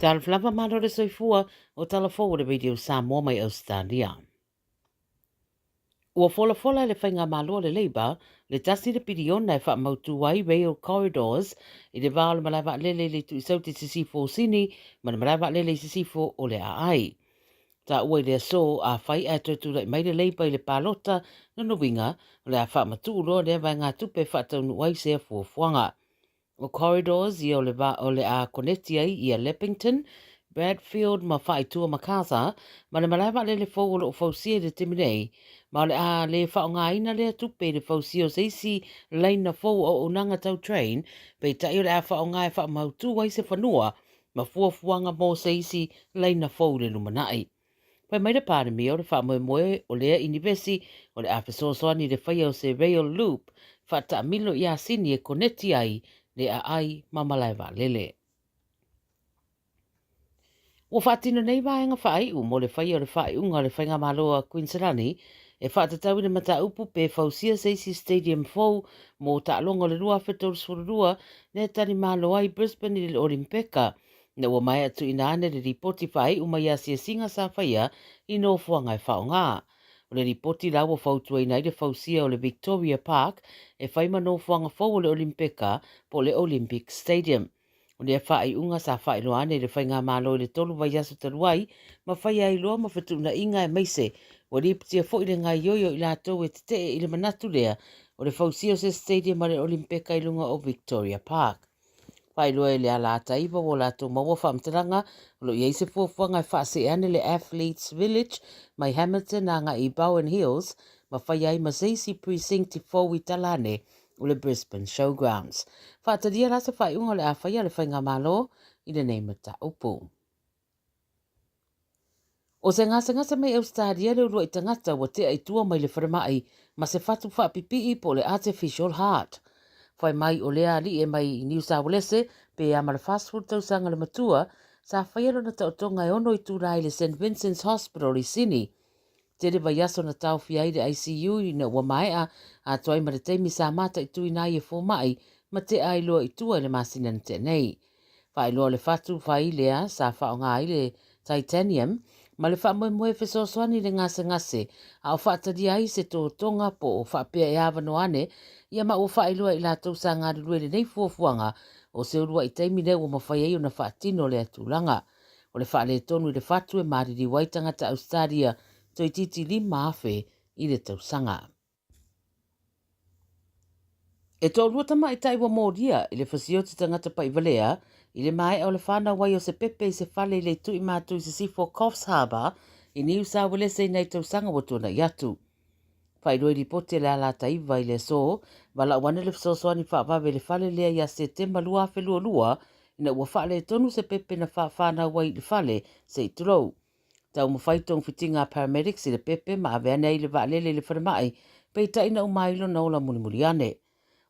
Talofa lava malo le soifua o tala fou o le Radio Samoa mai Australia. Ua folafola e le Faigamalo a le Labour le tasi le piliona e faamautu ai Rail Corridors i le va o le malae vaalele i le itu i Saute i Sisifo o Sini ma le malae vaalele i Sisifo o le Aai. Taua i le aso, afai ae toe tulai mai le Labour i le palota, lona uiga, o le a faamatuu loa lea vaegatupe e faataunuu ai sea fuafuaga. O corridors ia o le va o le a koneti ai ia Leppington, Bradfield ma Faaitua Macarthur ma le malae vaalele fou o lo o fausia i le taimi nei, ma o le a le faaaogaina lea tupe i le fausia o se isi laina fou o auaunaga tau train, peitai o le a faaaoga e faamautu ai se fanua ma fuafuaga mo se isi laina fou i le lumanai. Fai mai le Palemia o le faamoemoe o lea inivesi o le a fesoasoani i le faia o se rail loop faataamilo i Asini e koneti ai le aai ma malae vaalele. Ua faatino nei vaega faaiu mo le faia o le faaiuga a le Faigamalo a Kuiniselani e faatatau i le mataupu pe fausia se isi stadium fou mo taaloga o le 2032 lea talimalo ai Brisbane i le Olimpeka Ina ua maea tuuina ane le lipoti faaiu mai asiasiga sa faia i nofoaga e faaaoga. O le lipoti la ua fautuaina ai le fausia o le Victoria Park e fai ma nofoaga fou o le Olimpeka po o le Olympic Stadium. O lea faaiuga sa faailoa ane i le Faigamalo i le 3 vaiaso talu ai ma faia ai loa ma fetuunaiga aemaise ua lipotia foi le gaoioi o i latou e tetee i le manatu lea o le fausia o se stadium a le Olimpeka i luga o Victoria Park. Faailoa e le Alata Iva ua latou maua faamatalaga o lo o i ai se fuafuaga e faasee ane le Athletes Village mai Hamilton agai i Bowen Hills ma faia ai ma se isi precinct fou i tala ane o le Brisbane Showgrounds. Faatalia la se faaiuga o le a faia le Faigamalo i lenei mataupu. O se gasegase mai Ausetalia le uluai tagata ua tea i tua mai le falemai ma se fatu faapipii po o le artificial heart. Fai mai o lea alii e mai Niu Saualese pe a ma le 40 tausaga le matua, sa faia lona taotoga e ono itula i le St Vincent's Hospital i Sini. Tele vaiaso na taofia ai le ICU ina ua maea atoa ai ma le taimi sa mataituina ai e fomai ma tea ai loa i tua i le masina na tea nei. Faailoa le fatu fai lea sa faaaoga ai le titanium ma le faamoemoe e fesoasoani i le gasegase a o faatalia ai se totoga po o faapea e avanoa ane ia ma ua faailoa e i latou sa galulue i lenei fuafuaga o se uluai taimi lea ua mafai ai ona faatino lea tulaga. O le faaletonu i le fatu e maliliu ai tagata Ausetalia toeitiiti 5,000 i le tausaga. E toalua tamaitai ua molia i le fasioti tagata paivalea i le maea o le whanau ai o se pepe i se fale i le itu i mātou i sisifo Coffs Harbour i Niu Sauelese i nei tausaga ua tuanai atu. Faailoa i lipoti a le Alata Iva i le aso, valaau ane le fesoasoani faavave i le fale lea ia Setema 2022 ina ua faaletonu se pepe na whawhanau ai i le fale, se i tulou. Taumafai togafitiga a paramedics i le pepe ma ave ane ai i le vaalele i le falemai, peitai na uma ai lona ola mulimuli ane.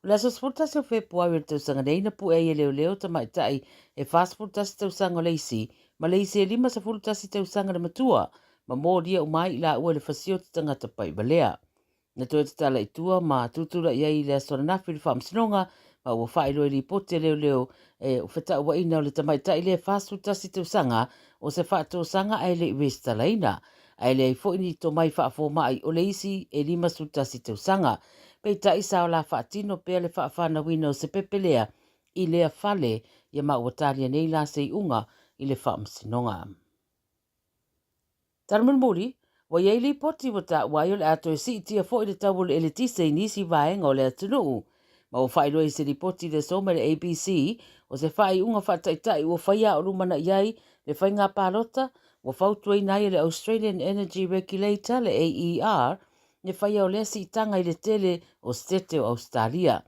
O le aso 11 o Fepuari o le tausaga nei na pue ai e leoleo tamaitai e 41 tausaga o le isi ma le isi e 51 tausaga le matua ma molia uma ai i laua i le fasioti tagata paivalea. Na toe tatala i tua ma tutulai ai i le aso ananafi le faamasinoga ma ua faailoa i lipoti a leoleo e o fetauaiina o le tamaitai lea e 41 tausaga o se faatosaga ae le i resitalaina, ae leai foi ni tomai faafomai o le isi e 51 tausaga. Peitai sa o la faatino pea le faafanauina o se pepe lea i lea fale ia ma ua talia nei la se iuga i le faamasinoga. Tala mulimuli, ua i ai lipoti ua taua ai o le a toe siitia foi le tau o le eletise i nisi vaega o le atunuu. Ma ua faailoa i se lipoti i le aso mai le ABC, o se faaiuga faataitai ua faia a o lumanai ai le faiga palota ua fautuaina ai e le Australian Energy Regulator, le AER, le faia o lea siitaga i le tele o setete o Ausetalia.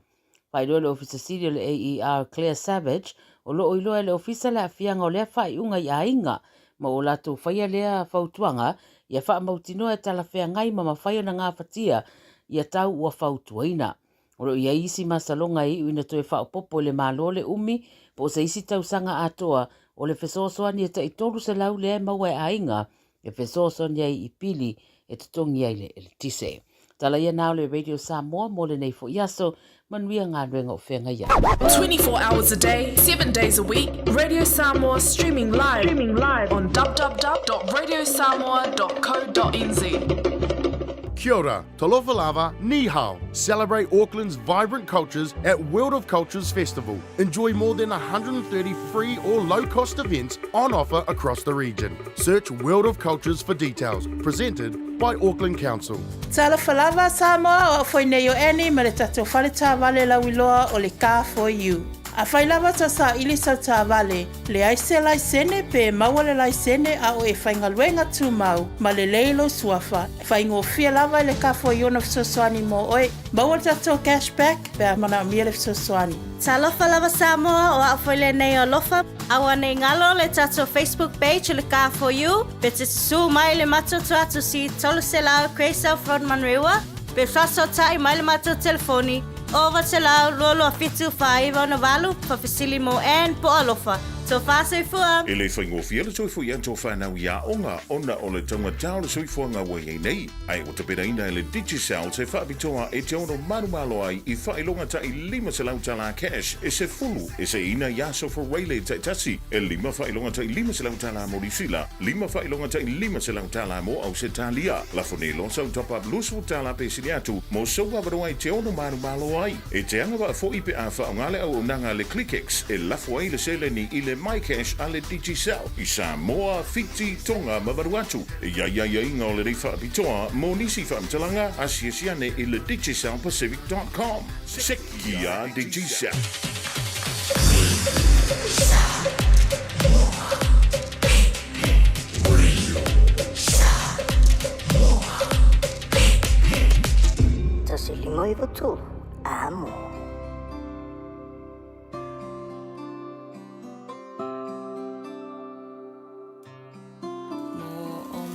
Faailoa le Ofisa Sili o le AER Claire Savage, o lo o iloa e le Ofisa le aafiaga o lea faaiuga i aiga ma ua latou faia lea fautuaga ia faamautinoa e talafeagai ma mafai ona gafatia ia tau ua fautuaina. O lo o i ai isi masaloga e iu ina toe faaopoopo i le Malo le umi po o se isi tausaga atoa o le fesoasoani e tai 300 lea e maua e aiga e fesoasoani ai i pili e totogi ai le eletise. Tala ia na o le Radio Samoa mo lenei foi aso, manuia galuega o feagai ai. 24 hours a day, 7 days a week, Radio Samoa streaming live, streaming live on www.radiosamoa.co.nz. Kia ora, talofa lava, ni hao. Celebrate Auckland's vibrant cultures at World of Cultures Festival. Enjoy more than 130 free or low-cost events on offer across the region. Search World of Cultures for details. Presented by Auckland Council. Talofa lava Samoa, o au foi nei o Annie ma le tatou fale taavale lauiloa o le Car For You. Afai lava tau saili sau taavale, leai se laisene pe maua le laisene a o e faigaluega tumau ma lelei lou suafa, faigofie lava i le Car For You ona fesoasoani mo oe. Maua le tatou cash back pe a manaomia le fesoasoani. Talofa lava Samoa, o au foi lenei o Alofa. Aua nei galo le tatou Facebook page o le Car For You, pe te susū mai le matou tuatusi 300 Grey South Road Manurewa, pe faasootai mai le matou telefoni 900 22 7 49 8, faafesili mo Ann po o Alofa. Tofa soifua! E le faigofie le toe foi atu o fanau i aoga ona o le taugata o le soifuaga ua i ai nei. Ae ua tapenaina e le Digicel se faapitoa e te ono manumalo ai i faailoga ta'i $500 tala cash e sefulu e seiina i aso Fureile taitasi, e lima faailoga ta'i $500 tala mo Niusila, lima faailoga ta'i $500 tala mo Ausetalia. Lafo nei loa sau top up 20 tala pe sili atu mo sou avanoa e te ono manumalo ai. E te agavaa fo'i pe a faaaoga le auaunaga a le ClickX e lafo ai le seleni i le MyCash a le Digicel i Samoa, Fiti, Tonga ma Vanuatu. E i ai aiaiga o lenei faapitoa mo nisi faamatalaga, asiasi ane i le digicelpacific.com. Sekia Digicel. 153, Amo.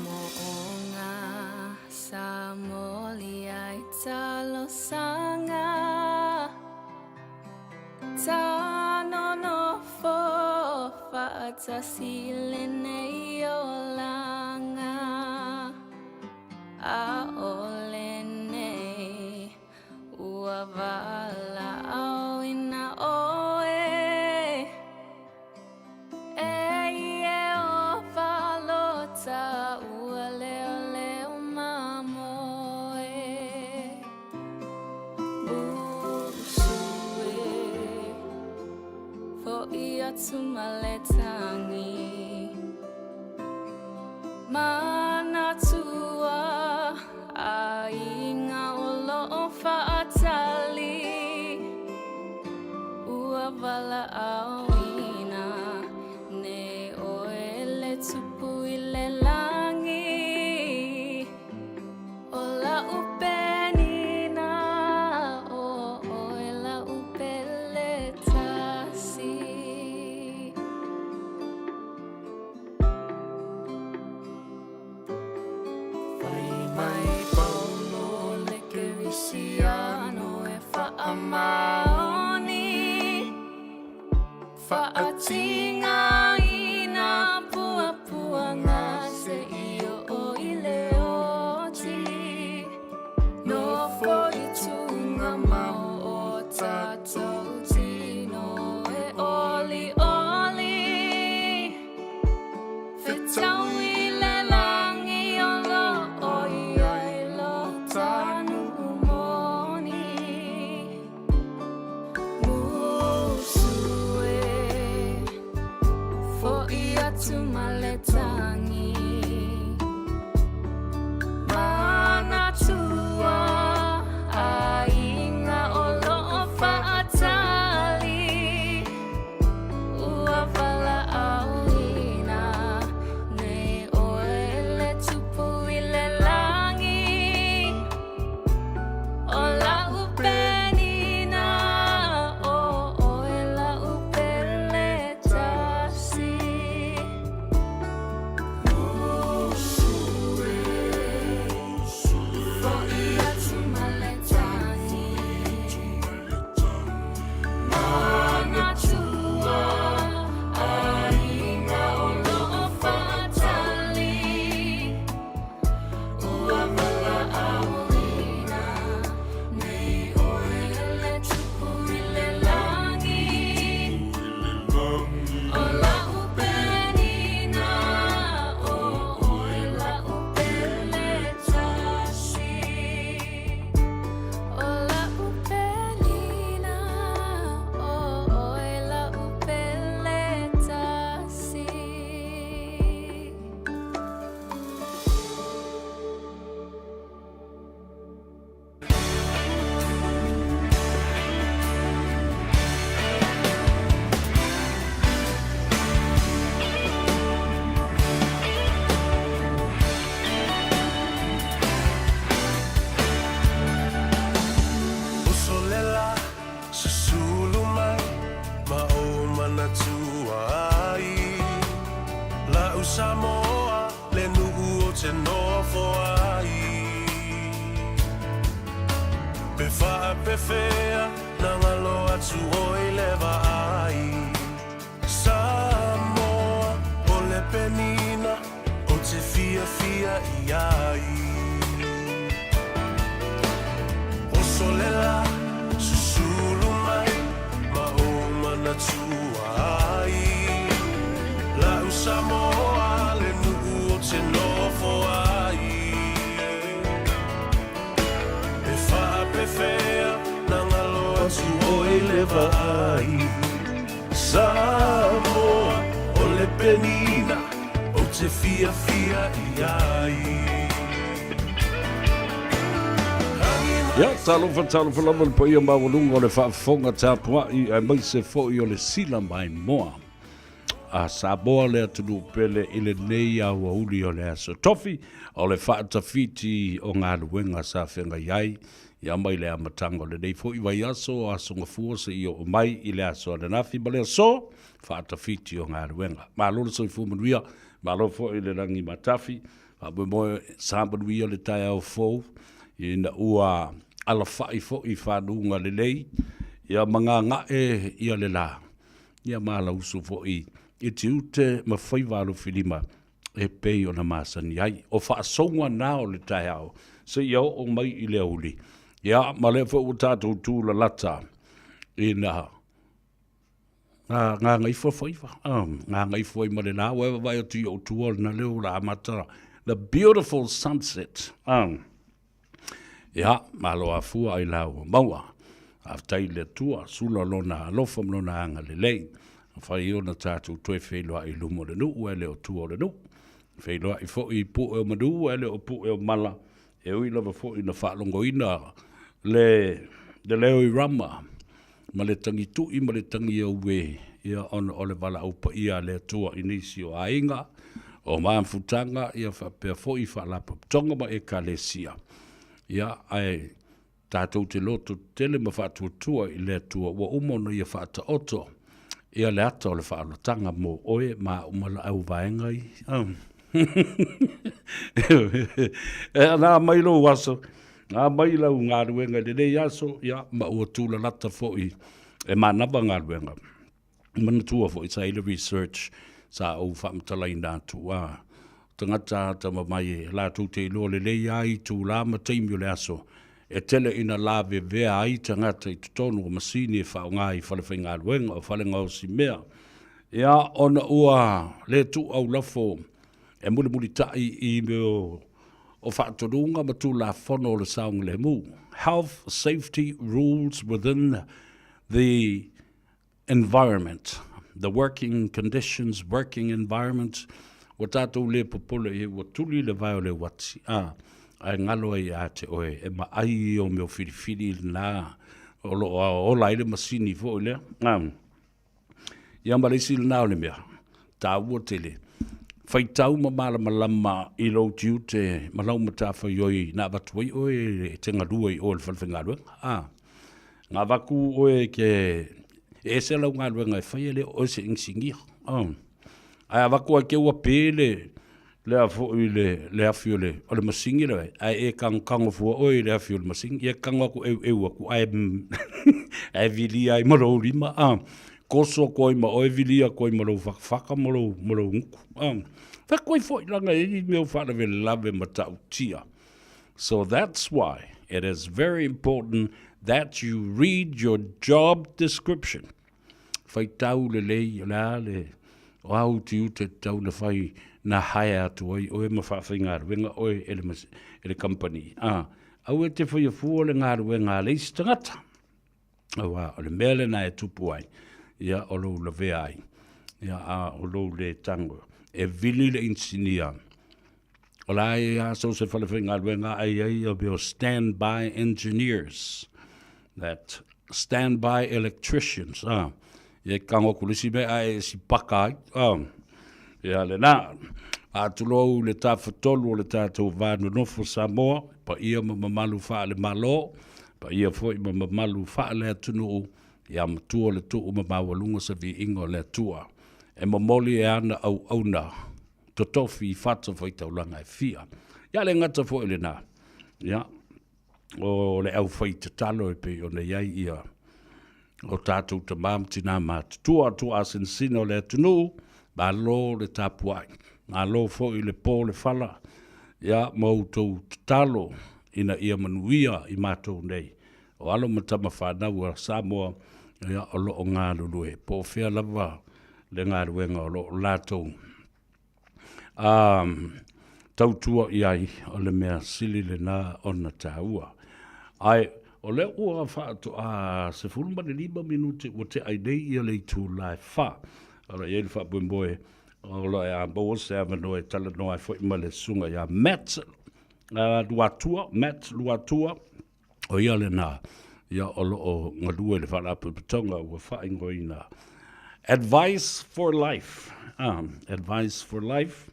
Mo'omo'oga sa moli ai talosaga Tanonofo fa'atasi lenei olaga ʻAʻole nei ua walaʻauina ʻoe E Ieova lota ua leoleo mamoe Musu e Foʻi atu ma le tangi Manatua ʻaiga o loʻo faʻatali Ua walaʻauina nei ʻoe le tupu i le lagi ʻO laʻu penina ʻo ʻoe laʻu pele tasi. Fai mai Paulo le Kerisiano e whaamaoni Whaatingaina puapuanga se i o i le oti Nofo i tunga mau o tatou tino e olioli Fetau i le langi o loo i ai lo tanu moni Musu e Foʻi atu ma le tangi Manatua ʻaiga o loo faʻatali Ua walaʻauina nei ʻoe le tupu i le lagi ʻO laʻu penina ʻo ʻoe laʻu pele tasi. faapefea na galo atu oi le vaai Samoa o le penina o te fiafia i ai Oso le la susulu mai ma ou manatua ai Lau Samoa le nuu o te nofo ai E faapefea na galo atu oi le vaai Samoa o le penina ou te fiafia i ai. Ia, talofa, talofa lava le paia maualuga o le faafofoga tapuai aemaise foi o le sila maimoa a Samoa le atunuu pele i lenei aoauli o le Aso Tofi o le faatafiti o galuega sa feagai ai ia mai le amataga o lenei foi vaiaso o Aso Gafua seia oo mai i le aso ananafi ma le aso faatafiti o galuega. Malo le soifua manuia, malo foi le lagi matafi, faamoemoe sa manuia le taeao fou ina ua alafai foi i fanuga lelei ia ma gaga'e ia le la ia ma alausu foi i tiute ma faiva alofilima e pei ona masani ai. O faasouga na o le taeao seia oo mai i le aoauli. Ia, ma lea foi ua tatou tulalata ina gagaifo faiva, gagaifo ai ma le la, ua e vaavaai atu i ou tua lena lea ua amata the beautiful sunset. Ia, malo afua ai la ua maua. Faafetai i le Atua, sula lona alofa ma lona agalelei. Afai ona tatou toe feiloai i luma o le nuu ae le o tua o le nuu. Feiloai foi i pue o manu ae le o pue o mala. E ui lava foi ina faalogoina le, le leo i Rama ma le tagitui ma le tagiauē, ia ona o le valaau paia a le Atua i nisi o aiga, o mafutaga, ia faapea foi faalapotopotoga ma ekalesia. Ia, ae tatou te loto tetele ma faatuatua i le Atua ua uma ona Ia faataoto ia le ata o le faaolataga mo oe ma au ma lau vaega ia. E ana mai lou aso, Na mai lau galuega i lenei aso, ia, ma ua tulalata foi e manava galuega. Manatua foi sa i le research sa ou faamatalaina atu, a tagata atamamai e latou te iloa lelei lava itula ma taimi o le aso e tele ina lavevea ai tagata i totonu o masini e faaaoga i falefaigaluega, o fale gaosi mea, ia, ona ua le tuu aulafo e mulimulitai i mea o faatonuga ma tulafono o le saogalemu, health safety rules within the environment, the working conditions, working environment, ua tatou le popole i ai, ua tuli le vae o le uati, a, ae galo ai ia te oe e maai i o mea filifili lena o lo o ola ai le masini foi lea. A. Ia ma le isi lena o le mea taua tele, faitau ma malamalama i lou tiute ma lau matafaioi na avatu ai oe e te galue i o i le falefaigaluega. A, na avatu oe e te, e ese lau galuega e fai e le o oe se inisinia. Ae avatu ai te ua pe le, lea foi le, le afi o le, o le masini lea, ae e kagokano fua oe i le afi o le masini, ia tago atu eueu atu, ae, ae vilia ai ma lou lima, a, koso atu ai ma oe, vilia atu ai ma lou fatafata ma lou, ma lou gutu, a. Fai atu ai foi leaga e i ai mea o faalavelave matautia. So that's why it is very important that you read your job description. Faitau lelei, o le a le, o a utiute tatau ona fai na hire atu ai oe ma faafaigaluega oe e le, e le company. A, aua e te faia fua le galuega a le isi tagata. Aua, o le mea lena e tupu ai, ia, o lou lavea ai, ia, a o lou le tago. E vili le inisinia, o la e a so se falefaigaluega a i ai ia mea o stand by engineers, that stand by electricians, a, ia e kago atu le isi mea ae e sipaka ai, a, ia lena. Faatulou i le Tafatolu o le tatou va nonofo Samoa, paia ma mamalu faale-Malo, paia foi ma mamalu faale-atunuu, ia matua le tuu ma maualuga se viiga o le Atua. E momoli e ana auauna totofi i fatafaitaulaga e fia. Ia le gata foi i lena, ia, o le aufaitatalo e pei ona i ai ia o tatou tamā ma tinā matutua, tuaasinasina o le atunuu, malo le tapuai, malo foi le po le fala, ia ma outou tatalo ina ia manuia i matou nei. O alo ma tama fanau a Samoa, ia, o lo o galulue, po o fea lava le galuega o lo o latou a tautua i ai, o le mea sili lena ona taua. Ae o lea ua faatoa 15 minute ua tea ai nei ia le itula e fa. O lo o i ai le faamoemoe o lo o a maua se avanoa e talanoa ai foi ma le susuga ia Matt Luatua, Matt Luatua, O ia lena, ia o lo o galue i le Faalapotopotoga ua faaigoaina Advice for Life. Ah, Advice for Life,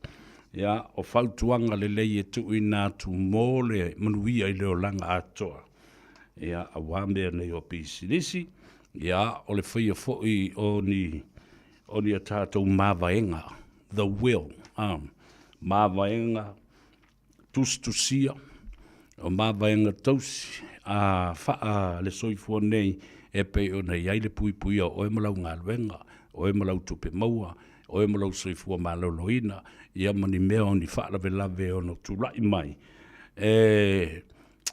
ia, o fautuaga lelei e tuuina atu mo le manuia i le olaga atoa. Ia, aua mea nei o pisinisi, ia, o le faia foi o ni, o ni a tatou mavaega, the will, ah, mavaega tusitusia o mavaega tausi a faa le soifua nei e pei ona i ai le puipuia o oe ma lau galuega, oe ma lau tupe maua, oe ma lou soifua maloloina, ia ma ni mea o ni faalavelave e ono tulai mai e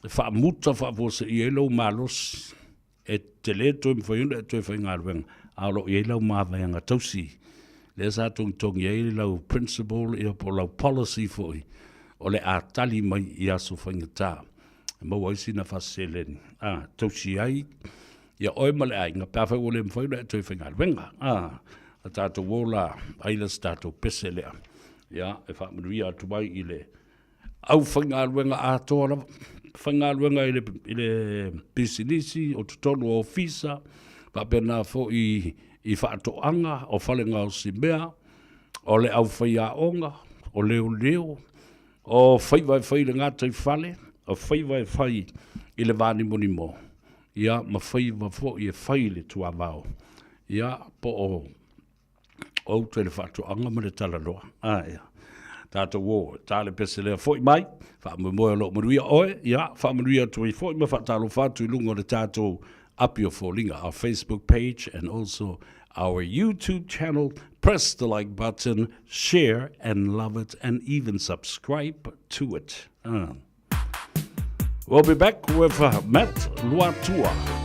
faamuta faafuaseia ai lou malosi. E te le toe mafai ona e toe faigaluega, a o lo o i ai lau mavaega tausi, lea sa togitogi ai lau principle ia po o lau policy foi, o le a tali mai i aso faigata e maua ai sina fasi seleni, a, tausi ai ia oe ma le aiga pe afai ua le mafai ona e toe faigaluega. A, a tatou ola ai la se tatou pese lea, ia, e faamanuia atu ai i le aufaigaluega atoa lava, faigaluega i le, i le pisinisi, o totonu o ofisa, faapena foi i faatoaga, o fale gaosi mea, o le aufaiaoga, o leoleo, o faiva e fai i le gataifale, o faiva e fai i le vanimonimo, ia ma faiva foi e fai i le tuavao, ia po o o uta i le faatoaga ma le talanoa. A, ia. Tatou o, ta le pese lea foi mai, faamoemoe o lo o manuia oe, ia, faamanuia atu ai foi ma faatalofa atu i luga o le tatou api o foliga, our Facebook page and also our YouTube channel. Press the like button, share and love it and even subscribe to it. We'll be back with Matt Luatua.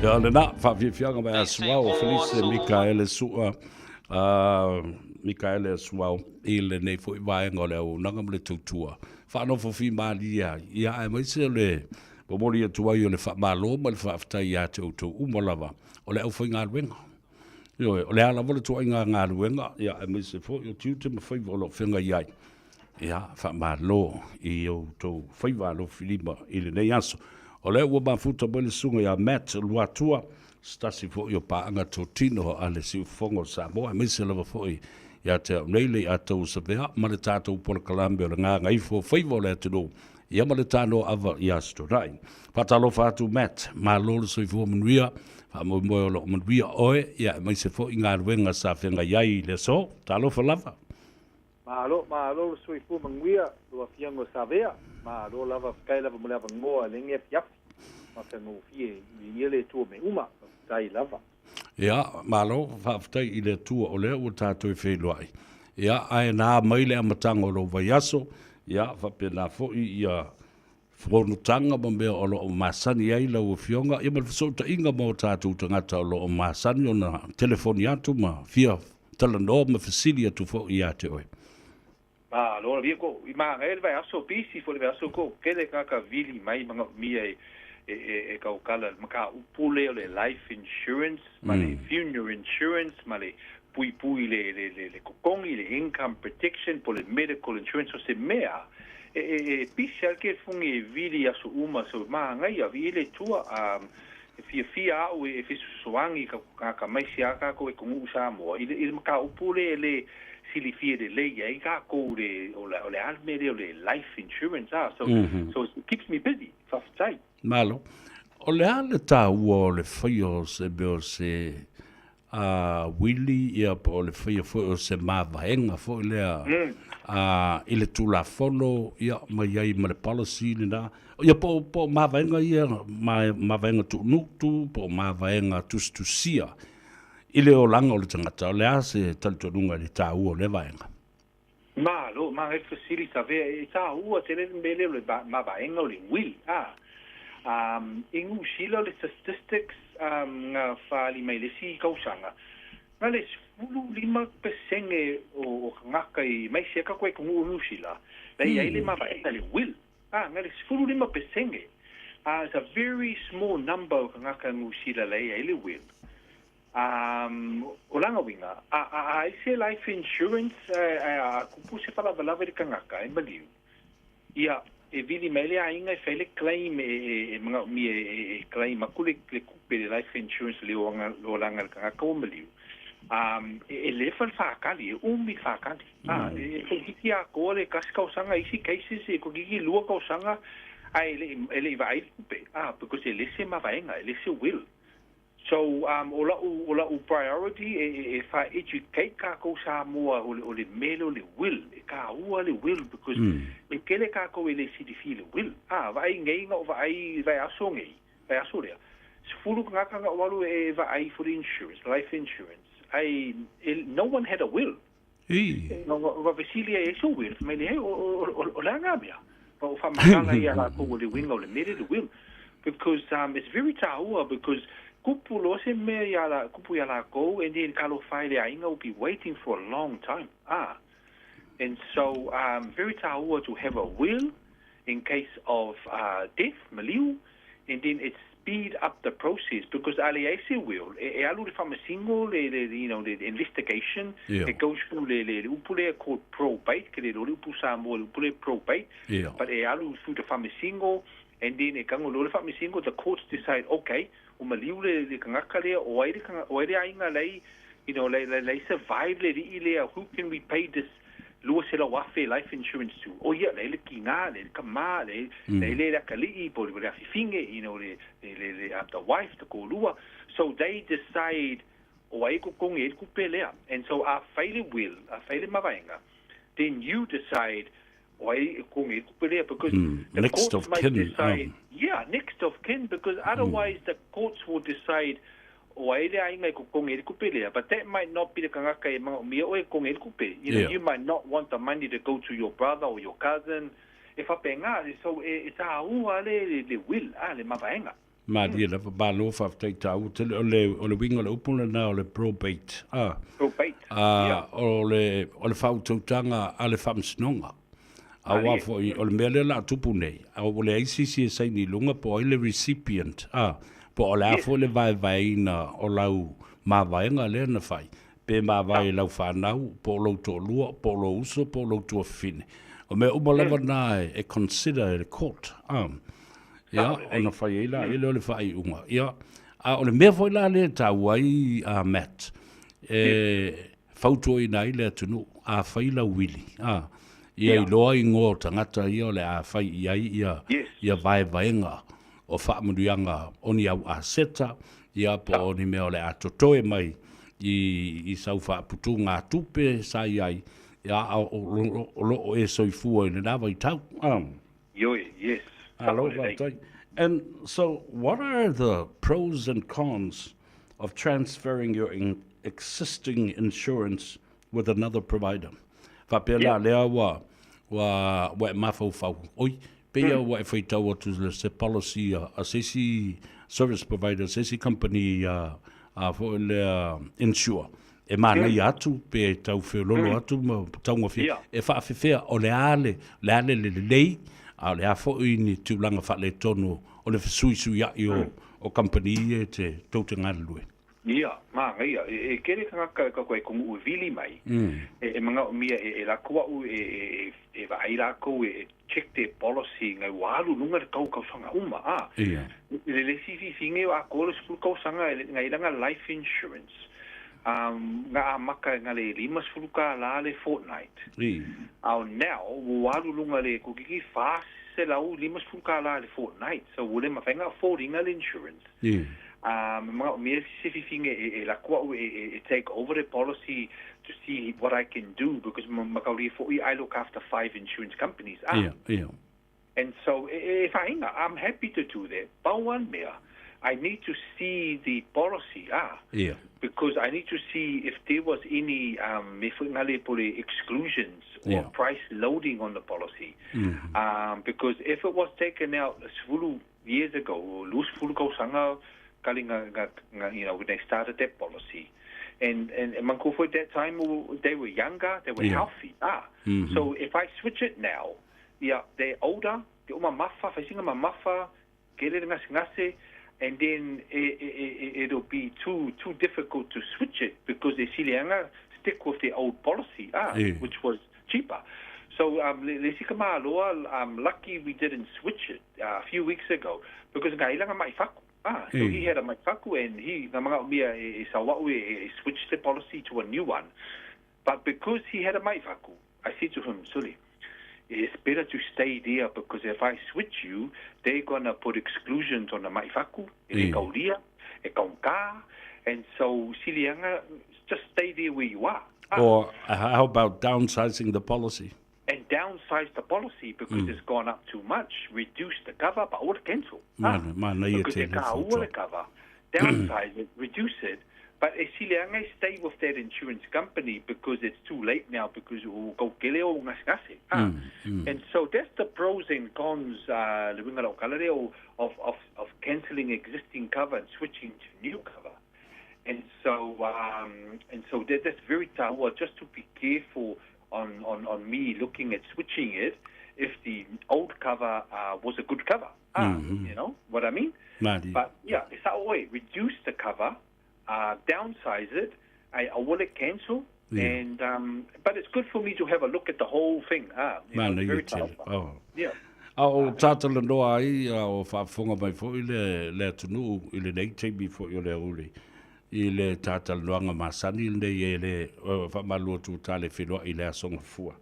Ia, lena, faafiafiaga mai ia Suao, Felice Mikaele Sua, Mikaele Suao, i lenei foi vaega o le auaunaga ma le tautua faanofo fimalie ai, ia aemaise o le momoli atu ai o le faamalo ma le faafetai ia te outou uma lava o le aufaigaluega. Ioe, o le a lava le tuaiga galuega, ia aemaise foi o tiute ma faiva o lo o feagai ai. Ia, faamalo i outou faiva alofilima i lenei aso. O lea ua mafuta mai le susuga ia Matt Luatua, se tasi foi o paaga totino a le Siufofoga o Samoa, aemaise lava foi ia te au nei le Iatau Savea ma le tatou polokalame o le Gagaifo Faiva o le Atunuu, ia ma le Tanoa-ava i Aso Toonai. Faatalofa atu Matt, malo le soifua manuia, faamoemoe o lo o manuia oe, ia aemaise foi galuega sa feagai ai i le aso. Talofa lava. Malo, malo le soifua manuia lau Afioga o Savea. Malo lava, faafetai lava mo le avanoa i lenei afiafi. Matagofie, viia le Atua mea uma. Faafetai lava. Ia, malo, faafetai i le Atua o lea ua tatou feiloai. Ia, ae na mai le amataga o lou vaiaso, ia, faapena foi ia fonotaga ma mea o lo o masani ai lau Afioga, ia ma le fesootaiga ma o tatou tagata o lo o masani ona telefoni atu ma fia talanoa ma fesili atu foi ia te oe. Malo lavia ko i manaia le vaiaso busy foi le vaiaso ko tele tagata vili mai manaomia e e e tautala le mataupu lea o le life insurance ma le funeral insurance ma le puipui le le le le totogi le income protection po le medical insurance o se mea e e e pisi a le telefoni e vili i aso uma so manaia viia le Atua e fiafia au e fesoasoani i tagata maise a tatou atunuu Samoa i le i le mataupu lea e le silafia lelei ai tatou le o le o le a le mea lea o le life insurance a so so it keeps me busy faafetai. Malo. O le a le taua o le faia o se mea o se a uili ia po o le faia foi o se mavaega foi lea a i le Tulafono ia ma i ai ma le policy lena ia po o po o mavaega ia mavaega tuunutu po o mavaega tusitusia i le olaga o le tagata. O le a se talitonuga i le taua o lea vaega? Malo, manaia le fesili Savea, e taua tele le mea lea o le mavaega o le will, a. I Niu Sila o le statistics na faaali mai le isi tausaga, na le 15% o tagata i maise a tatou atunuu o Niu Sila, la i ai le mavaega le will, a, na le 15%. It's a very small number o tagata Niu Sila la i ai le will. O lana uiga, a ai se life insurance a kupu se faalavelave i le tagata e maliu, ia, e vili mai le aiga e fai le claim e manaomia e claim atu le tupe le life insurance i le olaga o le tagata ua maliu, e lefa le faatali, e umi le faatali. E toeitiiti atoa le tasi tausaga, isi cases e toeitiiti 2 tausaga ae e le i vaai le tupe, because e le se mavaega, e le se will. So o la'u o la'u priority e e faa-educate kākou Samoa o le o le mea lea o le will, e tāua le will because e tele kākou e le silafia i le will. A, vaai nei na ou vaai i le vaiaso nei, vaiaso lea, 10 tagata na ou alu e vaai for the insurance, life insurance, ae e no one had a will. Ii. Ua fesili ai e sou will, fai mai le, o le a ngā mea? Ma o whamatala ia lākou o le uiga o le mere le will. Because it's very tāua because kupu loa se mea ia la, kupu ia lākou and then talofa e le aiga will be waiting for a long time. Ah. And so very tāua to have a will in case of death, maliu, and then it speed up the process because a leai se will e, e alu le faamasino le, le, you know, le investigation yeah. it goes through le, le, le upu lea called probate ke le le upu Samoa le upu lea probate yeah. but e alu through the faamasino and then e tago loa le faamasino the courts decide okay ua maliu le, le tagata lea o ai le, o ai le aiga lai you know, lai, lai, lai survive le alii lea who can we pay this 200,000 life insurance to, oh ia, lei le kina, lei le kama, lei, lei le akalii, po le afifine, you know, le, le, le, le, the wife, the kōlua. So they decide, o ai totogi ai le tupe lea. And so a fai le will, a fai le mavaega, then you decide o ai e totogi ai le tupe lea because the Next courts of might kin. decide, yeah, next of kin, because otherwise the courts will decide o ai le aiga e totogi ai le tupe lea, but that might not be le tagata e manaomia oe e totogi ai le tupe. You know, you might not want the money to go to your brother or your cousin. E faapena, so e taua le, le will, a, le mavaega. Malie lava, malo faafetai taua tele. O le, o le uiga o le upu lena o le probate. Ah. Probate. Ah, yeah. o le, o le faautautaga a le faamasinoga. Aua foi, o le mea lea la tupu nei, a ua leai se isi e saini i luga po o ai le recipient, ah, po o le a foi le vaevaeina o lau mavaega lea na fai, pe mavae i lau fanau, po o lou toalua, po o lou uso, po o lou tuafafine. O mea uma lava na e consider e le court, ah. Ia, ona fai ai la ia o le faaiuga. Ia, a o le mea foi la lea e taua ai a Matt, e fautuaina ai le atunuu, a fai lau wili, a, ia iloa igoa o tagata ia o le a fai i ai ia, ia vaevaega o faamanuiaga o ni au aseta, ia po o ni mea o le a totoe mai i, i sau faaputugatupe sa i ai, ia, a o lo o e soifua i lena vaitau. A. Ioe, yes. Alo, faafetai. And so, what are the pros and cons of transferring your existing insurance with another provider? Faapea la, lea ua, ua, ua e mafaufau, oi, pei mm. ua e faitau atu le se policy a, a se isi service provider, se isi company a, a foi lea insure. E manaia atu pe tau feololo atu ma taugofie e faafefea o le a le, le a le lelei, a o le a foi ni tulaga faaletonu o le fesuisuiai o, o kamupani ia e te tou te galulue. Ia, manaia. E, e kele tagata e kau e konuʻu e vili mai, e, e manaomia e, e lako aʻu e, e, e vaai lakou e, e check their policy ngai ua alu luga le tau tausaga uma a. Ia. Le le isi fiifiiga ua atoa le 10 tausaga e ngai lana life insurance um nga amaka nga le 50 tala le fortnight. Ia. Ao now ua alu luga le kukiki 450 tala le fortnight so ua le mafai nga affordinga le insurance. Ia. Um manaomia se fiifiiga e e lako a'u e e take over the policy to see what I can do because mataulia fo'i I look after five insurance companies ah. Ia, ia. And so e e whainga, I'm happy to do that. Pau one mea, I need to see the policy ah. Ia. Because I need to see if there was any um me fo'i ngale pole exclusions or Ia. price loading on the policy. Um because if it was taken out sefulu years ago, 20 tausaga kali nga, nga, nga, you know, when they started that policy. And, and, and manatua foi at that time, they were younger, they were Yeah. healthy. Ah. So if I switch it now, yeah, they're older, te uma mafa, faisinga mamafa, kele le gasegase, and then it, it, it'll be too too difficult to switch it because they silianga stick with their old policy, ah, Yeah. which was cheaper. So um, le, le isi ka māloa, I'm lucky we didn't switch it uh, a few weeks ago because nga ilanga mai faku. Ah, so he had a mai faku and he nga manaomia e, e sawa'u e, e switch the policy to a new one. But because he had a mai faku, I said to him, Sully, it's better to stay there because if I switch you, they're gonna put exclusions on the mai faku, e le kaulia, e kaunka, and so silianga, just stay there where you are. Ah. Or how about downsizing the policy? And downsize the policy because it's gone up too much. Reduce the cover, but all cancel. Ah, Mana, mana ia because e tēnei ka ua whautua. le cover. Downsize it, reduce it. But e silianga stay with that insurance company because it's too late now because o kau kele o ngasegase. Ah. And so that's the pros and cons, uh, le uiga lau kala lea, of, of, of cancelling existing cover and switching to new cover. And so, um, and so that, that's very taua, just to be careful on, on, on me looking at switching it if the old cover uh, was a good cover. Ah, You know what I mean? Malie. But yeah, it's that way. Reduce the cover, uh, downsize it. I, I will it cancel. Yeah. And um, but it's good for me to have a look at the whole thing. Ah, you know, Mana it's ia very tele. taua. Oh. Yeah. A o tātalanoa ai, a o faafofoga mai foi le, le atunuu i lenei taimi foi o le aoauli i le tātalanoaga masani lenei e le faamalu atu ta le feiloai i le aso gafua.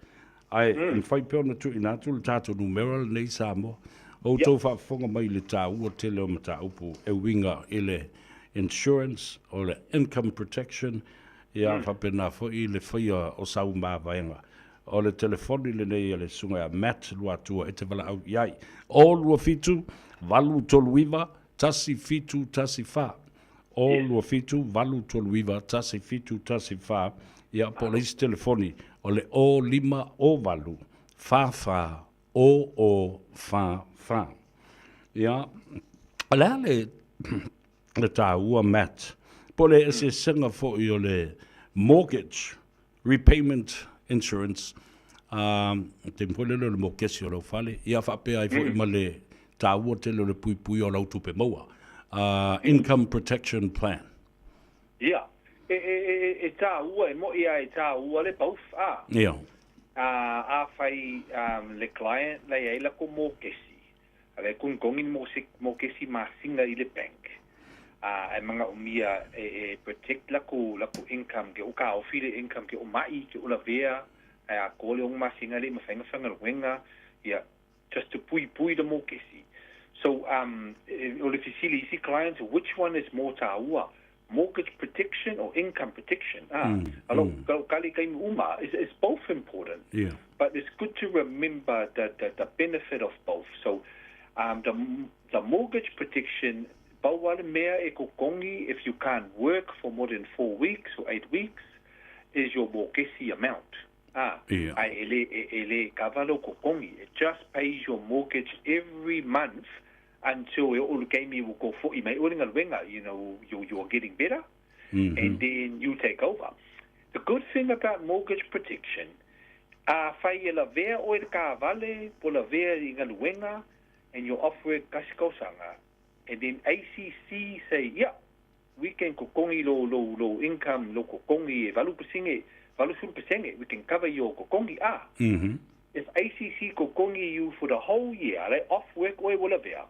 Ae e mafai pea ona tuuina atu le tatou numera lenei Samoa. O outou faafofoga mai i le taua tele o mataupu e uiga i le insurance, o le income protection, ia faapena foi le faia o sau mavaega. O le telefoni lenei a le Susuga ia Matt Luatua e te valaau i ai. O 27 839 1714. O 27 839 1714. Ia, po o le isi telefoni, o le o 5 o 8 4 4 o o 4 4. Ia, O le a le, le taua, Matt, po o le eseesega foi o le mortgage repayment insurance, ā, taimi foi lele o le mokesi o lau fale, ia faapea ai foi ma le taua tele o le puipuia o lau tupe maua, ā, income protection plan. Ia, e, e, e, e taua, e mo'i a e taua le both, ā. Ia. Ā, afai, um, le client la i ai lako mokesi, A le kogikongi ni mokesi masinga i le bank a e manaomia e e protect lakou lakou income ke o kaofi le income ke o ma'i ke o lavea ae atoa le ono masina e le'i mafai ona faigaluega ia just to puipui le mokesi. So um o le fesili isi clients which one is more taua mortgage protection or income protection ah a lou lou kali taimi uma is is both important yeah. but it's good to remember the the the benefit of both so um the the mortgage protection pau a le mea e kokongi if you can't work for more than 4 weeks or 8 weeks is your mortgage amount ah yeah. ae e le e, e le kava lou kokongi it just pays your mortgage every month until e oo le taimi ua tou fo'i mai oe le galuega, you know, you, you are getting better, mm -hmm. and then you take over. The good thing about mortgage protection, afai e lavea oe le kāwale, po lavea i galuega, and you're off work kasi kausaga, and then ACC say, yeah, we can kokongi lo, lo, lo income, lo kokongi e valu pasenge, valu sulu pasenge, we can cover your kokongi, ah. If ACC kokongi you for the whole year, le off work oe ua lavea,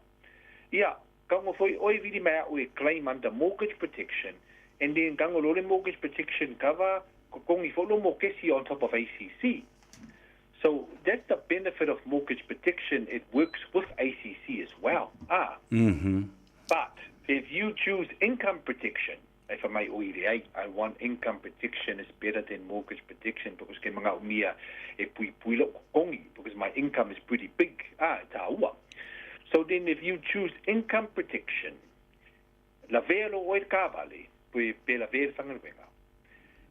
ia, kago foi oe vili mai a'u e claim under mortgage protection, and then kago lo le mortgage protection cover, kokongi foi lo mokesi on top of ACC. So that's the benefit of mortgage protection, it works with ACC as well. Ah. But if you choose income protection, e wha mai o i leai, I want income protection is better than mortgage protection because ke manaomia e puipui lo'u kokongi because my income is pretty big, ah, e tāua. So then if you choose income protection, lavea lo oe le kāwale, pe, pe lavea le whangaluega.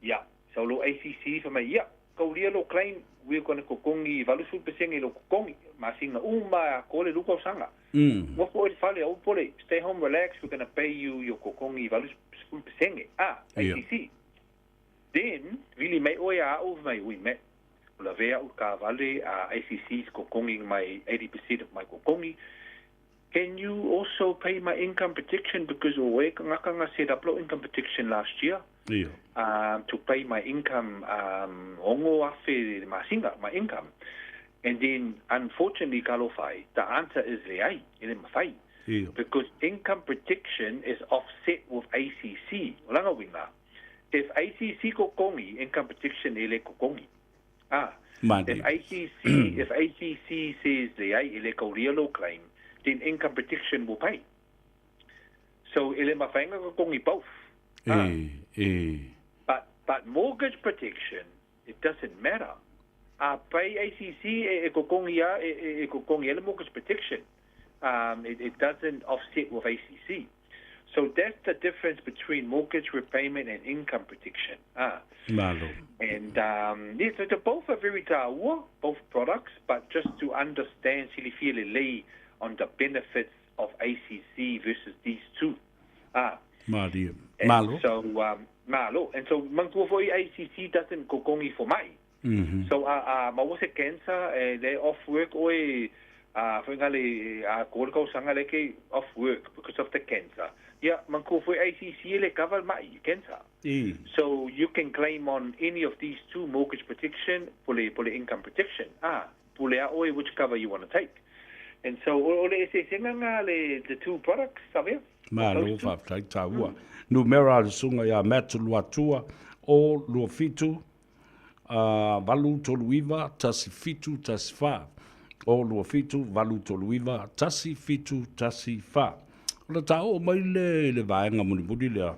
Ia, so lo ACC wha mai, ia, kaulia lo claim, we're gonna kokongi 80% lo kokongi, masinga uma a ko le luka osanga. Nofo oe i le fale, aua pole, stay home, relax, we're gonna pay you your kokongi 80%. Ah, ACC. Then, vili mai oe a a'u, fai mai, ui me, ua lavea a'u i le kāwale, a ACC's kokongi my 80% of my kokongi. Can you also pay my income protection because o oe ka ngaka nga set up lou income protection last year um, to pay my income um, 6,000 le masinga, my income. And then, unfortunately, talofa e, the answer is leai, e le mawhai. Because income protection is offset with ACC. O langa uiga, if ACC kokongi, income protection e le kokongi. Ah, if ACC, if ACC says leai, e le kauria lou claim, then income protection will pay. So, e le mawhainga kokongi both. Ah. But, but mortgage protection, It doesn't matter. A pay ACC e, e kokongi a, e, e, e kokongi e le mortgage protection. Um, it, it doesn't offset with ACC. So that's the difference between mortgage repayment and income protection. Ah. Malo. And um, yeah, so the both are very tāua, both products, but just to understand silifia lelei on the benefits of ACC versus these two. Ah. Marie. Malo. So, um, malo. And so, manatua foi ACC doesn't kokongi for ma'i. Mm -hmm. So, a, a, maua se cancer, e le off work oe, a, whainga le, a, ko le kausanga le ke off work because of the cancer. Yeah, manatua foi ACC e le cover ma'i, cancer. E. So, you can claim on any of these two, mortgage protection, pole, pole income protection. Ah, pule a oe which cover you want to take. And so, o, o le eseesenga nga le, the two products, Savea? Malo, faafetai, taua. Numera a le susuga ia Matt Luatua, 0 27 839 1714. 0 27 839 1714. O le ta oo mai le i le vaega mulimuli lea,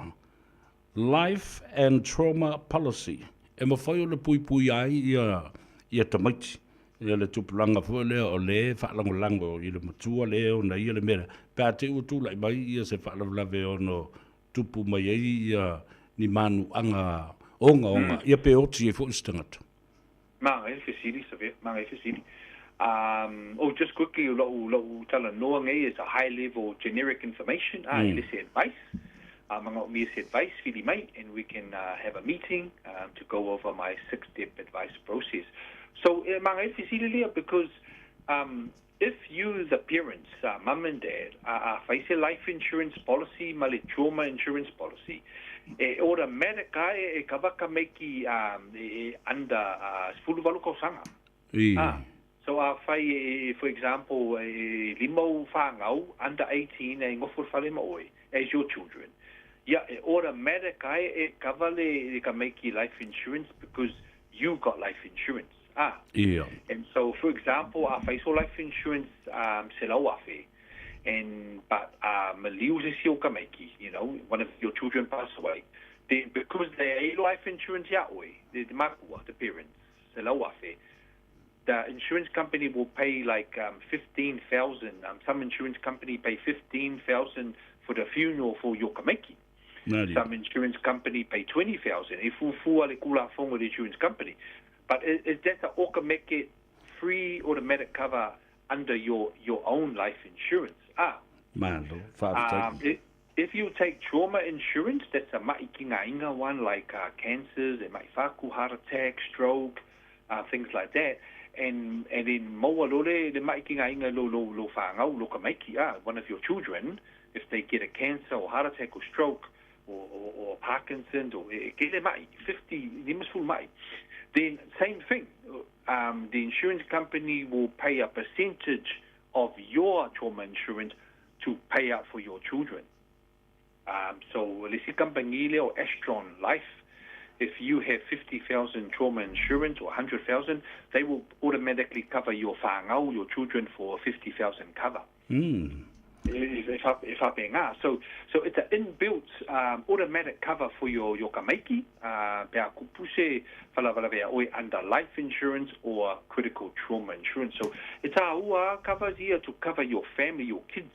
Life and Trauma Policy, e mafai ona puipuia ai ia, ia tamaiti, ia le tupulaga foi lea o le faalagolago i le matua le ona ia le mea lea, pe a te i ua tulai mai ia se faalavelave e ono tupu mai ai ia ni manuaga ogaoga, ia pe oti ai foi se tagata. Manaia le fesili, Savea, manaia le fesili. Um, oh, just quickly, lo'u, lo'u talanoa nei is a high level generic information, ah, mm. e le advice. A manaomia se advice, fili mai, and we can uh, have a meeting um, to go over my six-step advice process. So, e manaia fesili lea, because um, if you, the parents, uh, mum and dad, a fai se life insurance policy ma le trauma insurance policy, e automatic a e, e kava tamaiti um, e, e under uh, 18 tausaga. I. Ah, so afai e, for example, e lima ou whāngau, under 18 e ngofo i le fale ma oe, as your children, ia, e automatic ai e cover le, le tamaiti life insurance because you got life insurance. Ah. Ia. And so, for example, afai so life insurance um, 100,000, and but uh, maliu se isi o tamaiti, you know, one of your children pass away, then because they life insurance ia oe, the, the makua, the parents, 100,000, the insurance company will pay like um, 15,000. Um, some insurance company pay 15,000 for the funeral for your tamaiti. Nari. Some insurance company pay 20,000. E fuafua le kulafono the insurance company. But is, is that a automatic, free automatic cover under your, your own life insurance? Ah. Malo, faafetai. Um, i- if you take trauma insurance, that's a ma'i kingainga one, like uh, cancers and ma'i whaku, heart attack, stroke, uh, things like that. And, and then maua lole, le ma'i kingainga lo, lo, lo whāngau, lo tamaiti, ah, one of your children, if they get a cancer or heart attack or stroke or, or, or Parkinson's or e, e kele ma'i, 50, 50 ma'i, then same thing. Um, the insurance company will pay a percentage of your trauma insurance to pay out for your children. Um, so, le isi kamupani lea o Astron Life, if you have 50,000 trauma insurance or 100,000, they will automatically cover your whāngau, your children, for 50,000 cover. E, e whapengā. So, so it's an inbuilt um, automatic cover for your, your tamaiti, uh, pe a kupu se whalavalave a oe under life insurance or critical trauma insurance. So it's a ua covers here to cover your family, your kids,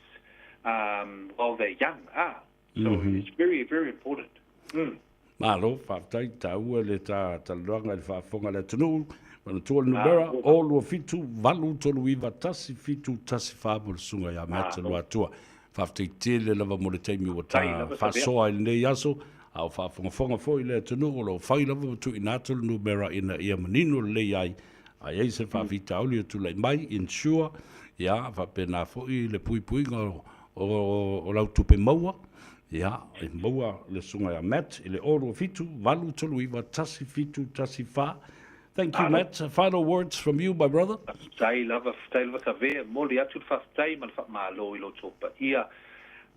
um, while they're young. Ah, so mm-hmm. it's very, very important. Mm. Malo, faafetai, taua le tā talanoaga i le faafofoga a le atunuu. Manatua le numera, o 27 8 3 9 1 7 1 4 mo le susuga ia Matt Luatua. Faafetai tele lava mo le taimi ua tā faasoa i lenei aso, a o faafogafoga foi le atunuu o lo o fai lava ma tuuina atu le numera ina ia manino lelei ai, a i ai se faafitauli o tulai mai, insure, ia, faapena foi le puipuiga o, o, o lau tupe maua, ia, e maua le susuga ia Matt i le 027 839 1714. Thank you, Matt. Final words from you, my brother. Faafetai lava, faafetai lava Savea, momoli atu le faafetai ma le faamalo i lo outou paia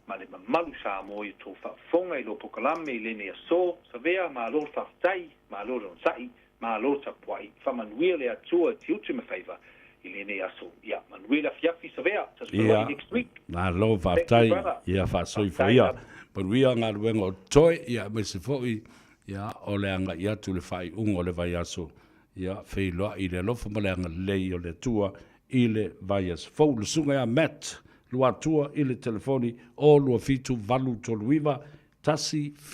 ma le mamalu Samoa i outou faafofoga i lo polokalame i lenei aso. Savea, malo le faafetai, malo le onosai, malo le tapuai, faamanuia le Atua i tiute ma faiva i lenei aso. Ia, manuia le afiafi Savea, Ia, next week. Malo, faafetai, ia faasoifua ia. Manuia galuega o totoe, ia aemaise foi ia, o le agai atu i le faaiuga o le vaiaso, ia, feiloai i le alofa ma le agalelei o le Atua i le vaiaso fou. Le susuga ia Matt Luatua i le telefoni 027 839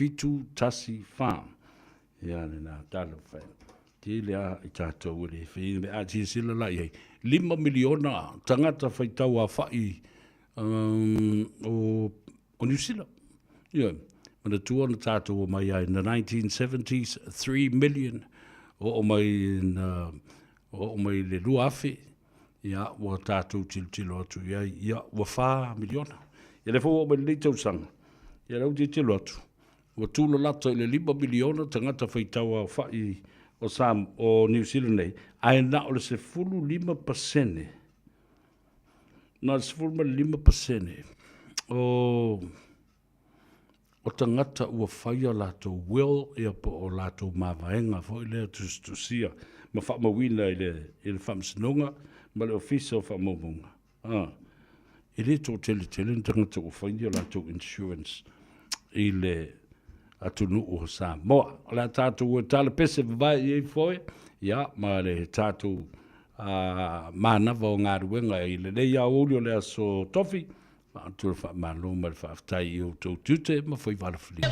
1714. Ia lena, talofa e. Tele a i tatou e le whai, me a silasila la i ai. 5 miliona tagata faitau aofai um, o, o New Zealand. Ia, manatua na tātou o mai ai in the 1970s, 3 million, o o mai in, uh, o o mai le 2000, ia, ua tātou tilotilo atu i ai, ia, ua 4 miliona. Ia le fau o mai lenei tausaga, ia lau tilotilo atu, ua tūlalata i le 5 miliona tagata faitau aofai o, Sam, o New Zealand nei, ae na o le 15%, na o le 15% o, o tagata ua faia latou will ia po o latou mavaega foi lea tusitusia ma faamauina i le, i le faamasinoga ma le ofisa o faamaumauga. Ah, e le toateletele ni tagata ua fai ni a latou insurance i le atunuu o Samoa. O le a tatou e tala pese vavae i ai foe, ia, ma le tatou uh, manava o galuega i lenei aoauli o le aso Tofi, faatu le faamalo ma le faafetai i outou tiute ma faiva alofilima.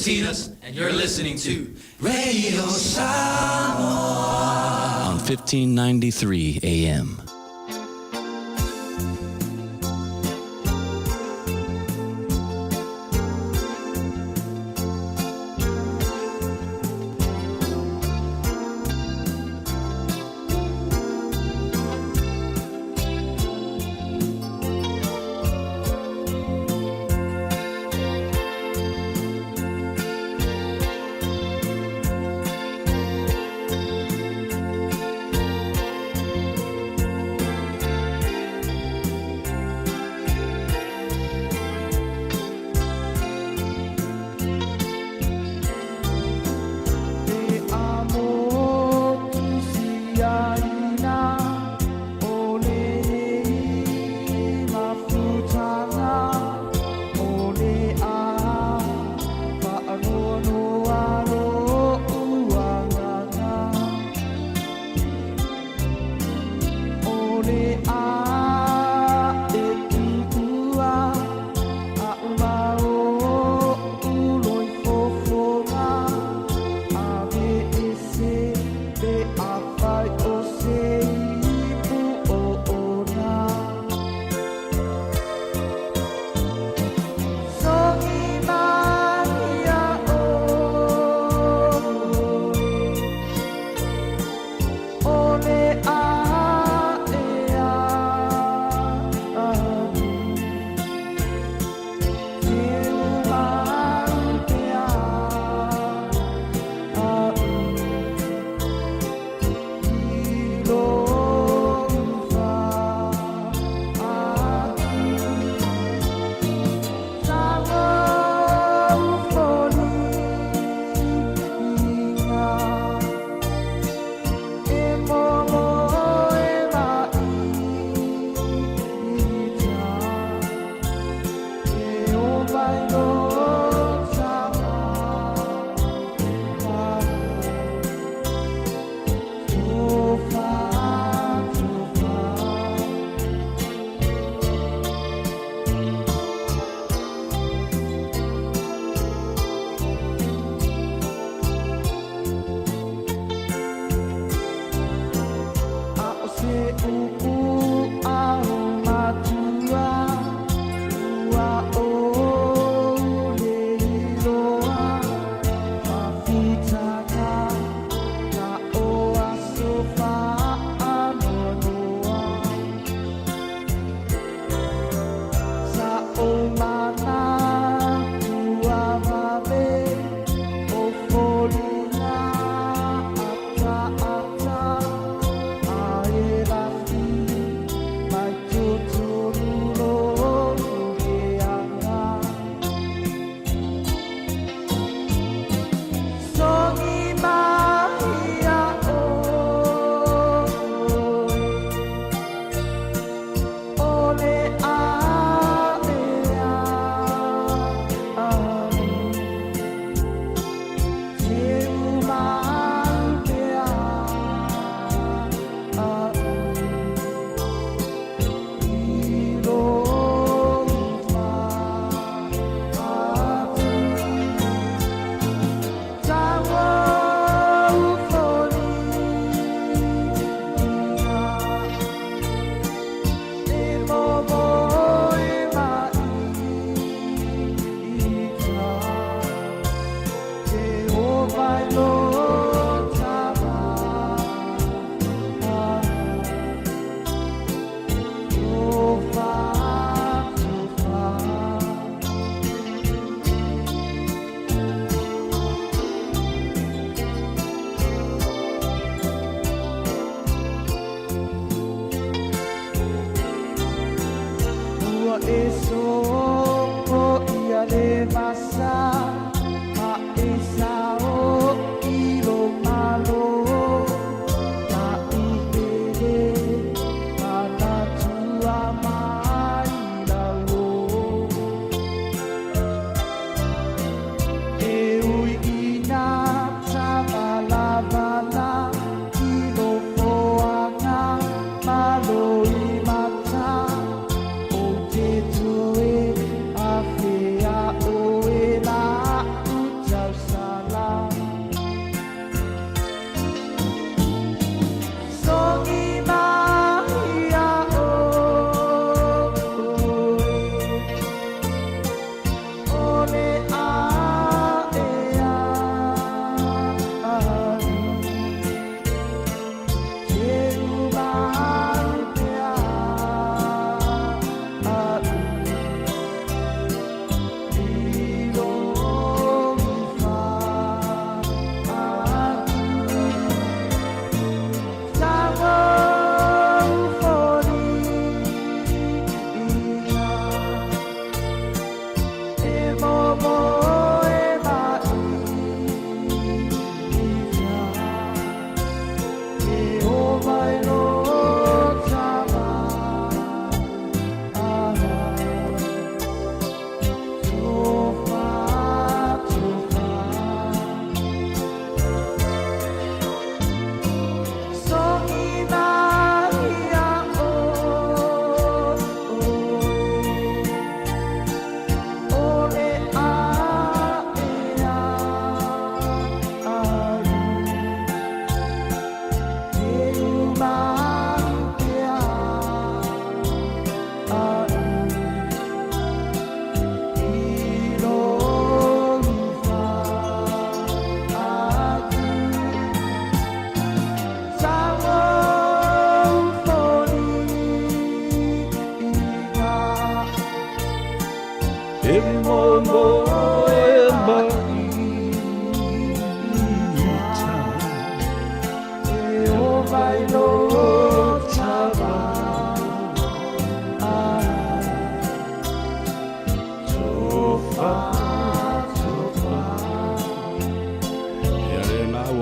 Katinas, and you're listening to Radio Samoa on 1593 AM.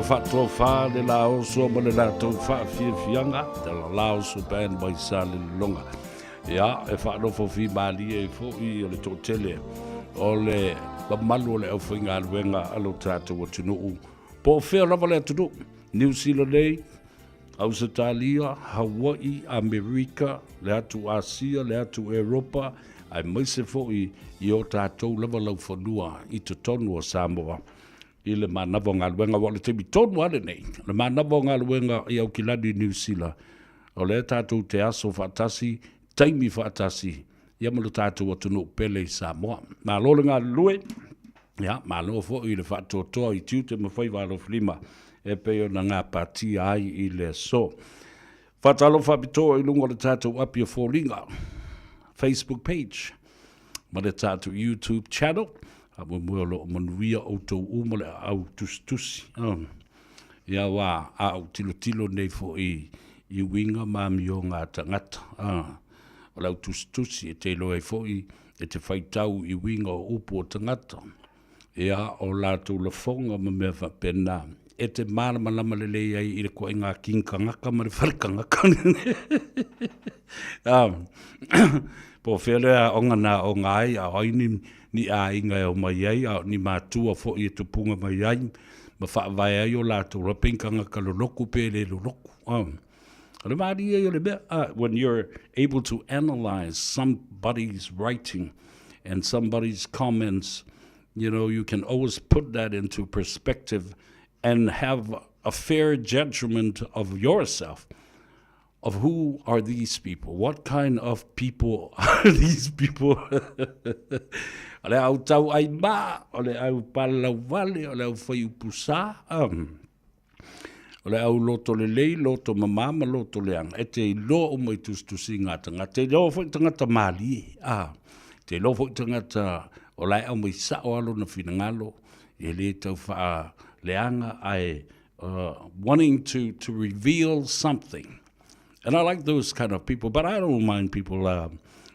Faatofa le laoso ma le latou faafiafiaga, the Laoso Band mai Salelologa. Ia, e faanofo fimalie ai foi o le toatele o le mamalu o le aufaigaluega a lo tatou atunuu, po o fea lava le atunuu, Niu Sila nei, Ausetalia, Hawaii, Amerika, le atu Asia, le atu Eropa, aemaise foi i o tatou lava laufanua i totonu o Samoa i le manava o galuega. Aua o le taimi tonu lava lenei, o le manava o galuega i Aukilani i Niu Sila, o lea tatou te aso faatasi, taimi faatasi, ia ma lo tatou atunuu pele i Samoa. Malo le galulue, ia, malo foi le faatoatoa i tiute ma faiva alofilima e pei ona gapatia ai i le aso. Faatalofa faapitoa i luga o le tatou api o foliga, Facebook page, ma le tatou YouTube channel. Faamoemoe o lo o manuia outou uma le aau tusitusi. Oh. Ia aua a ou tilotilo nei foi i uiga ma amioga a tagata. Ah. O le au tusitusi e te iloa ai foi e te faitau i uiga o upu o tagata. Ia, o latou lafoga ma mea faapena, e te malamalama lelei ai i le koaiga king kangaka ma le fale kangaka. Ah, po o fea le aoga na aoga ai, a o ai ni, ni aiga e omai ai, a o ni matua foi e tupuga mai ai ma faavae ai o latou loa pe ni tagata loloku pe le loloku. O le malie ia o le mea, when you're able to analyze somebody's writing and somebody's comments, you know, you can always put that into perspective and have a fair judgment of yourself of who are these people? What kind of people are these people? o le au tau ai ma, o le au palau vale, o le au whai upu sa. Um, o le au loto lelei, loto mamā ma loto leaga. E te iloa uma i tusitusiga a tagata. Te iloa foi tagata malie. Ah, te iloa foi tagata o la e aumai sao lava lona finagalo, e le tau faaleaga ae uh, wanting to, to reveal something. And I like those kind of people, but I don't mind people uh,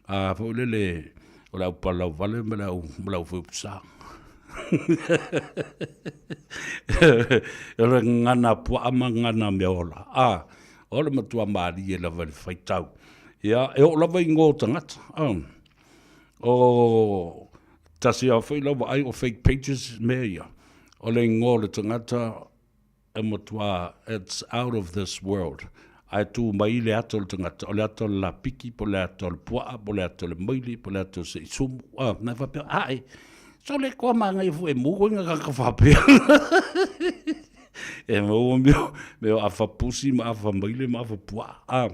uh, foi lele o le au palau vale ma le au, ma le au wheupusa. O le gagana puaa ma gagana mea ola. Ah, o le matua mālie lava i le faitau. Ia, e oo lava i ngō tagata. Ah. O tasi lava foi lau vaai o fake pages mea ia. O le ingoa o le tagata e matua it's out of this world. Ae tu mai le ata o le tagata, o le ata o le lapiki, po o le ata o le puaa, po o le ata o le maili, po o le ata o se isumu. Ah, na faapea, ae, so le koa māngaia foi e mū koe ngā kaka faapea. E maua mea, mea o afa pusi ma afa maile ma afa puaa. Ah,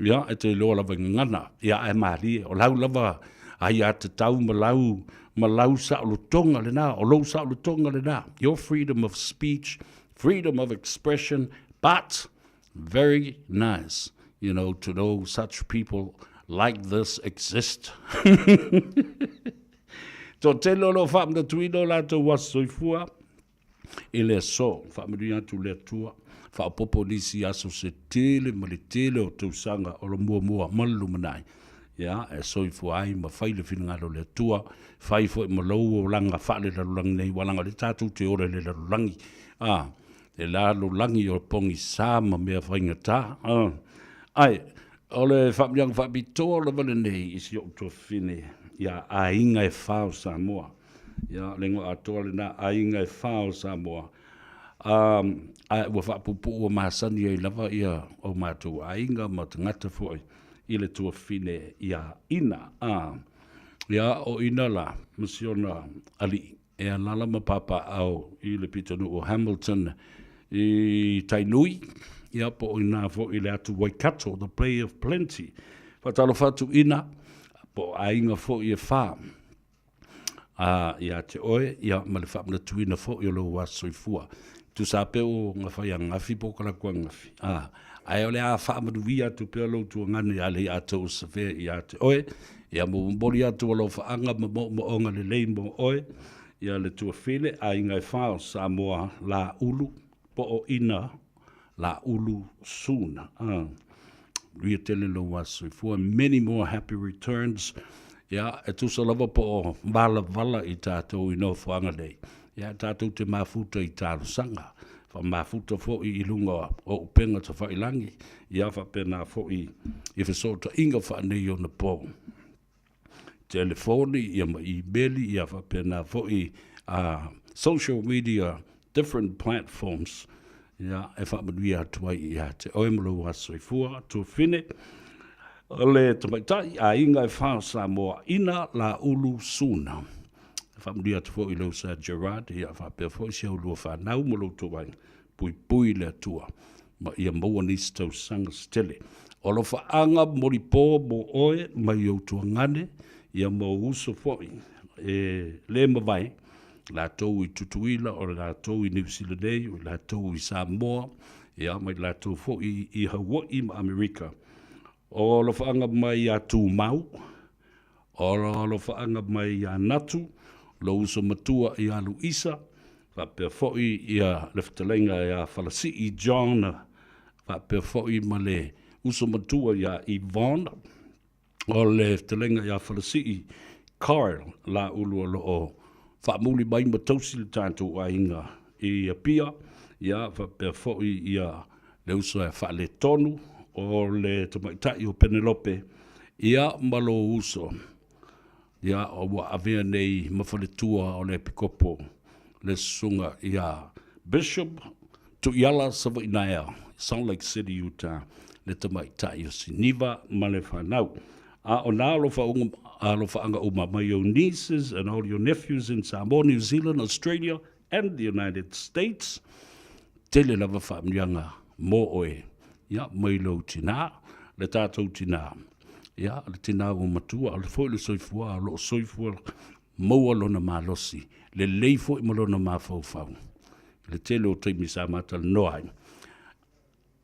Ia, e te iloa lava i gagana, ia ae malie, o lau lava aiatatau ma lau, ma lau saolotoga lena, o lou saolotoga lena, your freedom of speech, freedom of expression, but very nice, you know, to know such people like this exist. Toatele o lo o faamanatuina o latou aso soifua, I le aso, faamanuia atu le Atua, faaopoopo nisi aso se tele ma le tele o tausaga o le muamua ma le lumanai, ia, e soifua ai ma fai le finagalo o le Atua, fai foi ma lou olaga faalelalolagi nei, ua leaga o lea tatou te ola i le lalolagi, a, le lalolagi o pogisa ma mea faigata, a. Ae, o le faamanuiaga faapitoa lava lenei i si ou tuafafine ia Aiga e Fa o Samoa. Ia, le igoa atoa lena, Aiga e Fa o Samoa. Um, a ua faapuupuu ua masani ai lava ia o matou aiga ma tagata foi i le tuafafine ia Ina. A, ia, o Ina la, ma si ona alii, e alala ma papaaao i le pitonuu o Hamilton i Tainui, ia, po o ina foi i le atu Waikato, the Bay of Plenty. Faatalofa atu Ina, po o aiga foi e fa. Ā, ia te oe, ia, ma le faamanatuina foi o lou aso soifua. Tusa pea o gafai angafi po o kalaku angafi. Ā, ae o le a faamanuia atu pea lou tuagane ia lei atoa ua safea ia te oe, ia mo momoli atu alofaaga ma moomooga lelei mo oe, ia le tuafine, aiga e fa o Samoa, Lāulu, po o Ina Lāulu soon. Ah, manuia tele lou aso soifua. Many more happy returns. Ia, e tusa lava po o valavala i tātou i nofoaga nei. Ia, tātou te mafuta i talosaga. Whamafuta foi i lunga o upenga tawhailangi. Ia, whapena foi i fesootaiga whaanei ona pō. Telefoni, ia ma imeli, ia faapena foi a social media, different platforms, ia e faamanuia atu ai ia te oe ma lou aso soifua, tuafine, o le tamaitai aiga e fa o Samoa, Ina Laulu Suna. E faamanuia atu foi i lou sa Gerard, ia faapea foi si au lua fanau ma lou tou aiga. Puipui le Atua ma ia maua nisi tausaga se tele. O alofaaga molipo mo oe mai ou tuagane, ia ma ou uso foi e le mavae, latou i Tutuila, o latou i Niu Sila nei, o latou i Samoa, ia ma i latou foi i Hawaii ma Amerika. O alofaaga mai ia Tumau, o alofaaga mai ia Natu, lou uso matua ia Luisa, faapea foi ia le fetalaiga ia Falasii John, faapea foi ma le uso matua ia Yvonne, o le fetalaiga ia Falasii Carl Laulu o lo o faamuli mai ma tausi le tatou aiga i Apia, ia faapea foi ia le uso e faaletonu o le tamaitai o Penelope, ia ma lou uso. Ia, ua avea nei ma faletua o le Epikopo le Susuga ia Bishop Tuiala Savainaea, Salt Lake City, Utah, le tamaitai o Siniva ma le fanau. A o nā alofaaga uma mai ou nieces and all your nephews in Samoa, New Zealand, Australia and the United States, tele lava faamanuiaga mo oe, ia, mai lou tinā, le tatou tinā, ia, le tinā ua matua, o le foi le soifua, o loo soifua maua lona malosi, lelei foi ma lona mafaufau. I le tele o taimi sa matalanoa ai.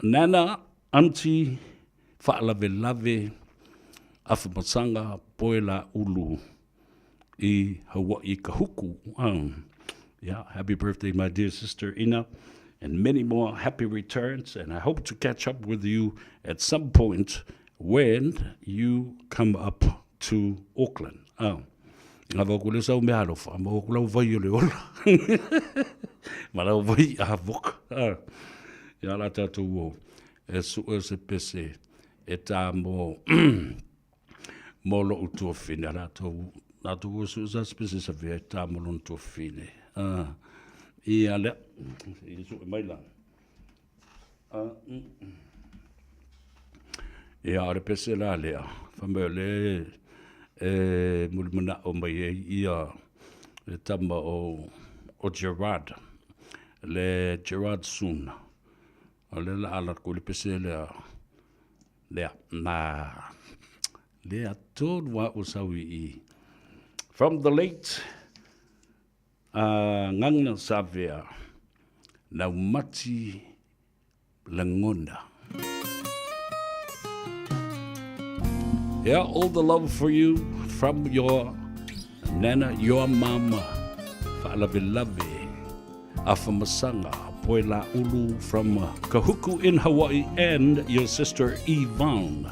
Nana, auntie, faalavelave, afamasaga, poe laulu i Hawaii Kahuku. Yeah, happy birthday, my dear sister Ina, and many more happy returns. And I hope to catch up with you at some point when you come up to Auckland. Oh. Ngā wau kule sau mea alofa, ma wau lau vai o le ola. Ma lau vai a voka. Ah. Ia la tātou o, e sue se pese e tā mō, mō lou tuafine. A lātou, lātou o sue sa se pese sa vea e tā mō lona tuafine. Ah. Ia lea, i sue mai la. Ah, mm. Ia, o le pese la lea, fai mai o lea e mulimanao mai ai ia le tama o, o Gerard, le Gerard Soon. O lea la ala ku le pese lea, lea, na, lea tonu a o sau i i. From the late uh, Nganga Savea, Naumati Lagona. Yeah, all the love for you from your nana, your mama, Faalavelave, Afamasaga, Poelaulu from Kahuku in Hawaii, and your sister Yvonne.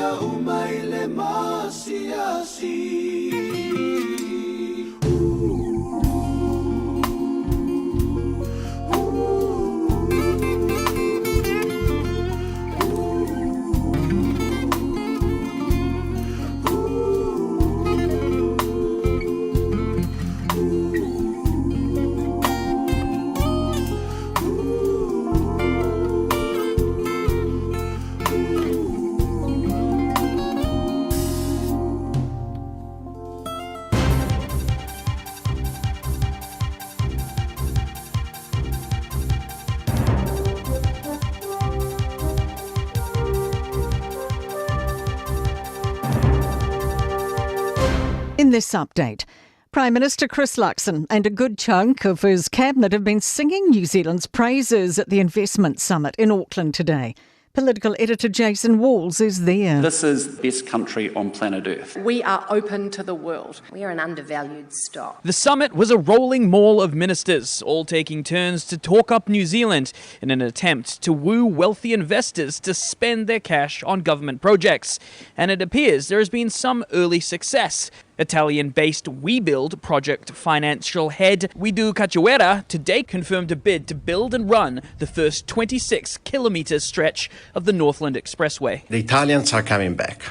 mea uma i le maasiasi. In this update, Prime Minister Chris Luxon and a good chunk of his cabinet have been singing New Zealand's praises at the Investment Summit in Auckland today. Political editor Jason Walls is there. This is the best country on planet Earth. We are open to the world. We are an undervalued stock. The summit was a rolling maul of ministers, all taking turns to talk up New Zealand in an attempt to woo wealthy investors to spend their cash on government projects. And it appears there has been some early success. Italian based WeBuild project financial head Widu Cachoeira today confirmed a bid to build and run the first 26 kilometre stretch of the Northland Expressway. The Italians are coming back.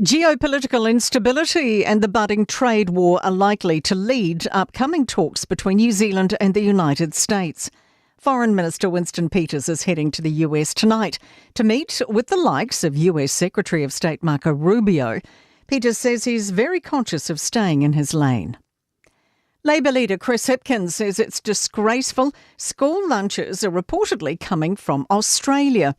Geopolitical instability and the budding trade war are likely to lead upcoming talks between New Zealand and the United States. Foreign Minister Winston Peters is heading to the US tonight to meet with the likes of US Secretary of State Marco Rubio. Peters says he's very conscious of staying in his lane. Labour leader Chris Hipkins says it's disgraceful school lunches are reportedly coming from Australia.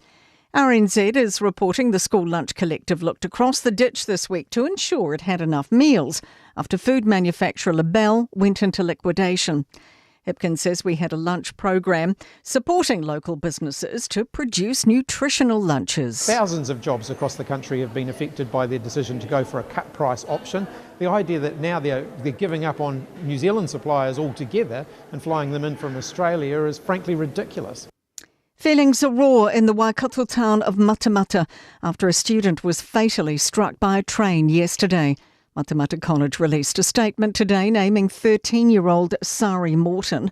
RNZ is reporting the School Lunch Collective looked across the ditch this week to ensure it had enough meals after food manufacturer Labelle went into liquidation. Hipkins says we had a lunch program supporting local businesses to produce nutritional lunches. Thousands of jobs across the country have been affected by their decision to go for a cut price option. The idea that now they're, they're giving up on New Zealand suppliers altogether and flying them in from Australia is frankly ridiculous. Feelings are raw in the Waikato town of Matamata after a student was fatally struck by a train yesterday. Matamata College released a statement today naming 13 year old Sari Morton.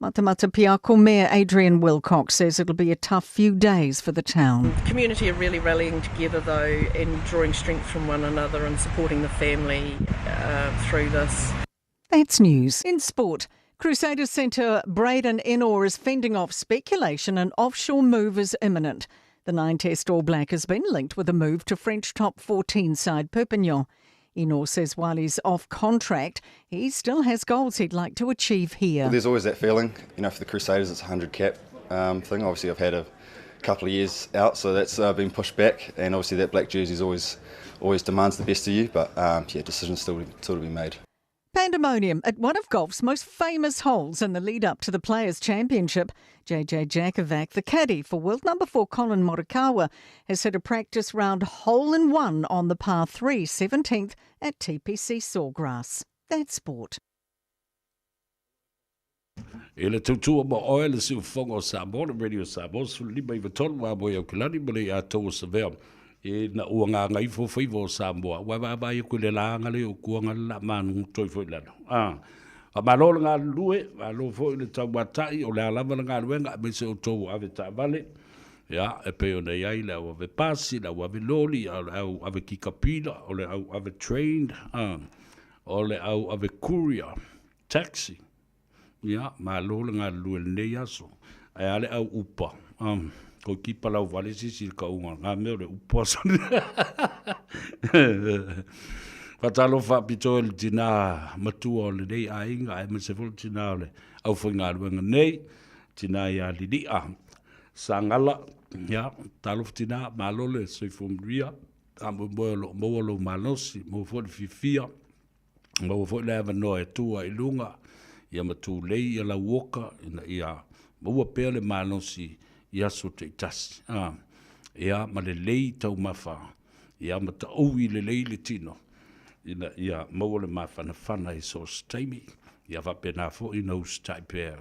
Matamata Piako Mayor Adrian Wilcox says it'll be a tough few days for the town. The community are really rallying together though and drawing strength from one another and supporting the family uh, through this. That's news. In sport, Crusaders centre Braden Enor is fending off speculation an offshore move is imminent. The nine test All Black has been linked with a move to French top 14 side Perpignan. Enor says while he's off contract, he still has goals he'd like to achieve here. Well, there's always that feeling, you know, for the Crusaders, it's a 100 cap um, thing. Obviously, I've had a couple of years out, so that's uh, been pushed back. And obviously, that black jersey is always always demands the best of you. But um, yeah, decisions still still to be made. Pandemonium at one of golf's most famous holes in the lead up to the Players' Championship. JJ Jakovac, the caddy for world number four Collin Morikawa, has hit a practice round hole in one on the par 3 17th at TPC Sawgrass. That's sport. E le tautua ma oe le siufofoga o Samoa, le Radio Samoa, 15 93 ma moe Aukilani ma le ia tou o Savea. E na ua gagaifo faiva o Samoa, ua vaavaai aku i le laga lea o kuaga le la manu toi foi lalo. A, faamalo le galulue, malo foi le taumatai, o le a lava le galuega, aemaise outou ua ave taavale, ia, e pei ona i ai le au ave pasi, le au ave loli, a o le au ave kikapila, o le au ave train, a, o le au ave courier, taxi, Ia, malo le galulue i lenei aso. Ae a le au upa? Um, ko kipa lau vale sisi le kauga, ngā mea o le upa Whatalofa pito e le tinā matua o lenei aiga, aemaise foi le tinā o le aufaigaluega nei, tinā ia Lili'a Sagala, ia, talofa tinā, malo le soifua manuia, faamoemoe o lo o maua lou malosi, maua foi le fiafia, Maua foi le avanoa e tu ai i luga, ia ma tulei ia lauoka ina ia maua pea le malosi i aso taitasi. A, ia ma lelei taumafa, ia ma taui lelei le tino, ina ia maua le mafanafana i so o se taimi, ia faapena foi ona usitai pea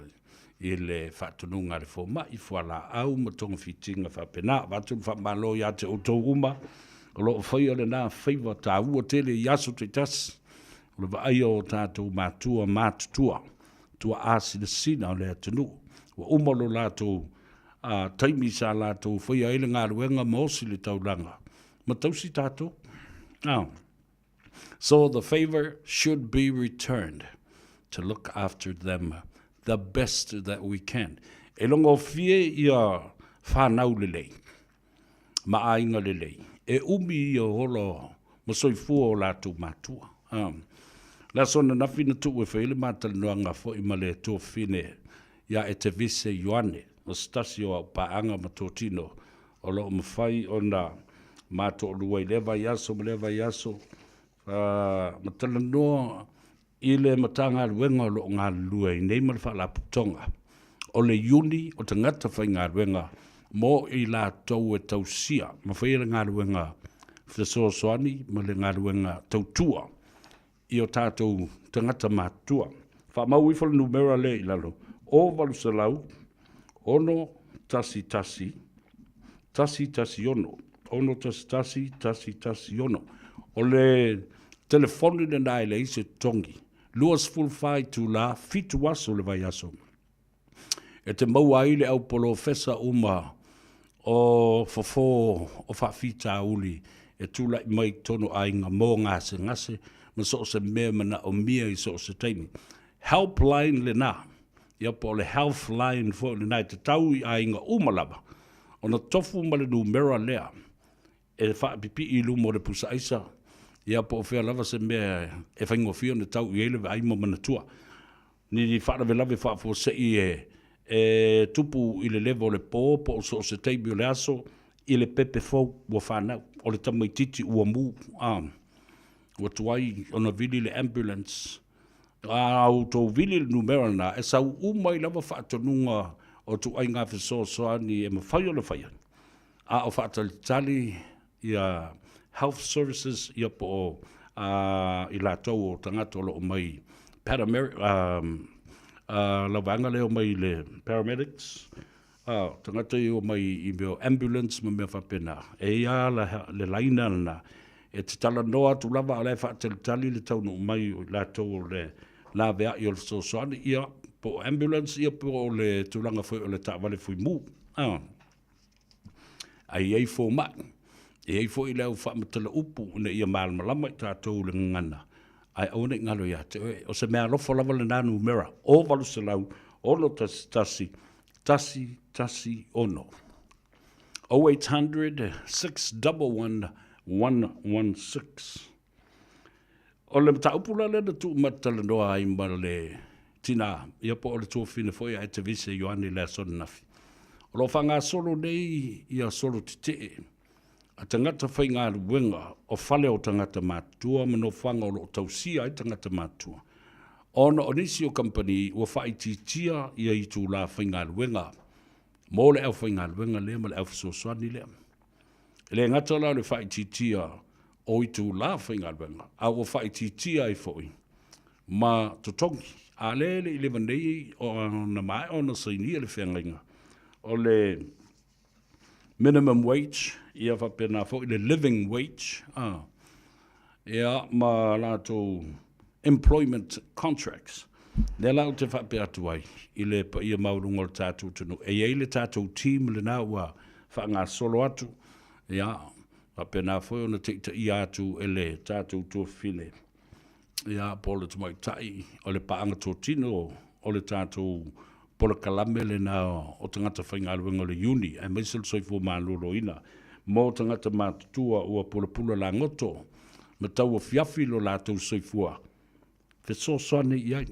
i le faatonuga a le fomai, fualaau ma togafitiga faapena. Avatu le faamalo ia te outou uma. O lo o faia lena faiva taua tele i aso taitasi, o le vaaia o tatou matua matutua, tuaa sinasina o le atunuu. Ua uma lo latou a taimi sa latou faia ai le galuega ma osi le taulaga ma tausi tatou. Ah. So the favor should be returned to look after them the best that we can. E logofie ia whanau lelei, ma aiga lelei. E umi ia ola ma soifua o latou matua. Um, le aso ananafi na tuu e fai ai le matalanoaga foi ma le tuafafine ia Etevise Ioane, o se tasi o au paaga ma totino o lo o mafai ona ma toalua i lea vaiaso ma lea vaiaso, ma talanoa i le Matagaluega o lo o galulue ai nei ma le Faalapotopotoga o le Iuni o Tagata Faigaluega mo i latou e tausia ma faia le galuega fesoasoani ma le galuega tautua i o tatou tagata matutua. Faamau ifo le numera lea i lalo, 0800 611 116 611 116. O le telefoni lena e leai se totogi, 24 itula, 7 aso o le vaiaso. E te maua ai le au polofesa uma o fofo o faafitauli e tulai mai i totonu o aiga mo gasegase ma so o se mea e manaomia i so o se taimi. Helpline lena, ia po o le healthline foi lena e tatau i aiga uma lava ona tofu ma le numera lea e faapipii i luma o le pusa aisa, ia po o fea lava se mea e faigofie ona tau i ai le vaai ma manatua. Ni faalavelave faafuasei e e tupu i le leva o le po po o so o se taimi o le aso i le pepe fou ua fanau, o le tamaitiiti ua mu, a, ua tuai ona vili le ambulance. A outou vili le numera lena, e sau uma ai lava faatonuga o ituaiga fesoasoani e mafai ona faia, a o faatalitali ia health services ia po o i latou o tagata o lo o mai paramedic lau vaega lea o mai le paramedics tagata ia o mai i mea o ambulance ma mea faapena. E i ai lava le laina lena e te talanoa atu lava a o la e faatalitali le taunuu mai o i latou o le laveai o le fesoasoani ia po o ambulance ia po o le tulaga foi o le taavale fuimu. Ae i ai fomai, e i ai foi le au faamatala upu ina ia malamalama i tatou i le gagana, ae aua ne i galo ia te oe. O se meaalofa lava lena numera, 0800 611 116. 0800 611 116. O le mataupu la lea na tuu matalanoa ai ma le tinā, ia po o le tuafafine foi a Etevise Ioane i le aso ananafi. O lo o faagasolo nei ia solo tetee a tagata faigaluega o fale o tagata matutua ma nofoaga o lo o tausia ai tagata matutua, ona o nisi o kamupani ua faaitiitia ia itula faigaluega mo le aufaigaluega lea ma le au fesoasoani lea. E le gata la o le faaitiitia o itula faigaluega, a ua faaitiitia ai foi ma totogi. A lea e le i leva nei ona maea ona sainia le feagaiga o le minimum wage, ia faapena foi le living wage, a, ia ma latou employment contracts. Lea la ou te faapea atu ai i le paia maualuga o le tatou atunuu, e i ai le tatou team lena ua faagasolo atu, ia, faapena foi ona taitaia atu e le tatou tuafafine, ia, po o le tamaitai o le paaga totino o le tatou polokalame lena o tagata faigaluega o le Iuni, aemaise o le soifua maloloina mo tagata matutua ua pulapula lagoto ma tauafiafi lo latou soifua, fesoasoani i ai.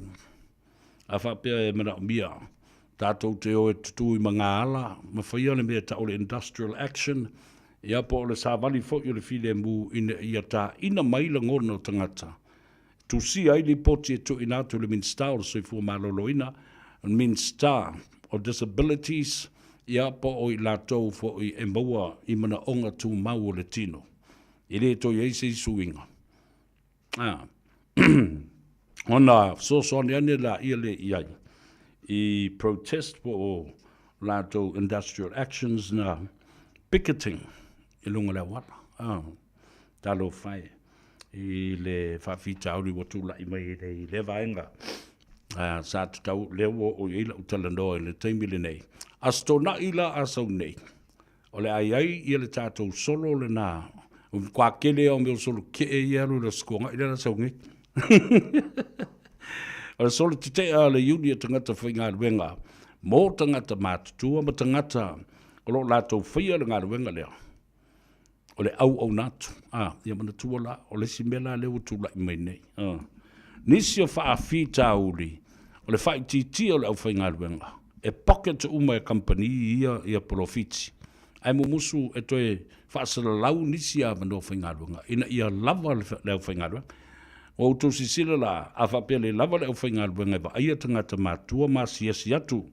A faapea e manaomia, tatou te o e tutū i magaala ma faia le mea e tau o le industrial action, ia po o le savali foi o le filemu ina ia taina mai lagona o tagata. Tusia ai lipoti e tuuina atu i le Minisita o le Soifua Maloloina, Minisita o Disabilities, ia po o i latou foi e maua i manaoga tumau o le tino. E le toe i ai se isi uiga. A. Ona fesoasoani ane laia lea i ai i protest po o latou industrial actions na picketing i luga o le auala. A. Talofa e i le faafitauli ua tulai mai i lea vaega. Sa tatau, lea ua oo i ai lau talanoa i le taimi lenei. Aso Toonai la a sau nei, o le a i ai ia le tatou solo lena. Ua matua tele lava o mea o solo tetee ia e alu i le Aso Toonai lea la sau nei. O le solo tetee a le iuni a tagata faigaluega mo tagata matutua ma tagata o lo o latou faia le galuega lea. O le auauna atu. A, ia manatua la, o le isi mea la lea ua tulai mai nei. A. Nisi o faafitauli, o le faaitiitia o le aufaigaluega, e pocket uma e kamupani ia ia polofiti, ae mumusu e toe faasalalau nisi avanoa faigaluega ina ia lava le aufaigaluega. Ua outou silasila la, a faapea le lava le aufaigaluega e vaaia tagata matutua ma asiasi atu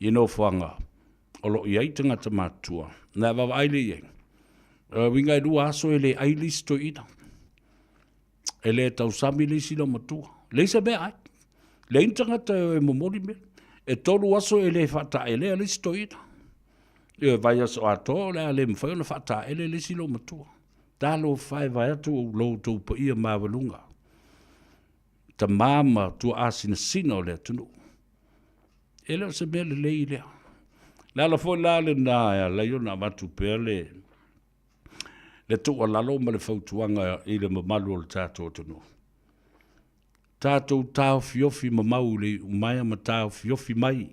i nofoaga o lo o i ai tagata matutua, na e vaavaai lea i ai, o le uiga e 2 aso e le ai le isi toeaina, e le tausami le isi loomatua, leai se mea ai, leai ni tagata e momoli mea. E 3 aso e le faataelea le isi toeaina. Ioe, vaiaso atoa o le a le mafai ona faataele le isi loomatua. Talofa e vaeatu lo outou paia maualuga, tama ma tuaa sinasina o le atunuu. E le o se mea lelei lea. Le ala foi la lena e ala ai ona avatu pea le le tuualalo ma le fautuaga i le mamalu o le tatou atunuu. Tatou taofiofi mamau i le iumaea ma taofiofi mai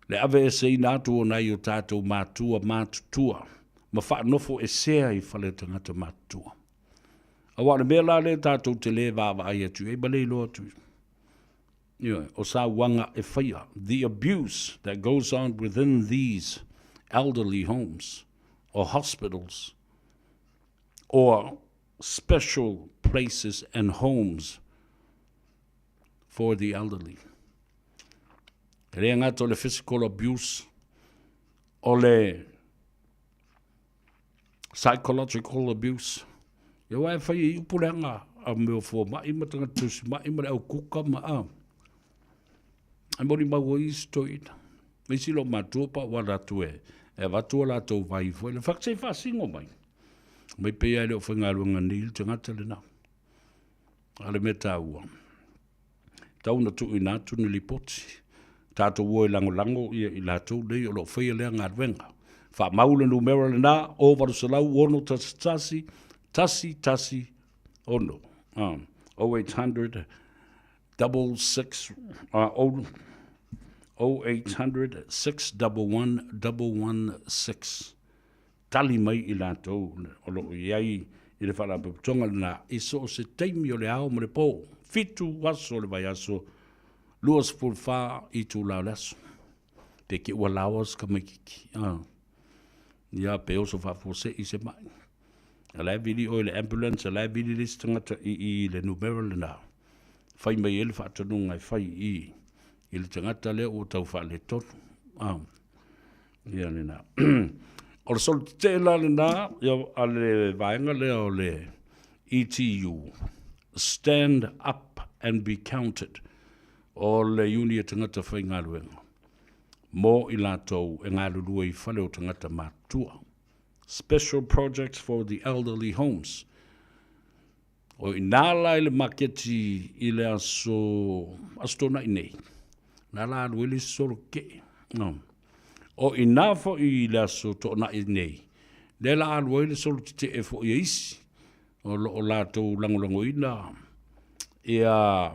le aveeseina atu o nai o tatou matua matutua ma faanofo esea i fale o tagata matutua. Aua o le mea la lea tatou te le vaavaai atu i ai ma le iloa atu i ai. Ioe, o sauaga e faia, the abuse that goes on within these elderly homes or hospitals or special places and homes for the elderly. E le gata o le physical abuse, o le psychological abuse. Ia aua e fai ai upu leaga a mea o fomai ma tagata tausimai ma le au kuka ma a. E molimau ai isi toeaina. Ma isi loomatua pa ua alu atu e avatu a latou vai foi lea. Fai atu se i faasino mai. Mai pei lava e le o faigaluega nei le tagata lena. A o le mea taua, tatau ona tuuina atu ni lipoti. Tatou o e lagolago ia i latou nei o lo o faia lea galuega. Faamau le numera lena, 0800 611 116. 0800 66 0800 611 116. Tali mai i latou o lo o i ai i le Faalapotopotoga lena i so o se taimi o le ao ma le po, 7 aso o le vaiaso, 24 itula o le aso. Pe ke ua laoa se tamaititi, a, ia pe oso faafuasei se mai. A la e vili oe i le ambulance, a la e vili le isi tagata i i le numera lena, fai mai ai le faatonuga e fai i i le tagata lea ua tau faaletonu. A. Ia lena. O le solo tetee la lena a le vaega lea o le ETU, Stand Up and Be Counted, o le iuni a tagata faigaluega mo i latou e galulue i fale o tagata matutua. Special Projects for the Elderly Homes. O i ina la i le maketi i le aso, Aso Toonai nei, na la alu ai le isi solo tetee. No. O i ina foi i le Aso Toonai nei, lea la alu ai le solo tetee foi a isi o lo o latou lagolagoina ia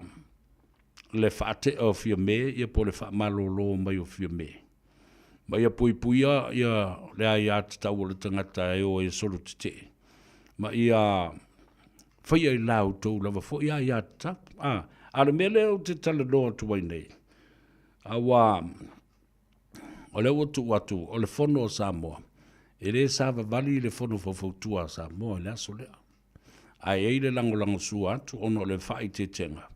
le faatea o Fiame ia po o le faamalolo mai o Fiame. Ma ia puipuia ia le aiatatau o le tagata e o ai e solo tetee, ma ia faia i la outou lava foi aiatatau. A, a o le mea lea ou te talanoa atu ai nei, aua o lea ua tuu atu o le Fono a Samoa, e le savavali le Fono Faufautua a Samoa i le aso lea. Ae i ai le lagolagosua atu ona o le faaeteetega.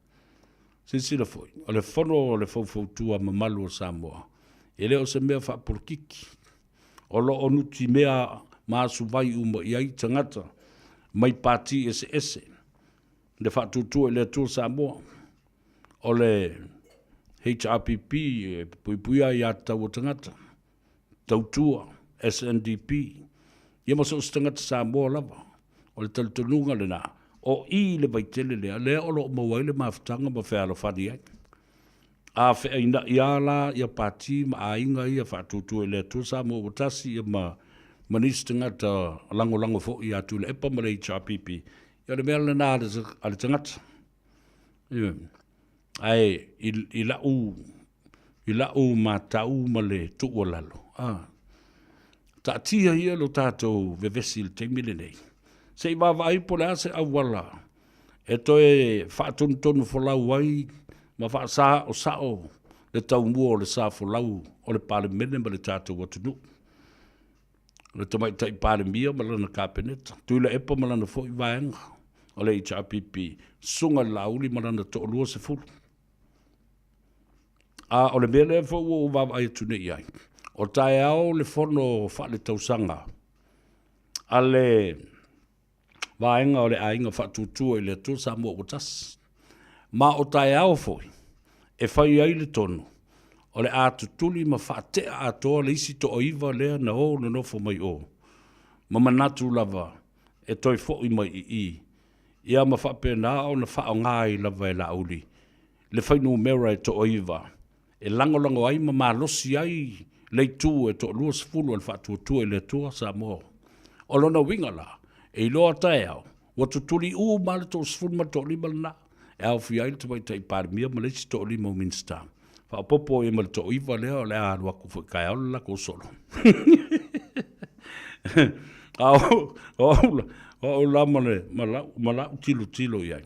Silasila foi, o le fono o le faufautua mamalu o Samoa, e le o se mea faapolokiki. O lo o nutimea ma asuvai uma i ai tagata mai pati eseese le faatuatua i le Atua Samoa. O le HRPP e puipuia aiatatau a tagata. Tautua, SNDP, ia ma so o se tagata Samoa lava. O le talitonuga lena, o i le vaitele lea, lea o lo o maua ai le mafutaga ma fealofani ai. A feaina'i lava la ia Pati ma aiga ia faatuatua i le Atua Samoa ua tasi ia ma ma nisi tagata lagolago foi ia Tuilaepa ma le HRPP, ia o le mea lena a le tagata. Ioe. Ae i, i la'u i la'u matau ma le tuualalo, a, taatia ia lo tatou vevesi i le taimi lenei, se i vaavaai po o le a se auala e toe faatonutonu folau ai ma faasaosao le taumua o le sa folau o le Palemene ma le tatou atunuu. O le Tamaitai Palemia ma lana Kapeneta, Tuilaepa ma lana foi vaega o le HRPP, Susuga i le Laauli ma lana toalua sefulu. A o le mea lea foi ua ou vaavaai atu nei i ai, o taeao le fono faaletausaga a le vaega o le Aiga Faatuatua i le Atua Samoa ua Tasi. Ma o taeao foi e fai ai le tonu o le a tutuli ma faatea atoa le isi toaiva lea na o nonofo mai o, ma manatu lava e toe foi mai i i, ia ma faapena ona faaaoga ai lava e Laauli le fuainumera e toaiva e lagolago ai ma malosi ai le itu e toaluasefulu a le Faatuatua i le Atua Samoa. O lona uiga la, e iloa taeao, ua tutuli uma lava le toasefulu ma le toalima lena, e aofia ai le Tamaitai Palemia ma le isi toalima o Minisita. Faaopoopo i ai ma le toaiva lea o le a alu atu foi taeao le latou solo. A o au la, o au la ma, le, ma, lau, ma lau tilotilo i ai.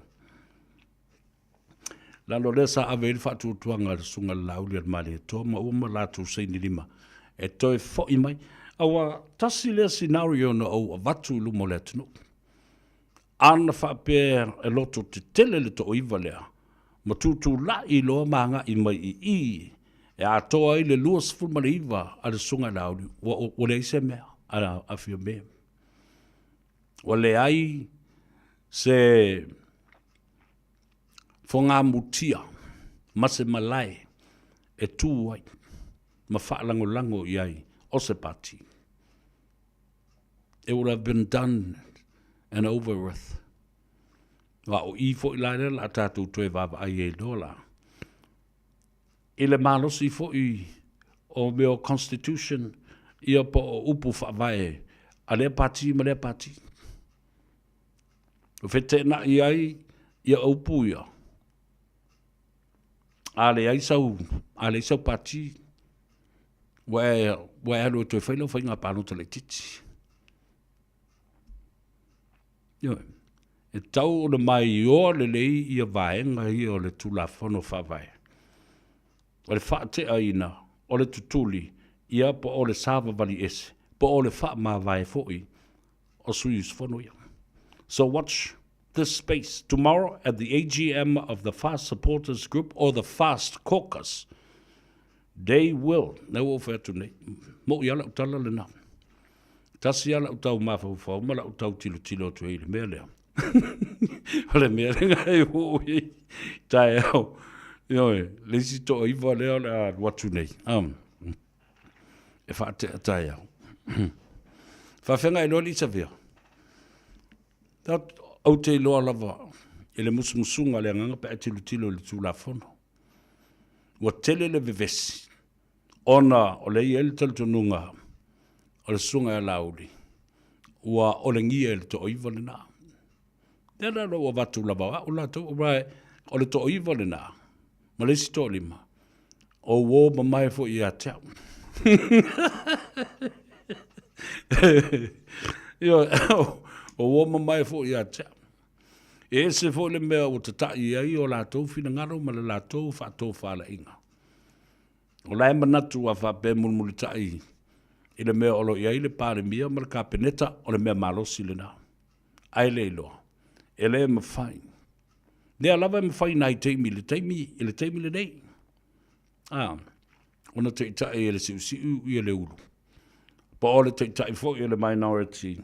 Lalo lea sa ave ai le faatuatuaga a le Susuga i le Laauli a le Malietoa ma ua ma latou saini lima e toe fo'i mai. Aua tasi lea scenario na ou avatu i luma o le atunuu. Ana faapea e loto tetele le toaiva lea ma tutula'i loa ma aga'i mai i i e atoa ai le 29 a le Susuga i le Laauli, ua, ua leai se mea a Fiame. Ua leai se fogamutia ma se malae e tu ai ma faalagolago i ai o se pati. It would have been done and over with. Aua o i foi la lea o le a tatou toe vaavaai ai loa la. I le malosi foi o mea o constitution ia po o upu faavae a lea pati ma lea pati. Ua feteenai ai ia upu ia, a leai sau, a leai sau pati, ua e, ua e alu e toe fai lau faiga palota laitiiti. Ioe. E tatau ona maioa lelei ia vaega ia o le Tulafono Faavae. O le faateaina, o le tutuli, ia po o le savavali ese, po o le faamavae foi o sui usufono ia. So watch this space tomorrow at the AGM of the Fast Supporters Group or the Fast Caucus. They will, lea ua ou fai atu nei, moʻi lava lau tala lena. Tasi lava lau tau mafaufau ma lau tau tilotilo atu ai i le mea lea. O le mea lena e oo i ai taeao. Ioe, le isi toaiva lea o le a alu atu nei. Um, e faatea taeao. Faafeagai loa Lisavea. Ou te iloa lava i le musumusuga a le agaga pe a tilotilo i le Tulafono. Ua tele le vevesi ona o lea e i ai le talitonuga o le susuga ia Laauli ua olegia e le toaiva lena. Lea la ua avatu lava o au latou, aua o le toaiva lena ma le isi toalima, o uo mamae foi ia te au. Ioe, o uo mamae foi ia te au. E ese foi le mea ua tata'i ai o latou finagalo ma le latou faatofalaiga. O la e manatu a faapea e mulimulita'i i le mea o lo o i ai le Palemia ma le Kapeneta, o le mea malosi lena. Ae le iloa, e le mafai. Lea lava e mafai nai taimi i le taimi, i le taimi lenei. A, ona taitai e le siusiu ia le ulu. Po o le taitai foi o le minority,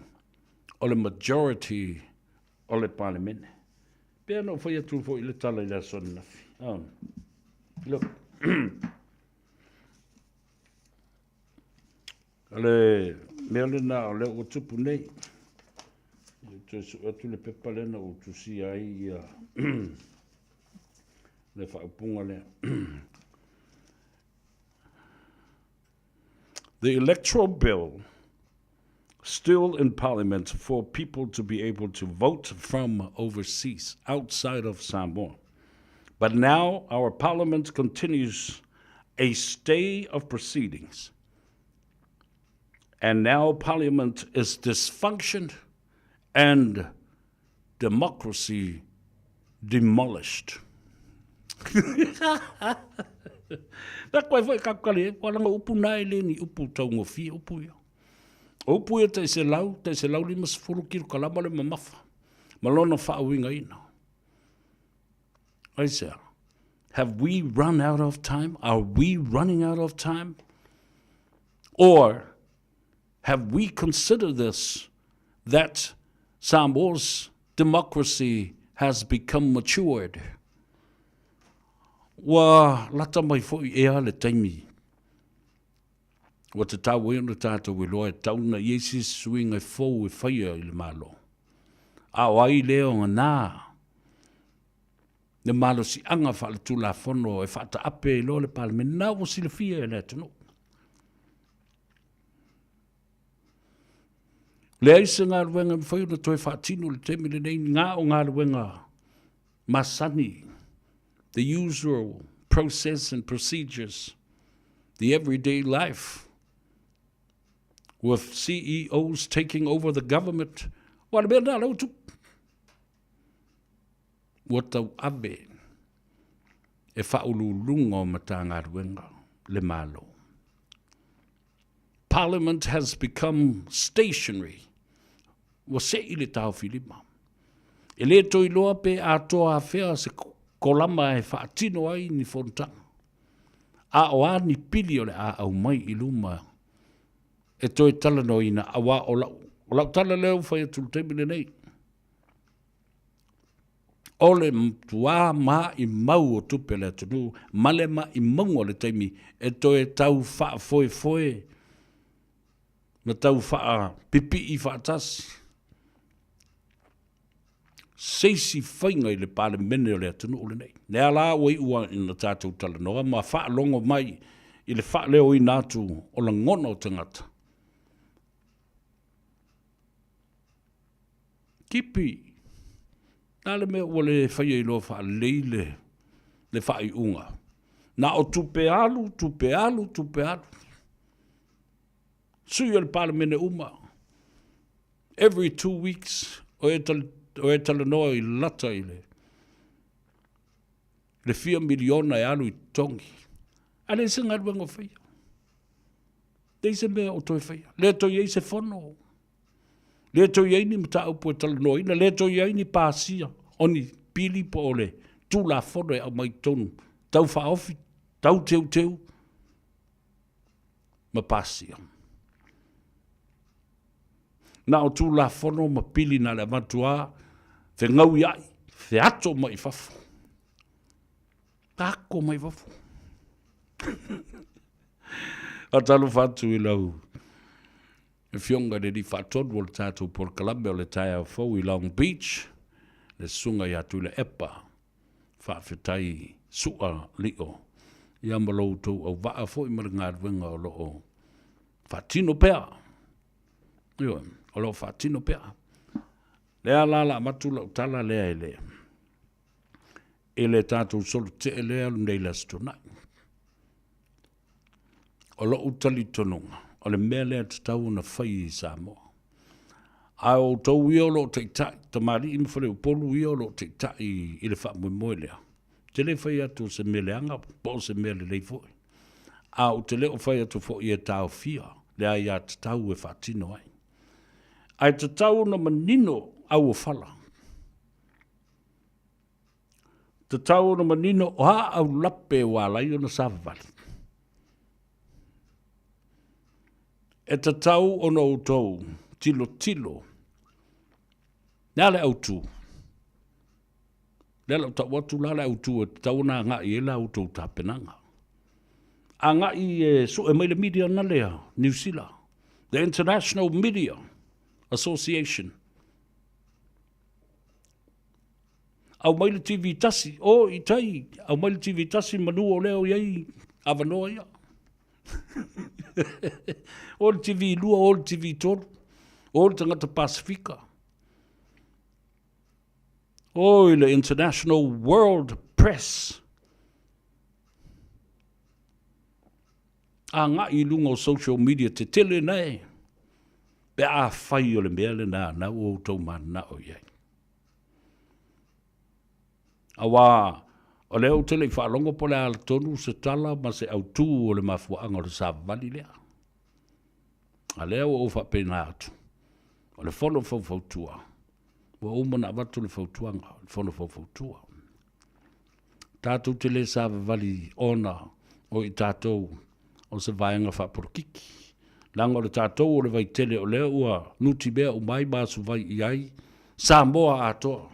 o le majority o le Palemene. Pei ona ou fai atu foi le tala i le aso ananafi. Oh. Look. O le mea lena o lea ua tupu nei. Toe sue atu le pepa lea na ou tusia ai ia le faaupuga lea. The electoral bill still in parliament for people to be able to vote from overseas outside of Samoa. But now our parliament continues a stay of proceedings. And now parliament is dysfunctioned and democracy demolished. Na koe foi ka kale, kua langa upu na e le ni upu taugofie upu ia. O upu ia tai se lau, tai 150 kilokalama le mamafa, ma lona faauigaina. Aisea? Have we run out of time? Are we running out of time? Or have we considered this, that Samoa's democracy has become matured? Ua lata mai foi ea le taimi ua tatau ai ona tatou iloa e tatau ona i ai se isi suiga e fou e faia i le Malo. A o ai lea o gana le malosiaga faaletulafono e faataape ai loa le Palemene? Na ua silafia e le atunuu. Leai se galuega e mafai ona toe faatino i le taimi lenei, na o galuega masani, the usual process and procedures, the everyday life, with CEOs taking over the government. Ua le mea lena lea ua tupu. Ua tauave e faauluuluga o Matagaluega le Malo. Parliament has become stationary. Ua sei le taofilima. E le toe iloa pe atoa afea se kolama e faatino ai ni fonotaga. A o a ni pili o le a aumai i luma e toe talanoaina, aua o lau, o lau tala lea ua fai atu i le taimi lenei. O le matua maimau o tupe a le atunuu ma le maimauga o le taimi e toe tau faafoefoe ma tau faapipii faatasi se isi faiga i le Palemene o le atunuu lenei. Lea la ua iu ina tatou talanoa ma faalogo mai i le faaleoina atu o lagona o tagata. Kipi, na le mea ua le faia iloa faalelei le, le faaiuga. Na o tupe alu, tupe alu, tupe alu. Sui o le Palemene uma. Every 2 weeks, o e, tal, o e talanoa i lata i le, le fia miliona e alu i totogi. A le se galuega o faia. Leai se mea o toe faia. Le toe i ai se fono. Le toe i ai ni mataupu e talanoaina, le toe i ai ni pasia o ni pili po o le Tulafono e aumai i totonu, tau faaofi, tau teuteu ma pasia. Na o Tulafono ma pili na le avatu a fegauia'i, feato mai i fafo. Tako mai fafo. Faatalofa atu i lau Afioga i le Alii Faatonu o le tatou polokalame o le taeao fou i Long Beach, le Susuga ia Tuilaepa Faafetai Su'a Lio, ia ma lo outou auvaa foi ma le galuega o lo o faatino pea. Ioe, o lo o faatino pea. Lea la la avatu lau tala lea i le i le tatou solo tee lea alu nei i le Aso Toonai. O lou talitonuga, o le mea lea e tatau ona fai i Samoa. A o outou ia o lo o taitai, tamalii ma faleupolu ia o lo o taitai i le faamoemoe lea, ou te le fai atu o se mea leaga po o se mea lelei foi. A ou te le o fai atu foi e taofia le aiatatau e faatino ai. Ae tatau ona manino auofala. Tatau ona manino o a aulape ua ala ai ona savavali. E tatau ona outou tilotilo le a le autu. Lea la ou tau atu la le autu e tatau ona agai i ai la outou tapenaga. Agai e sue mai le media na lea, Niu Sila, the International Media Association. Aumai le TV tasi, o i tai, aumai le TV tasi manu o lea o i ai avanoa ia. o le TV 2, o le TV 3, o le tagata Pasifika. O i le International World Press. Agai i luga o social media tetele nei, pe afai o le mea lena na ua outou mananao i ai. Aua o lea ou te le i faalogo po o le a tonu se tala ma se autū o le mafuaaga o le savavali lea. A lea ua ou faapena atu, o le Fono Faufautua, ua uma ona avatu le fautuaga o le Fono Faufautua. Tatou te le savavali ona o i tatou o se vaega faapolokiki. Leaga o le tatou o le Vaitele o lea ua nutimea uma ai ma asuvai i ai Samoa atoa.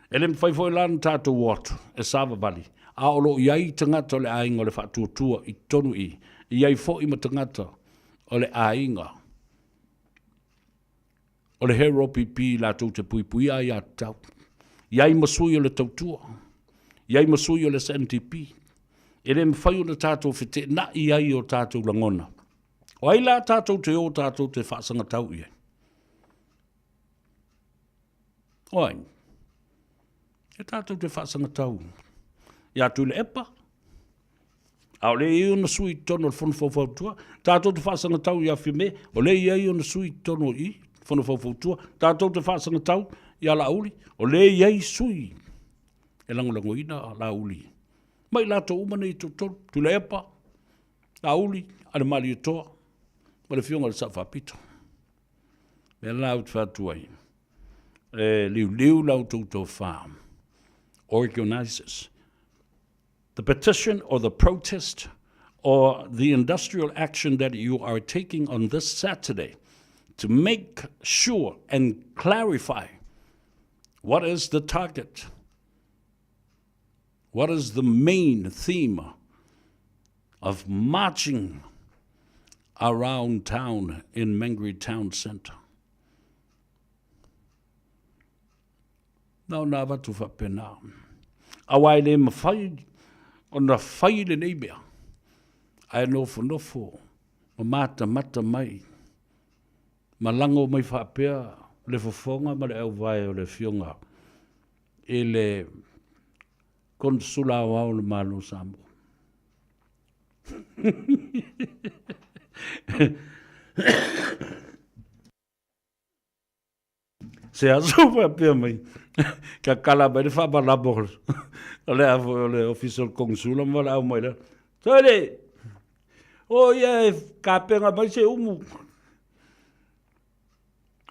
E le mafai foi la ona tatou o atu e savavali, a o lo o i ai tagata o le aiga o le Faatuatua i totonu i i, i ai foi ma tagata o le aiga o le HRPP latou te puipuia aiatatau. I ai ma sui o le Tautua, i ai ma sui o le SNDP. E le mafai ona tatou feteenai ai o tatou lagona. O ai la tatou te o tatou te faasagatau i ai? O ai? E tatou te faasagatau ia Tuilaepa, a o lea e i ai ona sui i totonu o le Fono Faufautua. Tatou te faasagatau ia Fiame, o lea e i ai ona sui i totonu i Fono Faufautua. Tatou te faasagatau ia Laauli, o lea e i ai sui e lagolagoina Laauli. Ma i latou uma nei e toatolu, Tuilaepa, Laauli, a le Malietoa ma le Afioga i le Sao Faapito. Mea la ou te fai atu ai, e liuliu la outou tofa, organizers, the petition or the protest or the industrial action that you are taking on this Saturday to make sure and clarify what is the target, what is the main theme of marching around town in Mangere Town Centre. Na ona avatu faapena. Aua e le mafai ona fai lenei mea, ae nofonofo ma matamata mai ma lago mai faapea le fofoga ma le auvae o le Afioga i le Konesula Aoao o le Malo o Samoa. Se aso faapea mai, tatala mai le faamalama o le a foi o le Ofisa o le Konesula ma valaau mai lea, Sole! O ia e tapena mai se umu.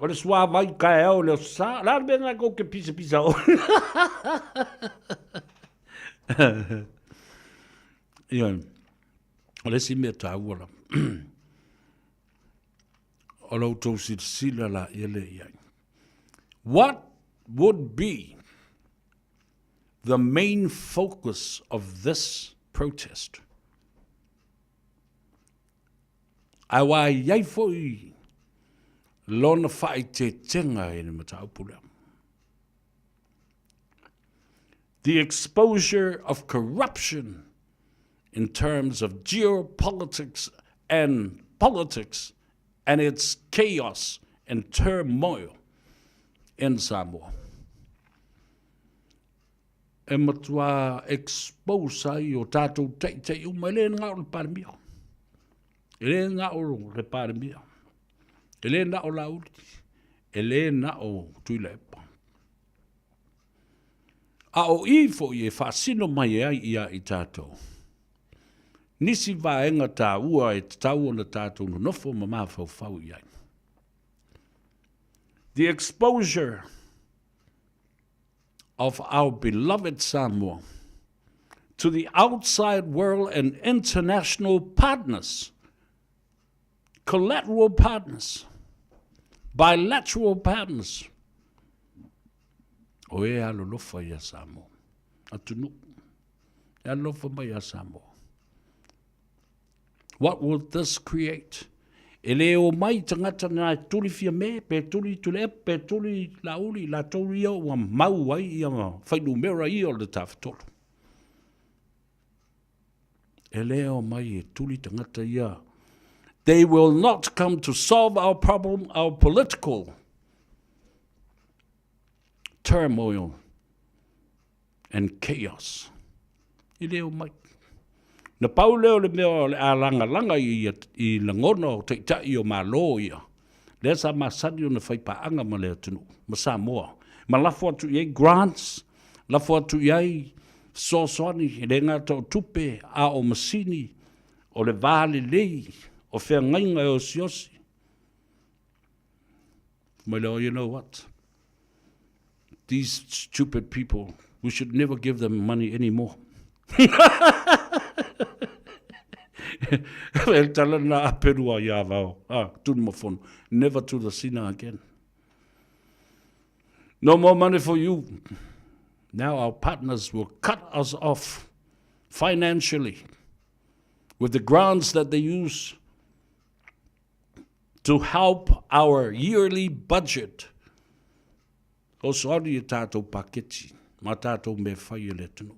O le suavai taeao o le aso Sa. O le a le mea lena tou te pisapisa oe? Ioe. O le isi mea taua lava. O la outou silasila laia lea i ai. What would be the main focus of this protest? Aua e i ai foi lona faaeteetega i le mataupu lea. The exposure of corruption in terms of geopolitics and politics and its chaos and turmoil in Samoa. E matua expose ai o tātou teitei uma, e le na o le Palemia. E le na o le Palemia. E le na o Laauli. E le na o Tuilaepa. A o i foi e faasino mai ai ia i tātou. Nisi vaega tāua e tatau ona tātou nonofo ma mafaufau i ai. The exposure of our beloved Samoa to the outside world and international partners, collateral partners, bilateral partners. O e alolofa ia Samoa. Atunuu. E alofa mai ia Samoa. What will this create? E le o mai tagata na e tuli Fiame, pe tuli Tuilaepa, pe tuli Laauli, latou ia ua mau ai ia fuainumera ia o le Tafatolu. E le o mai e tuli tagata ia. They will not come to solve our problem, our political turmoil and chaos. E le o mai. Na pau lea o le mea o le a lagalaga i, i lagona o taitai o Malo ia, lea sa masani ona fai paaga ma le atunuu, ma Samoa, ma lafo atu i ai grants, lafo atu i ai fesoasoani, e le gata o tupe, a o masini, o le va lelei, o feagaiga e osiosi. Mai lea, oh, you know what? These stupid people, we should never give them money anymore. E tala na aperua ia vao, ah, Tunumafono. Never to the sinner again. No more money for you. Now our partners will cut us off financially with the grants that they use to help our yearly budget. Fesoasoani i tātou paketi ma tātou mea whai e le atunuu.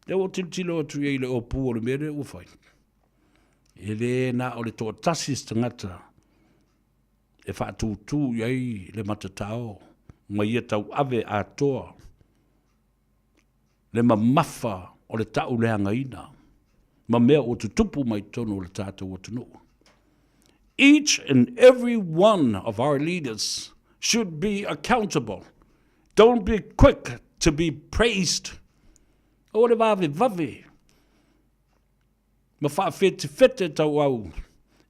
Lea ua tilotilo atu i ai le ōpū o le mea lea ua whai. E le na o le toatasi se tagata e whaatūtū i ai le matatao ma ia tauave atoa le mamafa o le tauleagaina ma mea ua tutupu mai totonu o le tātou atunuu. Each and every one of our leaders should be accountable. Don't be quick to be praised. Aua le vavevave ma faafetefete tauau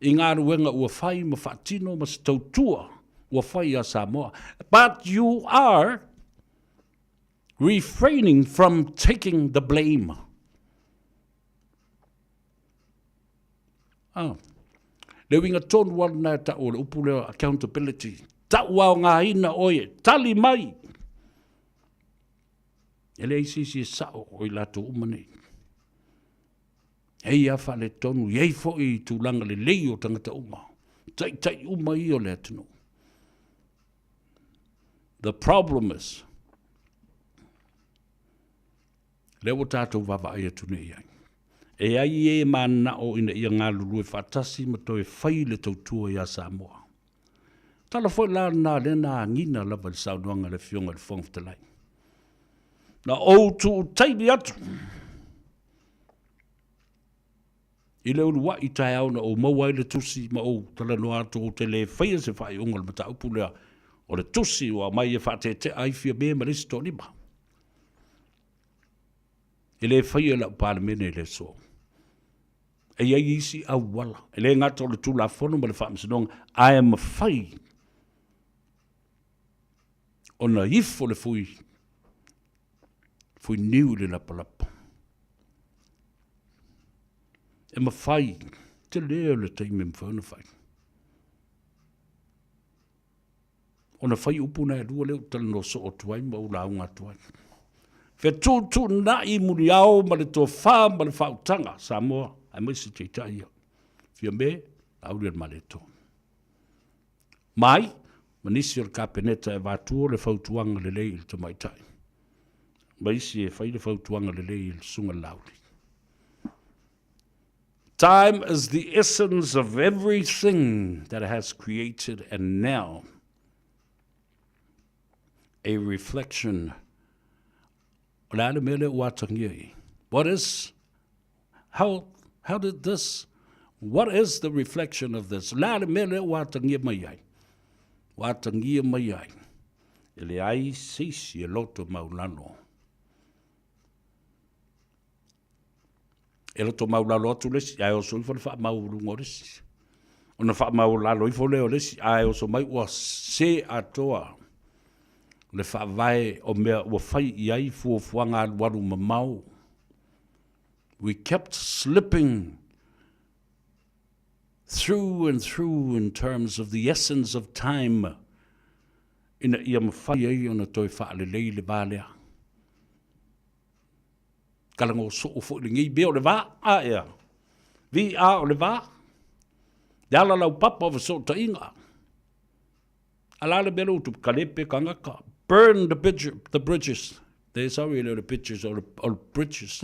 i galuega ua fai ma faatino ma se tautua ua fai iā Samoa. But you are refraining from taking the blame. Ah. Le uiga tonu lava lena e tau o le upu lea accountability. Tauaogaina oe, tali mai. E leai se isi e sao o i latou uma nei. E i a faaletonu, i ai foi i tulaga lelei o tagata uma, taitai uma ia o le atunuu. The problem is, lea ua tātou vaavaai atu nei i ai. E ai e mananao ina ia galulue faatasi ma toe fai le tautua iā Samoa. Tala foi la lena lea na agiga lava i le saunoaga a le Afioga i le Fofoga Fetalai. Na ou tuutaimi atu i le uluai taeao na ou maua ai le tusi ma ou talanoa atu ou te le faia se faaiuga o le mataupu lea o le tusi ua aumai e faateetea ai Fiame ma le isi toalima. E le faia e lau Palemene i le aso. E i ai isi auala, e le gata o le Tulafono ma le Faamasinoga, ae mafai ona ifo le fui, fui niu i le lapalapa. E mafai, tele o le taimi e mafai ona fai. Ona fai upu na e lua lea ou talanoa soo atu ai ma ou lauga atu ai. Fetuutuunai muniao ma le tofa ma le faautaga Samoa aemaise Taitai ia. Fiame, Laaulialemalietoa. Mai, ma nisi o le Kapeneta e avatua le fautuaga lelei i le tamaitai, ma isi e fai le fautuaga lelei i le Susuga Laauli. Time is the essence of everything that has created and now a reflection. O le a le mea lea ua atagia i? What is How, how did this, what is the reflection of this? Le a le mea lea ua atagia mai ai? Ua atagia mai ai. E leai se isi e loto maulalo. E loto maulalo atu le isi, ae oso ifo le faamaualuga o le isi. Ona faamaualalo ifo lea o le isi, ae oso mai ua se atoa le faavae o mea ua fai i ai fuafuaga alualu mamao. We kept slipping through and through in terms of the essence of time ina ia mafai ai ona toe faalelei le va lea. Talanoa soo foi lenei mea o le va, a ea. VA o le va. Le ala laupapa o fesootaiga. A la le mea lea ua tupu, kalepe tagata, burn the bridge, the bridges. They sorry, e le o le bitches, o le, o le bridges.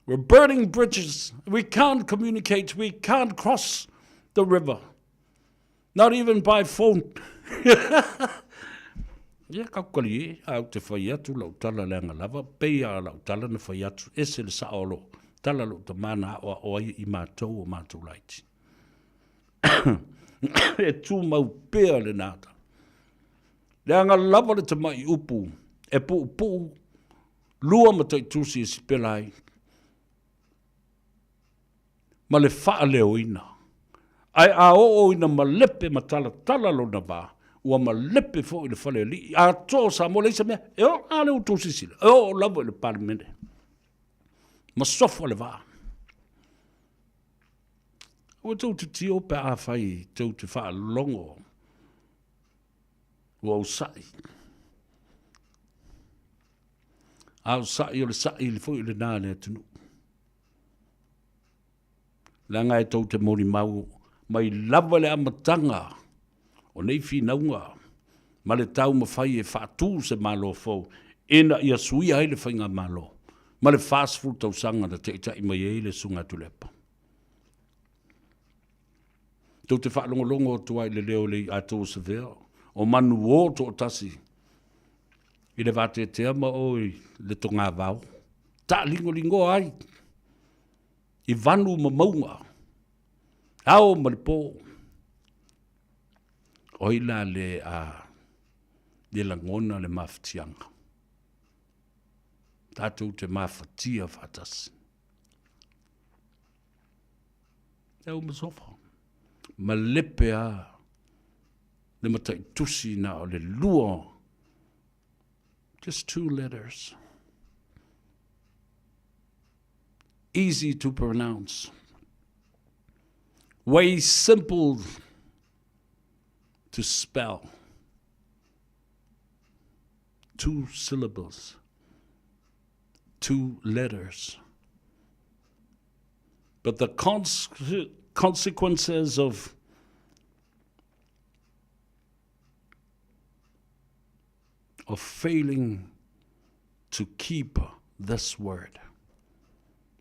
We're burning bridges. We can't communicate. We can't cross the river. Not even by phone. Ia, ka kali e, a ou te whai atu lau tala leaga lava, pei a lau tala na whai atu, ese le sao o lo tala lou tama na aoao ai i matou o matou laiti. e tumau pea lena tala. Leaga lava le tamai upu e puupuu lua mataitusi e sipela ai, ma le faaleoina. Ae a oo ina malepe ma talatala lona va, ua malepe foi le falealii atoa o Samoa, leai se mea e oo, a lea ua outou silasila, e oo lava i le Palemene ma sofa le vaa. Ua tou titio pe afai tou te faalogo ua ou sa'i. A o sa'i o le sa'i foi lena a le atunuu. Leaga e tou te molimau mai lava i le amataga o nei finauga ma le taumafai e faatu se Malo fou ina ia suia ai le Faigamalo ma le 40 tausaga na taitai mai ai le Susuga Tuilaepa. Tou te faalogologo atu ai i le leo o le i'a tou o Savea, o Manuō toatasi i le vateatea ma o i le togavao, taaligoligoa ai i vanu ma mauga, ao ma le po. O ai la le a le lagona le mafatiaga? Tatou te mafatia faatasi. E uma sofa. Malepe a le mataitusi na o le lua. Just two letters. Easy to pronounce. Way simple to spell. Two syllables. Two letters. But the cons consequences of of failing to keep this word.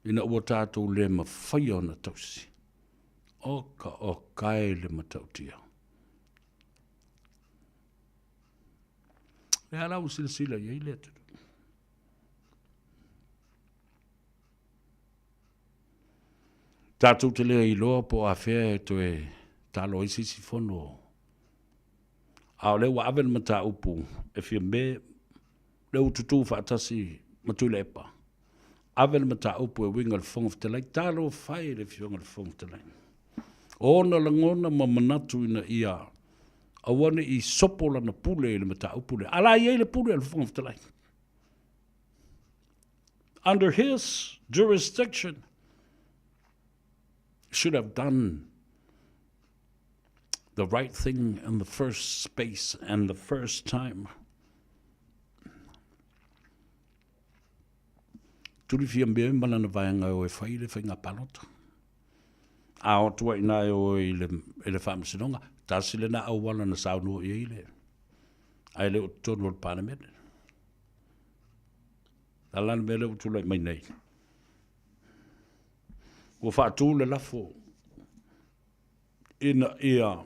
Ina ua tātou le mawhai ona tausi. O ka o kae le matautia. E ala u silasila i ai le atunuu. Tatou te le iloa po o afea e toe talo ai se isi fono. A o lea ua ave le mataupu e Fiame, lea ua tutū faatasi ma Tuilaepa. Ave le mataupu e uiga i le Fofoga Fetalai, talofa e i le Afioga i le Fofoga Fetalai. O ona lagona ma manatu ina ia aua ne i sopo lana pule i le mataupu lea. A la e i ai le pule a le Fofoga Fetalai. Under his jurisdiction, should have done the right thing in the first space and the first time. Tuli Fiame ma lana vaega e o e fai le faiga palota. A o atu ai i e o i le, i le faamasinoga, tasi lena auala na saunoa i ai le, ae le o totonu o le Palemene. A la le mea lea ua tulai mai nei. Ua faatu le lafo ina ia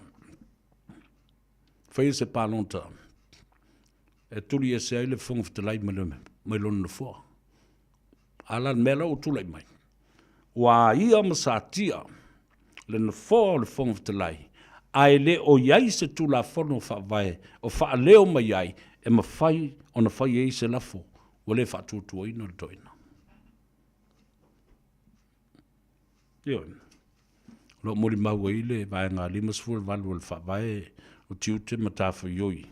faia se palota e tuli ese ai le Fofoga Fetalai mai, le, mai lona nofoa. A la le mea la ua tulai mai, ua aia ma satia le nofoa o le Fofoga Fetalai, ae le o i ai se Tulafono Faavae o faaleo mai ai e mafai ona fai ai se lafo ua le faatuatuaina le toeaina. Ioe. O lo o molimau ai le Vaega 58 o le Faavae o tiute ma matafaioi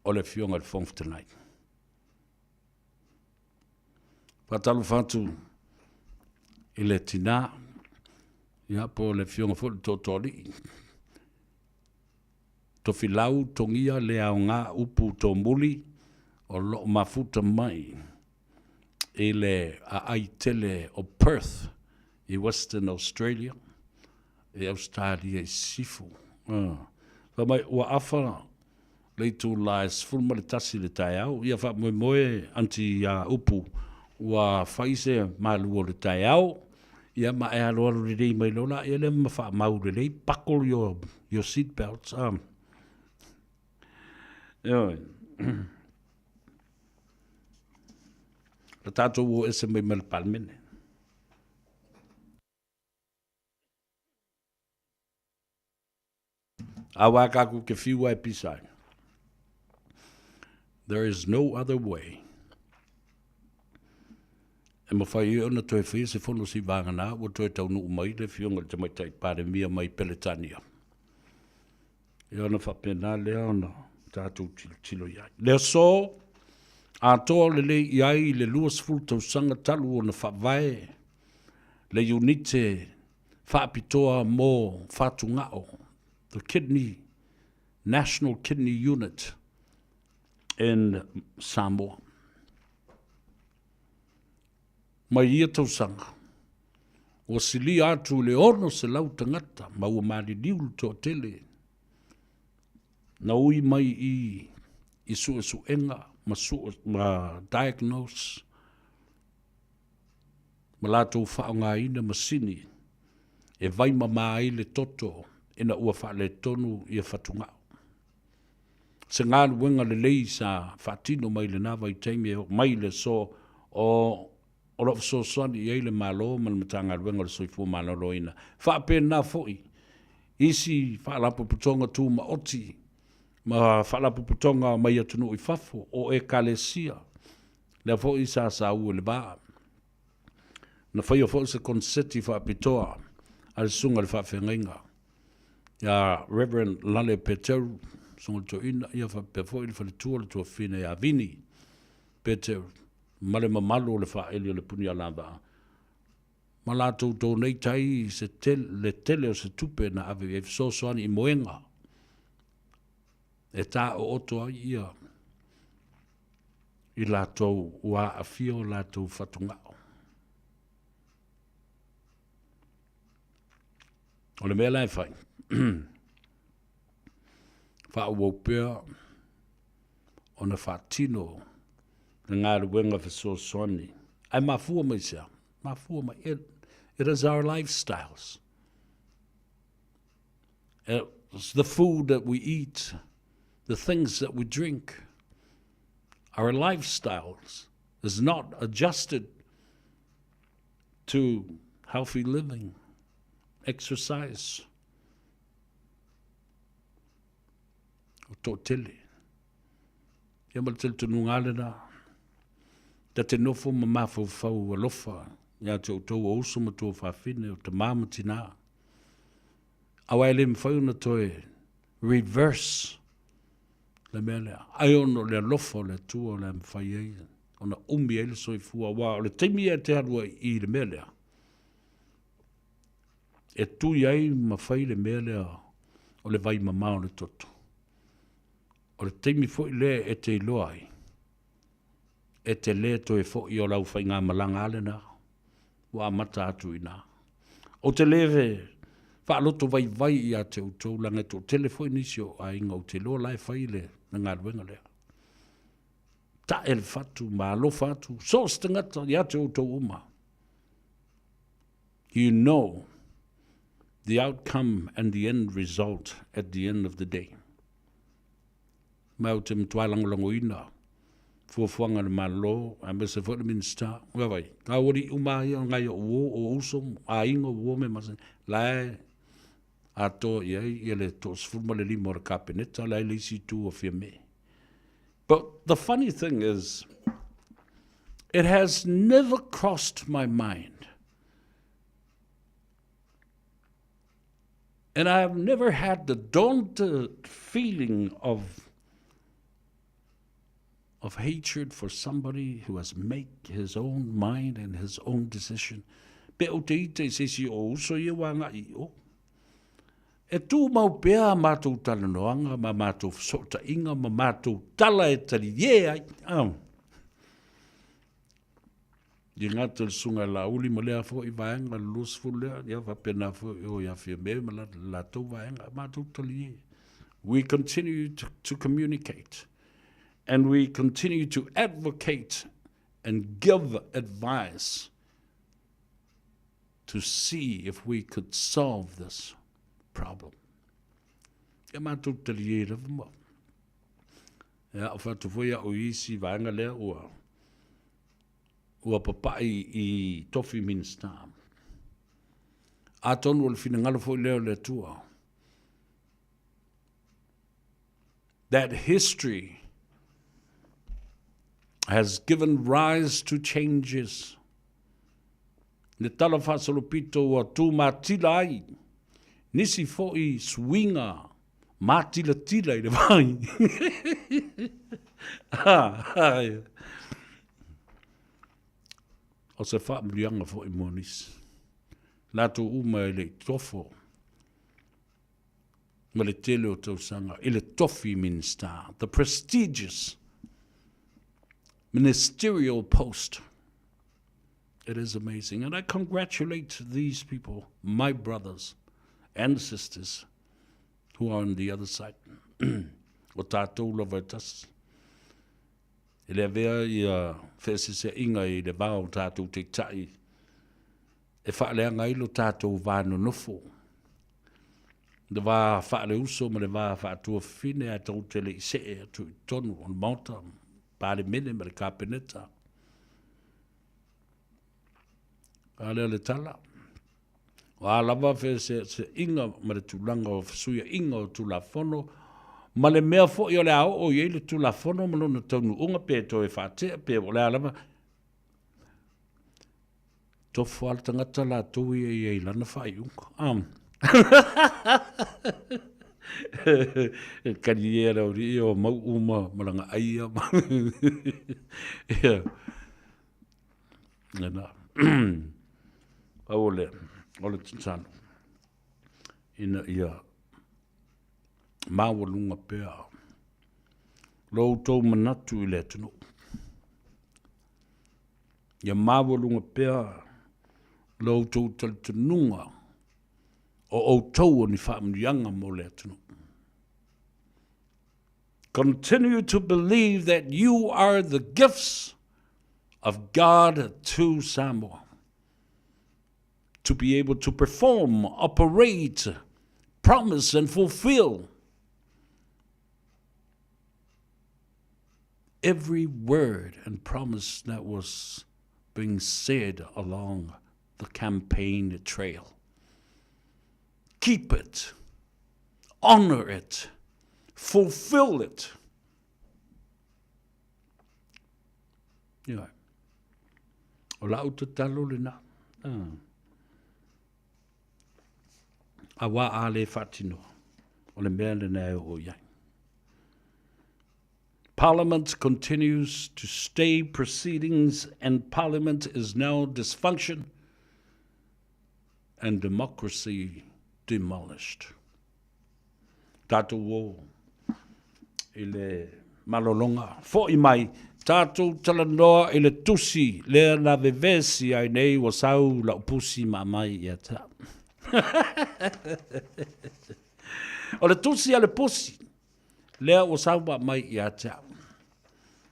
o le Afioga i le Fofoga Fetalai. Faatalofa atu i le tina, ia, po o le afioga foi i le Tootooalii. Tofilau Togia le aoga upu tomuli o lo o mafuta mai. i le aai tele o Perth i Western Australia, i Ausetalia i Sisifo. Fai mai ua afa le itula e 11 i le taeao, ia faamoemoe aunty ia Upu ua fai se malu o le taeao, ia ma e aloalo lelei mai loa laia lea ma faamau lelei, buckle your seat belts. Ioe. La tatou o ese mai ma le Palemene. Aua kaku ke fiu ai pisa ai. There is no other way. E mawhai e ona toe whaia se fono si vāngana ua toe taunuu mai le fionga le tamaitai Palemia mai Peletania. Ia ona faapena lea ona tatou tilotilo i ai. Le aso, atoa lelei i ai le 20 tausaga talu ona faavae le iunite faapitoa mo fatugao, the Kidney, National Kidney Unit in Samoa. Mai ia tausaga, ua silia atu i le 600 tagata ma ua maliliu le toatele na ui mai i i suesuega ma, sue, ma diagnose ma latou faaaogaina masini e vaimama ai le toto ina ua faaletonu ia fatugao. Se galuega lelei sa faatino mai lena vaitaimi e oo mai le aso o o lo o fesoasoani i ai le Malo ma le Matagaluega o le Soifua Maloloina. Faapena foi isi Faalapotopotoga Tumaoti ma Faalapotopotoga mai atunuu i fafo, o Ekalesia, lea foi sa saua i le va. Na faia foi se koneseti faapitoa a le Susuga i le Faafeagaiga ia Reverend Lale Peteru, Susuga i le Toeaina, ia faapea foi le faletua o le tuafafine ia Vini Peteru ma le mamalu o le faaeli o le Punialavaa ma latou donate ai se tele, le tele o se tupe na ave i ai fesoasoani i moega e taooto ai ia i latou ua aafia o latou fatugao. O le mea la e fai, faaauau pea ona faatino le galuega fesoasoani. Ae mafua mai se a? Mafua mai, it is our lifestyles. It's the food that we eat, the things that we drink. Our lifestyles is not adjusted to healthy living, exercise. O toatele. Ia ma le talitonuga lava lena, ta te nofo ma mafaufau alofa ia te outou o uso ma tuafafine, o tama ma tina. Aua e le mafai ona toe reverse le mea lea. Ai ona o le alofa o le Atua o le a mafai ai ona umi ai le soifua, aua o le taimi e te alu ai i le mea lea, e tui ai ma fai le mea lea o le vai mamao o le toto. O le taimi foi lea e te iloa ai, e te le toe foi o lau faigamalaga a lena, ua amata atu i ina. Ou te le faaloto vaivai ia te outou, leaga e toatele foi nisi o aiga ou te iloa la e fai le galuega lea. Tae le fatu ma alofa atu, so o se tagata ia te outou uma. You know the outcome and the end result at the end of the day. Ma ou te matua lagolagoina fuafuaga a le Malo, aemaise foi le Minisita. Ua vai, ngā ualii uma ia o ngai o uo, o uso, aiga o uo me masani, la e atoa i ai ia le 35 o le Kapeneta, la e le isi itu o Fiame. But the funny thing is, it has never crossed my mind And I have never had the daunted feeling of of hatred for somebody who has make his own mind and his own decision. Pe o te ite i se isi o uso ia ua agai i o. E tūmau pea a mātou talanoaga ma mātou fesootaiga ma mātou tala e taliē ai. Oh. I gata le Susuga ia Laauli ma lea foi vaega le 20 lea, ia faapena foi o ia Fiame ma le latou vaega, matou talie. We continue to, to communicate and we continue to advocate and give advice to see if we could solve this problem. Ia matou talie lava ma. Ia, o fatu foi au i isi vaega lea ua ua papai i tofi Minista. Atonu o le finagalo foi lea o le Atua. That history has given rise to changes. Le tala faasolopito ua tūmatila ai nisi foi suiga mātilatila i le vai. O se faamuliaga foi mo nisi. Latou uma e le i tofo ma le tele o tausaga i le tofi Minista, the prestigious ministerial post. It is amazing. And I congratulate these people, my brothers and sisters, who are on the other side. o tātou lava e tasi. E le avea ia feeseseaiga i le va o tātou teitai e faaleaga ai lo tātou va nonofo. Le va faaleuso ma le va faatuafafine ae tou te le i see atu i totonu o le Maota, Palemene ma le Kapeneta. A lea le tala. O a lava feeseeseaiga ma le tulaga o fesuiaiga o Tulafono, ma le mea foi o le a oo i ai le Tulafono ma lona taunuuga pe toe faatea pe o le a lava, tofo lava le tagata latou ia i ai i lana faaiuga. Um. E kali e le aualii o Mau'u ma Malagaai ia. Ia. Lena. Pau o le, o le tatalo, ina ia maualuga pea lo outou manatu i le atunuu. Ia maualuga pea lo outou talitonuga o outou o ni faamanuiaga mo le atunuu. Continue to believe that you are the gifts of God to Samoa. To be able to perform, operate, promise and fulfill every word and promise that was being said along the campaign trail. Keep it. Honor it. Fulfill it. Ioe. O lau tatalo lena. Ah. Auā a le faatinoa, o le mea lena e oo i ai. Parliament continues to stay proceedings and Parliament is now dysfunction and democracy demolished. Tātou o i le malologa, fo'i mai, tātou talanoa i le tusi lea na vevesi ai nei ua sau la'u pusi ma aumai ia te au. O le tusi a le pusi lea ua sau ma aumai ia te au.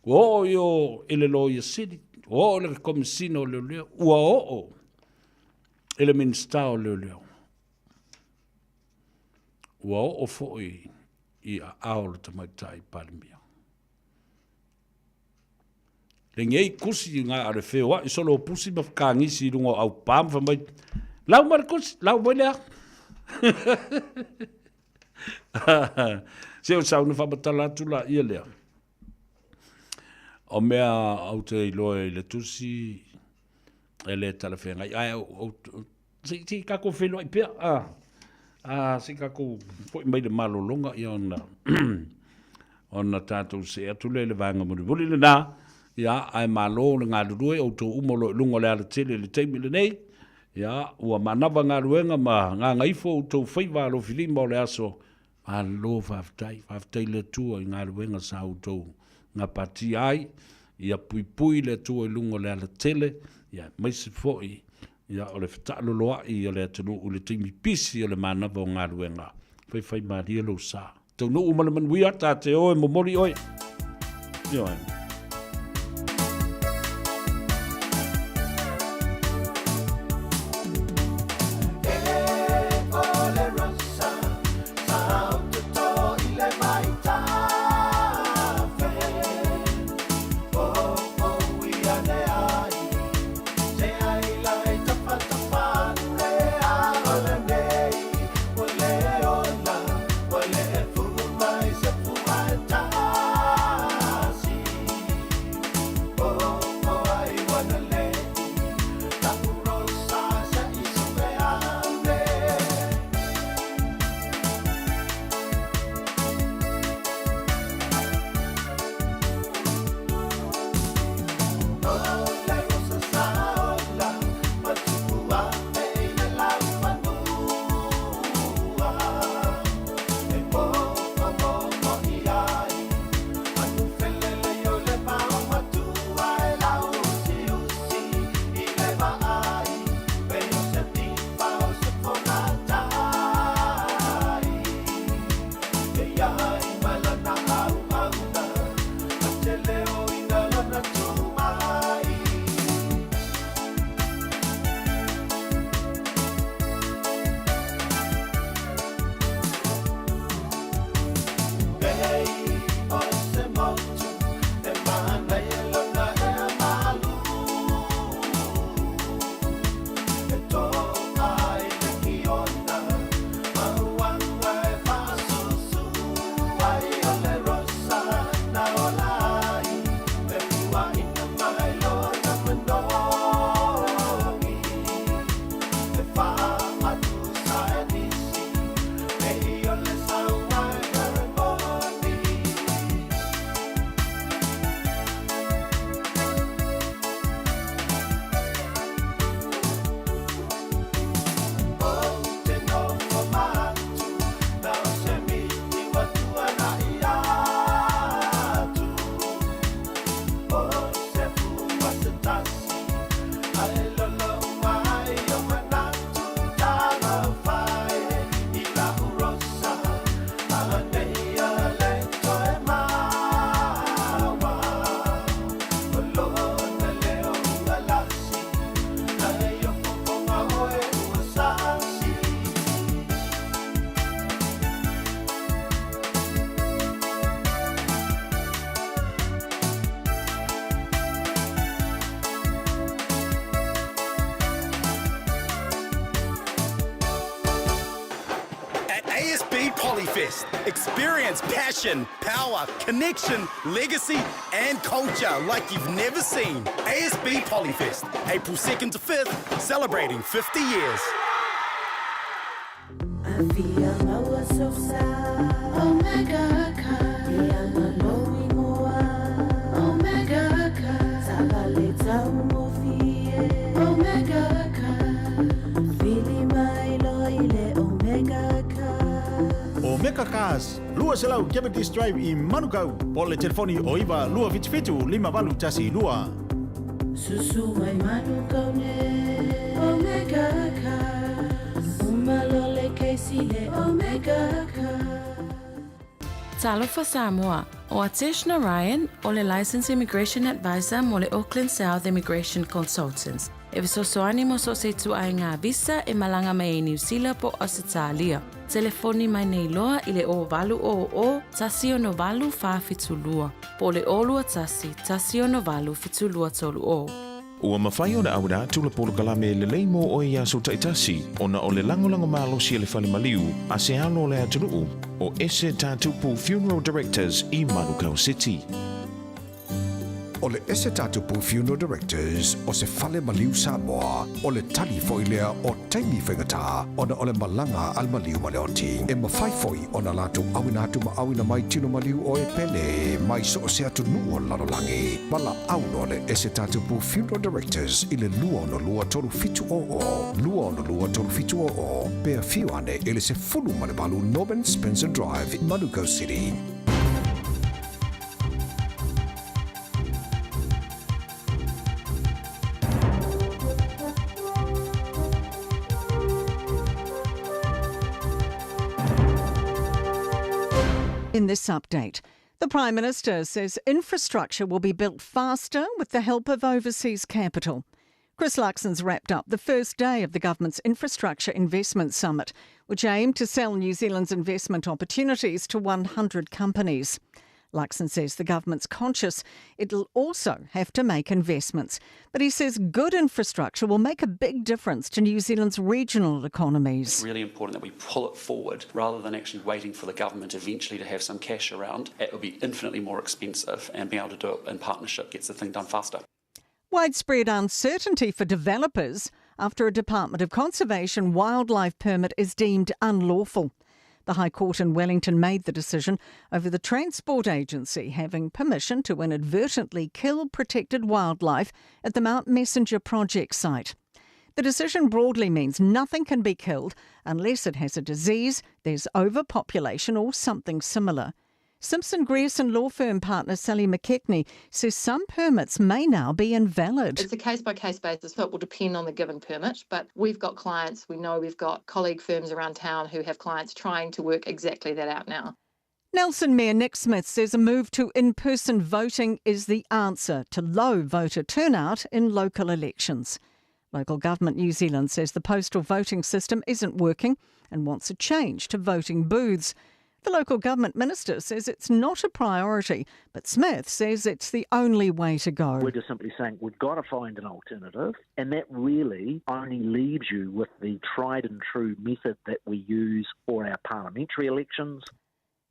Ua oo i o i le Loia Sili, ua oo i le Komesina o Leoleo, ua oo i le Minisita o Leoleo. Ua oo foi i aao o le Tamaitai Palemia. Lenei kusi nga a le feoai solo o pusi ma whakangisi i runga o aupā ma whamai, lau mai le kusi, lau mai le a. Se o sau na whamatala atu la ia lea. O mea au te iloa i le tusi e le talafeagai. Ae au, au, se i tatou feiloai pea, a, a se i tatou foi mai le malologa ia ona, ona tatou see atu lea i le vaega mulimuli lena, ia, ae malo le galulue, outou uma o lo o i luga o le alatele i le taimi lenei, ia, ua manava galuega ma gagaifo outou faiva alofilima o le aso, Malo faafetai, faafetai i le Atua i galuega sa outou gapatia ai. Ia puipui le Atua i luga o le alatele, ia aemaise foi ia o le fetaaloloai o le atunuu i le taimi pisi o le manava o galuega. Faifaimalie lou sa. Taunuu ma le manuia, ta te o e momoli oe. Ioe. At ASB Polyfest, experience passion, power, connection, legacy, and culture like you've never seen. ASB Polyfest, April 2nd to 5th, celebrating 50 years. Omega Cars, 200 Cavendish Drive i Manukau, po o le telefoni o 9 277 5812. Susu mai Manukau ne Omega Cars, uma lo le Casey le Omega Cars. Talofa Samoa, ʻO Atesh Narayan, ʻo le Licensed Immigration Advisor mo le Auckland South Immigration Consultants. E fesoasoani mo so o se ituaiga visa e malaga mai ai Niu Sila po o Ausetalia. Telefoni mai nei loa i le 0800 168 472 po o le 021 168 7230. Ua mafai ona auina atu le polokalame lelei mo oe i aso taitasi ona o le lagolago malosi a le fale maliu a se alo o le atunuu o Ese Tatupu Funeral Directors i Manukau City. O le Ese Tatupu Funeral Directors o se fale maliu Samoa, o le tali foi lea o taimi faigata ona o le malaga a le maliu ma le oti. E mafai foi ona latou auina atu ma auina mai tino maliu o e pele mai so o se atunuu o le lalolagi. Valaau loa le Ese Tatupu Funeral Directors i le 262 3700, 262 3700, pe afio ane i le 18 Norman Spencer Drive, Manukau City. In this update, the Prime Minister says infrastructure will be built faster with the help of overseas capital. Chris Luxon's wrapped up the first day of the government's Infrastructure Investment Summit, which aimed to sell New Zealand's investment opportunities to 100 companies. Luxon says the government's conscious it'll also have to make investments. But he says good infrastructure will make a big difference to New Zealand's regional economies. It's really important that we pull it forward rather than actually waiting for the government eventually to have some cash around. It will be infinitely more expensive, and being able to do it in partnership gets the thing done faster. Widespread uncertainty for developers after a Department of Conservation wildlife permit is deemed unlawful. The High Court in Wellington made the decision over the Transport Agency having permission to inadvertently kill protected wildlife at the Mount Messenger project site. The decision broadly means nothing can be killed unless it has a disease, there's overpopulation, or something similar. Simpson Grierson law firm partner Sally McKechnie says some permits may now be invalid. It's a case by case basis, so it will depend on the given permit. But we've got clients, we know we've got colleague firms around town who have clients trying to work exactly that out now. Nelson Mayor Nick Smith says a move to in person voting is the answer to low voter turnout in local elections. Local Government New Zealand says the postal voting system isn't working and wants a change to voting booths. The local government minister says it's not a priority, but Smith says it's the only way to go. We're just simply saying we've got to find an alternative, and that really only leaves you with the tried and true method that we use for our parliamentary elections.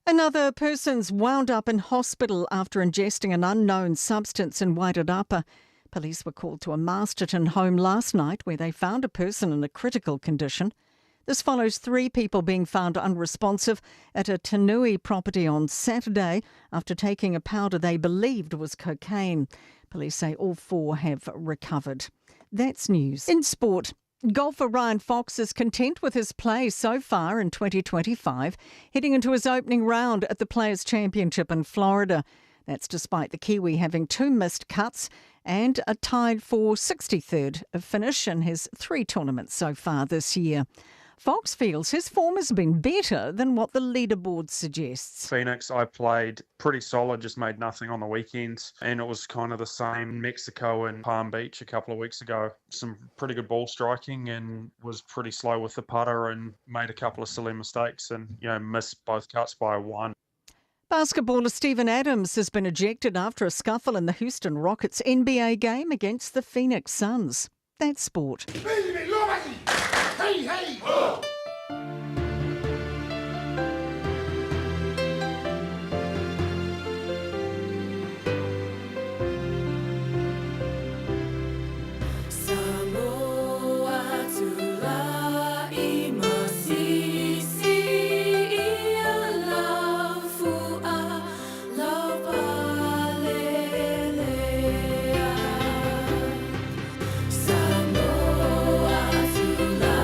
Another person's wound up in hospital after ingesting an unknown substance in Wairarapa. Police were called to a Masterton home last night where they found a person in a critical condition. This follows three people being found unresponsive at a Tanui property on Saturday after taking a powder they believed was cocaine. Police say all four have recovered. That's news. In sport, Golfer Ryan Fox is content with his play so far in 2025, heading into his opening round at the Players' Championship in Florida. That's despite the Kiwi having two missed cuts and a tied for 63rd finish in his three tournaments so far this year. Fox feels his form has been better than what the leaderboard suggests. Phoenix, I played pretty solid, just made nothing on the weekends. And it was kind of the same Mexico and Palm Beach a couple of weeks ago. Some pretty good ball striking and was pretty slow with the putter and made a couple of silly mistakes and, you know, missed both cuts by one. Basketballer Steven Adams has been ejected after a scuffle in the Houston Rockets NBA game against the Phoenix Suns. That's sport. Hey, hey! Oh! Samoa tula i masisi ia lau fua lau palelea. Samoa tula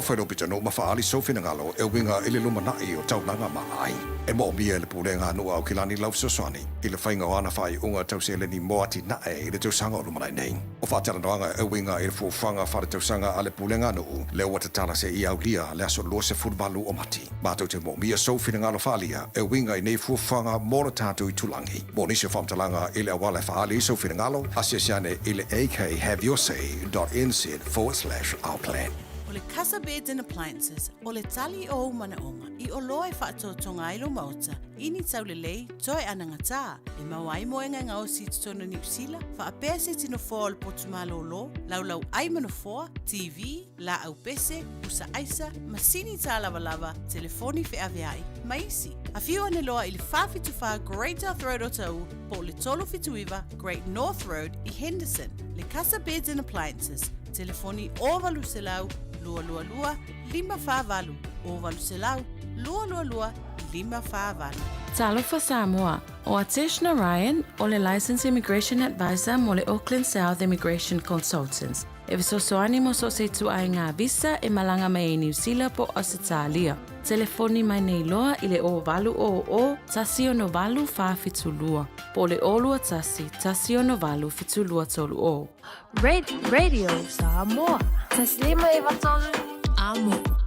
Alofa i lou pitonuu ma faaali sou finagalo e uiga i le lumanai o taulaga ma aiga. E moomia e le Pulega a Nuu a Aukilani lau fesoasoani i le faiga o ana faaiuga tau seleni mo atinae i le tausaga o lumanai nei. O faatalanoaga e uiga i le fuafuaga faaletausaga a le Pulega a Nuu lea ua tatala seia aulia le aso 28 o Mati. Matou te moomia sou finagalo faaalia e uiga i nei fuafuaga mo le tatou itulagi. Mo nisi o faamatalaga i le auala e faaali ai sou finagalo, asiasi ane i le akhaveyoursay.nz/ourplan. O le Casa Beds and Appliances, o le tali o ou manaoga i oloa e faatotoga ai lou maota i ni taulelei toe anagatā e maua ai moega e gaosi i totonu o Niu Sila, faapea se ti nofoa o le potu malōlō, laulau ai ma nofoa, TV, laau pese, pusa aisa, masini tālavalava, telefoni feaveai, ma isi. Afio ane loa i le 474 Great South Road Otahuhu po o le 379 Great North Road i Henderson. Le Casa Beds and Appliances, telefoni 0800 222 548, 0800 222 548. Talofa Samoa, o Atesh Narayan o le Licensed Immigration Advisor mo le Auckland South Immigration Consultants. E fesoasoani mo so o se ituaiga visa e malaga mai ai Niu Sila po o Ausetalia. Telefoni mai nei loa i le 0800 168 472 po o le 021 168 7230. Radio Samoa. Taslima e vatolu. Amo.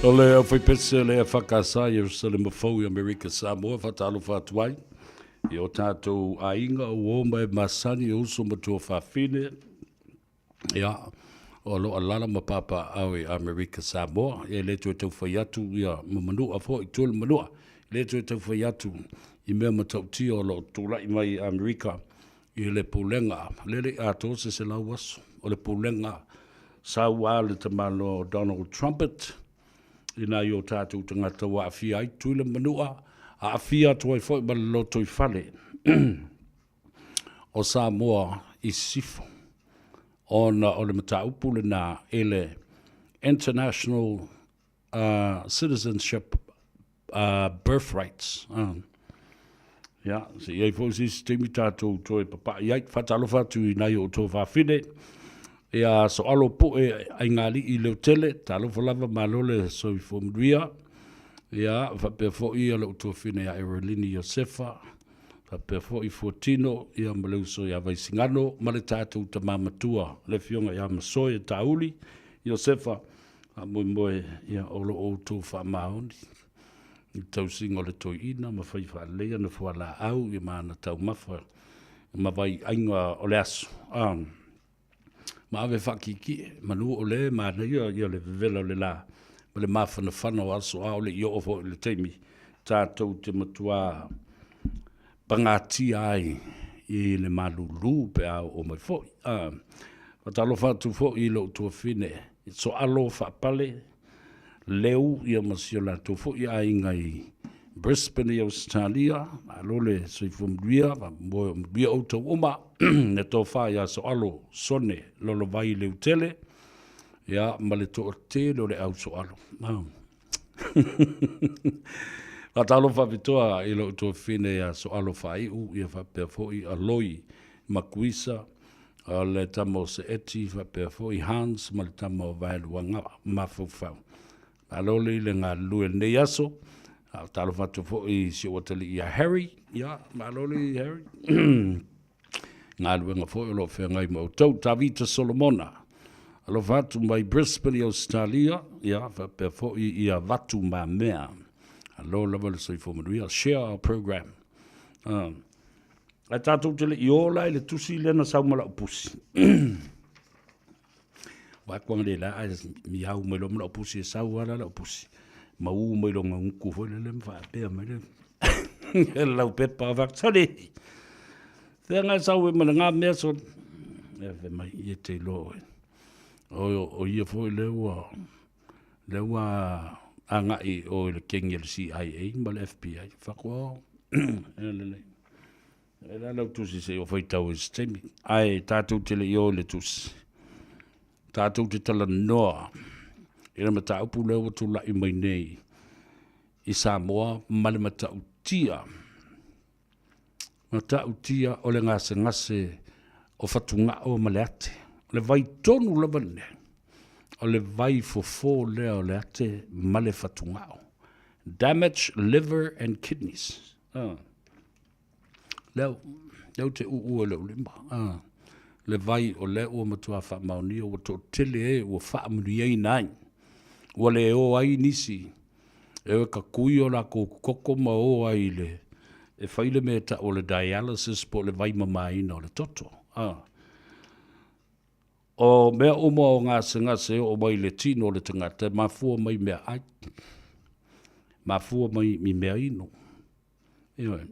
O le aufaipese le EFKS Ierusalema Fou i Amerika Samoa faatalofa atu ai i o tatou aiga, o uo ma e masani, o uso ma tuafafine, ia, o lo o alaala ma papaaao i Amerika Samoa. Ia e le toe tau fai atu ia ma Manua foi, tua i le Manua, e le toe tau fai atu i mea matautia o lo o tulai mai i Amerika i le pulega, lea e le i atoa se 100 aso, o le pulega saua a le tamaloa o Donald Trumpet i nai o tatou tagata ua aafia ai Tutuila ma Manua, aafia atu ai foi ma le lotoifale o Samoa i Sisifo, ona o le mataupu lena i le International Citizenship Birthrights. Ia, se i ai foi se isi taimi tatou toe papai ai. Faatalofa atu i nai o outou fafine. Ia, Soalo Pue Aigalii Leotele, talofa lava, malo le soifua manuia. Ia, faapea foi ia lou tuafine ia Erolini Iosefa, faapea foi Fuatino, ia ma le uso ia Vaisigano, ma le tatou tama matua, le afioga ia Masoe Tauli Iosefa, faamoemoe ia o lo o outou faamaoni i le tausiga o le toeaina ma fai faalelei ana fualaau ia ma ana taumafa ma vaiaiga o le aso. Ma ave faakiekie, manu o lea e manaia ia le vevela o le la ma le mafanafana o aso, a o le i oo foi i le taimi tatou te matua pagatia ai i le malulu pe a oo mai foi. Faatalofa atu foi i lou tuafine Soalo Faapale Leu ia ma si o latou foi aiga i Brisbane i Ausetalia. Malo le soifua manuia, manuia outou uma. Le tofa ia Soalo Sone Lolovai Leutele ia ma le toatele o le au Soalo. Faatalofa faapitoa i lou tuafafine ia Soalo Faaiu ia faapea foi Aloi Makuisa, o le tama o Seeti, faapea foi Hans ma le tama o Vaeluaga Mafaufau. Malo le i le galulue i lenei aso. Faatalofa atu foi i si ou atalii ia Harry. Ia, malo le i Harry. Galuega foi o lo o feagai ma outou. Tavita Solomona, alofa atu mai Brisbane i Ausetalia, ia, faapea foi ia Vatu Mamea. Alo lava le soifua manuia. Share our program. Ae tatou te le i o la i le tusi lea na sau ma lau pusi. Ua atu le la ae miau mai loa ma lau pusi e sau lava lau pusi. Ma u mai lona gutu foi lele ma faapea mai le lau pepa o fai sole. Fea ngai sau e ma le ngā mea sole. E fai mai ia te iloa oe. O ia foi le ua lea ua agai o i le kengi a le CIA ma le FBI. Fai atu, oh, e lelei. E la lau tusi se i o faitau i se taimi. Ae tatou te le i o i le tusi. Tatou te talanoa i le mataupu lea ua tulai mai nei i Samoa ma le matautia. Matautia o le gasegase o fatugao ma le ate. O le vai tonu lava lenei. O le vai fofo lea o le ate ma le fatugao. Damage liver and kidneys. Ah. Lea, lea ou te uu e lou lima. Ah. Le vai o lea ua matua faamaonia, ua toatele e ua faamanuiaina ai. Ua le o ai nisi e o e kakui o lakou koko ma o ai i le, e fai le mea e tau o le dialysis po o le vai mamaina o le toto. Ah. O mea uma o gasegase e oo mai i le tino o le tagata, e mafua mai mea ai. Mafua mai i mea inu. Ioe.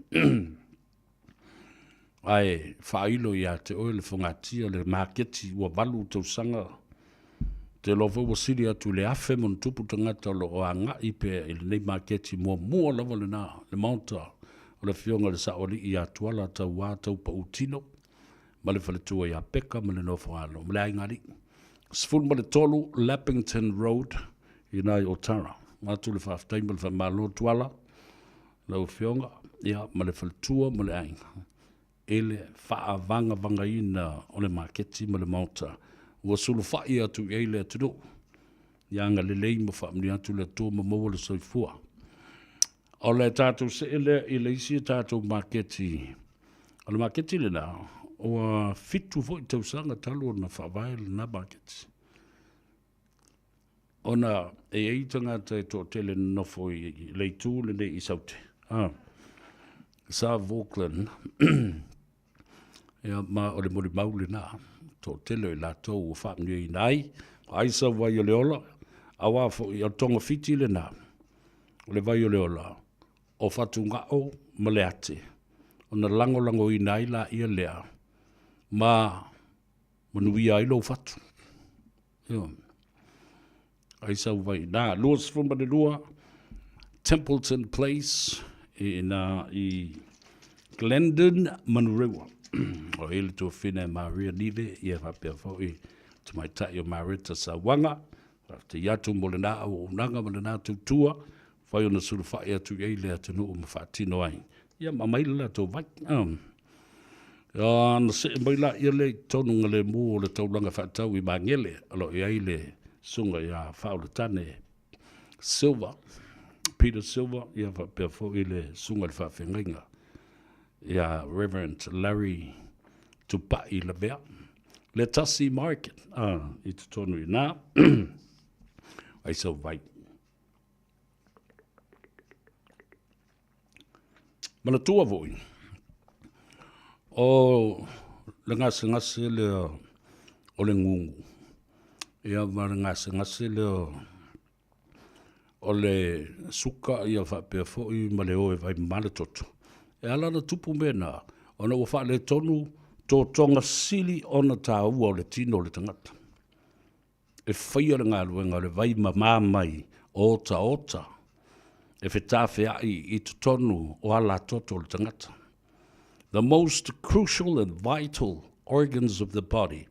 Ae faailo ia te oe le fogatia, le maketi ua 8 tausaga. Te iloa foi ua sili atu i le 1,000+ tagata o lo o agai pea i lenei maketi muamua lava lena, le maota o le Afioga i le Saoalii ia Tuala Tauā Taupautino ma le faletua ia Peka ma le Nofoalo ma le Aiga Alii. 13 Leppington Road i ina i Otara. Avatu le faafetai ma le faamalo Tuala, lau Afioga, ia, ma le faletua ma le aiga i le faavagavagaina o le maketi ma le maota ua sulufai atu i ai le atunuu. Ia agalelei ma faamanuia atu le Atua ma maua le soifua. O le tatou see lea i le isi tatou maketi. O le maketi lena, ua 7 foi tausaga talu ona faavae lena maketi. Ona e i ai tagata e toatele nonofo i le itu lenei i Saute, a, South Auckland, ia, ma o le molimau lena, toatele o i latou ua faamanuiaina ai, o ai sau vai o le ola, aua foi o le togafiti lena, o le vai o le ola, o fatugao ma le ate, ona lagolagoina ai laia lea, ma manuia ai lou fatu. Ioe. Ai sau vai ina. 22 Templeton Place i ina i Glendon Manurewa. O i le tuafina e Maria Nive, ia faapea foi tamaitai o Mareta Sauaga. Faafetai atu mo lena auaunaga ma lena tautua, fai ona sulufai atu i ai le atunuu ma faatino ai. Ia ma aumai le latou vai. Ona see mai laia lea i totonu o le lemu o le taulaga faatau i Magele, o lo o i ai le susuga ia Faaulutane Silva, Peter Silva, ia faapea foi le susuga i le faafeagaiga ia Reverend Larry Tupai Lavea. Le tasi market i totonu i ina, ai sau vai. Manatua foi, o le gasegase lea o le gugu, ia ma le gasegase lea o le suka ia faapea foi ma le o e vaimama le toto. E ala ona tupu mea na, ona ua faaletonu totoga sili ona taua o le tino o le tagata. E faia le galuega o le vai mamā mai o otaota e fetafea'i i totonu o alatoto o le tagata. The most crucial and vital organs of the body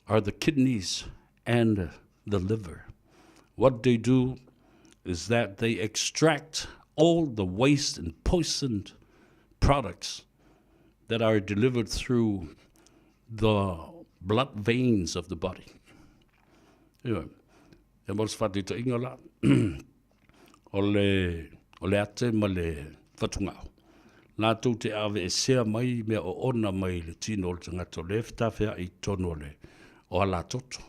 are the kidneys and the liver. What they do is that they extract all the waste and poisoned products that are delivered through the blood veins of the body. Ioe. E mo se faataitaiga la, o le, o le ate ma le fatugao, latou te aveesea mai mea oona mai le tino o le tagata o lea e fetafea'i i totonu o le o alatoto.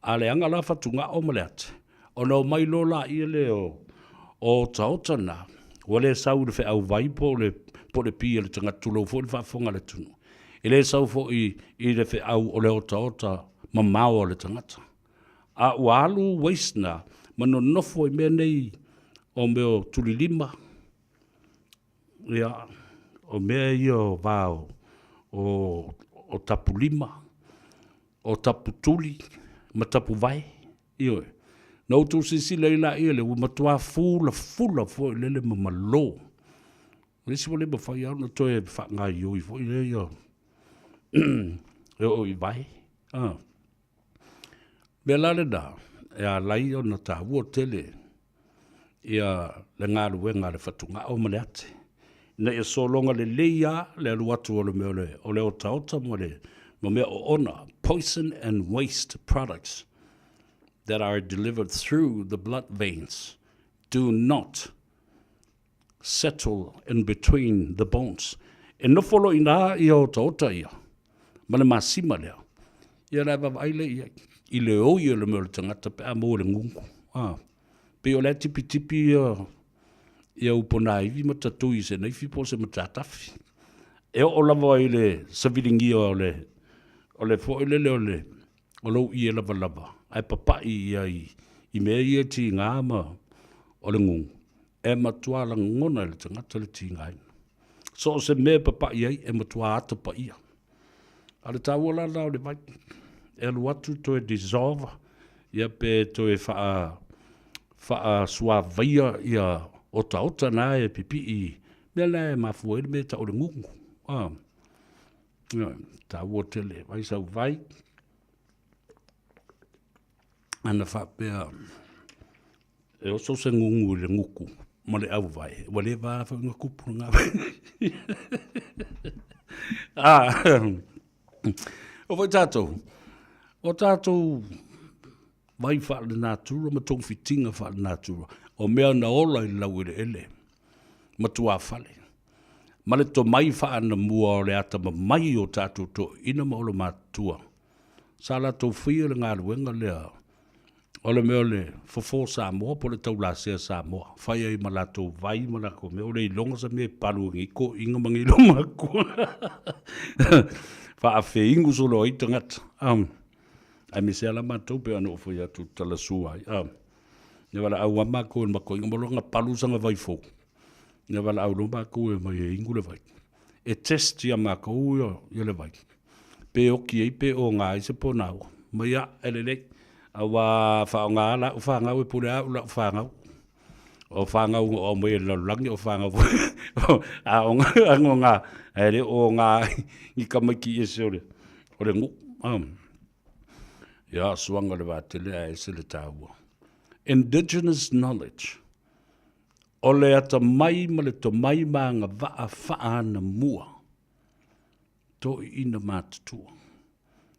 A leaga la fatugao ma le ate, ona omai loa laia lea o otaota na, ua le sau i le feau vai po o le, po o le pi a le tagata, tulou foi le faafofoga a le atunuu. E le sau foi i le feau o le otaota mamao a le tagata. A ua alu waste na ma nonofo i mea nei o mea o tulilima, ia, o mea ia o va o, o, o tapulima, o taputuli ma tapuvae, ioe. Na outou silasila ai laia lea, ua matua fulafula foi lele ma malo. O le isi ua le mafai lava ona toe faagaoioi foi lea ia e oo i vae. Ah. Mea la lena, e ala ai ona taua tele ia le galuega a le fatugao ma le ate, ina ia sologa lelei lava le alu atu o le mea o le otaota ma le ma mea oona, poison and waste products that are delivered through the blood veins do not settle in between the bones. E nofo loa i ina ia otaota ia ma le masima lea, ia la e vaavaai lea i ai, i le oi o le mea o le tagata pe a maua i le gugu. Ah. Pei o la e tipitipi ia, ia uponaivi ma tatui i se naifi po o se matatafi. E oo lava i le saviligia o le, o le foi lele o le, o lou ie lavalava, ae papai ia i, i mea ia e tiga ma o le gugu, e matua lagona e le tagata le tigaina. So o se mea e papai ai, e matua ata paia. A le taua la la o le vai, e alu atu toe dissolve, ia pe toe whaa, faasuavaia ia otaota na e pipii, mea la e mafua ai le mea e tau o le gugu. Ah. Taua tele, vai sau vai. Ana faapea, e oso se gugu i le guku ma le auvae, ua le va foi ona kupu lena. Ah, o foi tātou, o tātou vai faalenatura ma togafitiga faalenatura, o mea na ola i le laueleele ma tuafale, ma le tomai faanamua o le atamamai o tatou toeaiina ma olomatutua, sa latou faia le galuega lea. O le mea o le fofo Samoa po o le taulasea Samoa, fai ai ma latou vai ma latou mea, ua le iloga se mea e palu e nei toeaiina ma nei loomatua. Faafeigu solo ai tagata. Aemaise lava la matou pei ona ou fai atu i le talasua ai. Na valaau lava matou e le matou aiga, ma na palu sana vai fou. Na valaau loa matou e omai e inu le vai. E test ia matou ia le vai. Pe oti ai pe oga ai se ponaua. Mai ia, e lelei. Aua faaaoga lava lau fanau e pule lava au i lau fanau. O fanau na ou aumaia i le lalolagi o fanau foi a oga ae le o oga ai ni tamaiti ese o le nuu. Ia, suaga o le vatele ae ese le taua. Indigenous knowledge, o le atamai ma le tomai ma agavaa faa-anamua toeaiina matutua.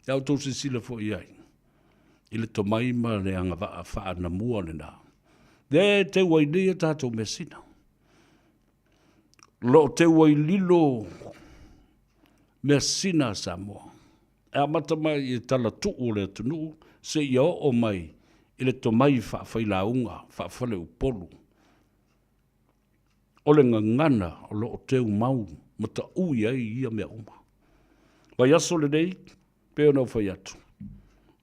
Ia outou silasila foi i ai i le tomai ma le agavaa faa-anamua lena, lea e teu ai nei a tatou measina. O lo o teu ai lilo measina a Samoa. E amata mai i talatuu o le atunuu seia oo mai i le tomai faafailauga, faafaleupolu. O le gagana o lo o teumau ma taui ai ia mea uma. Vaiaso lenei, pei ona ou fai atu,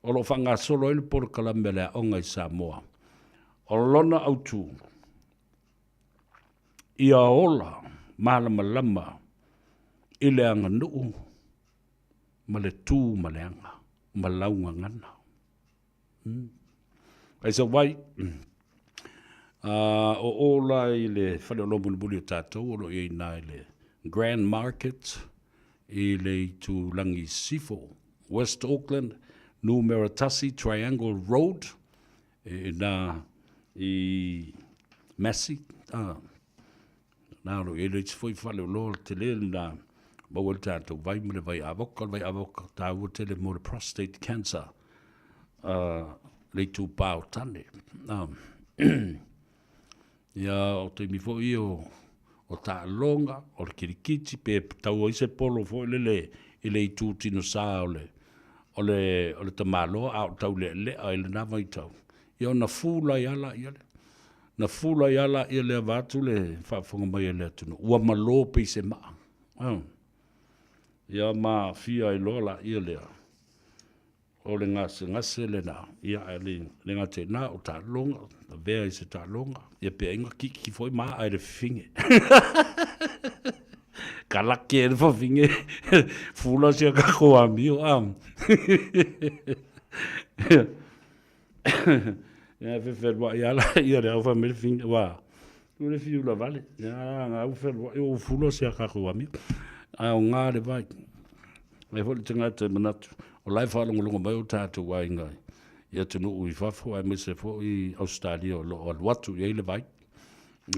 o lo o faagasolo ai le polokalame a le aoga i Samoa. O lona autu, ia ola malamalama i le aganuu ma le tu ma le aga ma lau gagana. Ai sau vai, o o la i le fale oloa mulimuli o tatou o lo o i ai i ina i le Grand Market i le itulagi i sisifo, West Auckland, numera 1 Triangle Road, i ina i Massey. Na o lo o i ai le isi foi faleoloa tele lena maua ai le tatou vai ma le vai avoka. O le vai avoka taua tele mo le prostate cancer, le itupa o tane. Ia, o taimi foi ia o taaloga, o le kirikiti, pe tau ai se polo foi lele i le itu tinosā o le o le o le tamaloa a o taulealea i lena vaitau, ia ona fula ai lava lea. Na fula ai lava lea lea vaeatu le faafofoga mai a le atunuu, ua malo pei se maa. Ia ma aafia ai loa laia lea, o le gasegase lena, ia ae le gata i lena o taaloga, lavea i se taaloga, ia pe ai na kiki foi ma aa i le fafine. Kalake e le fafine, fula si a tatou amio, a. Ia fefeluai lava laia le au fai mai le fafine, ua ua le fiu lavale, ia na ua feluai ua fula si a tatou amio. Ae aoga le vai. E foi le tagata e manatu, o la e faalogologo mai o tatou aiga i atunuu i fafo, aemaise foi Ausetalia o lo o alu atu i ai le vai.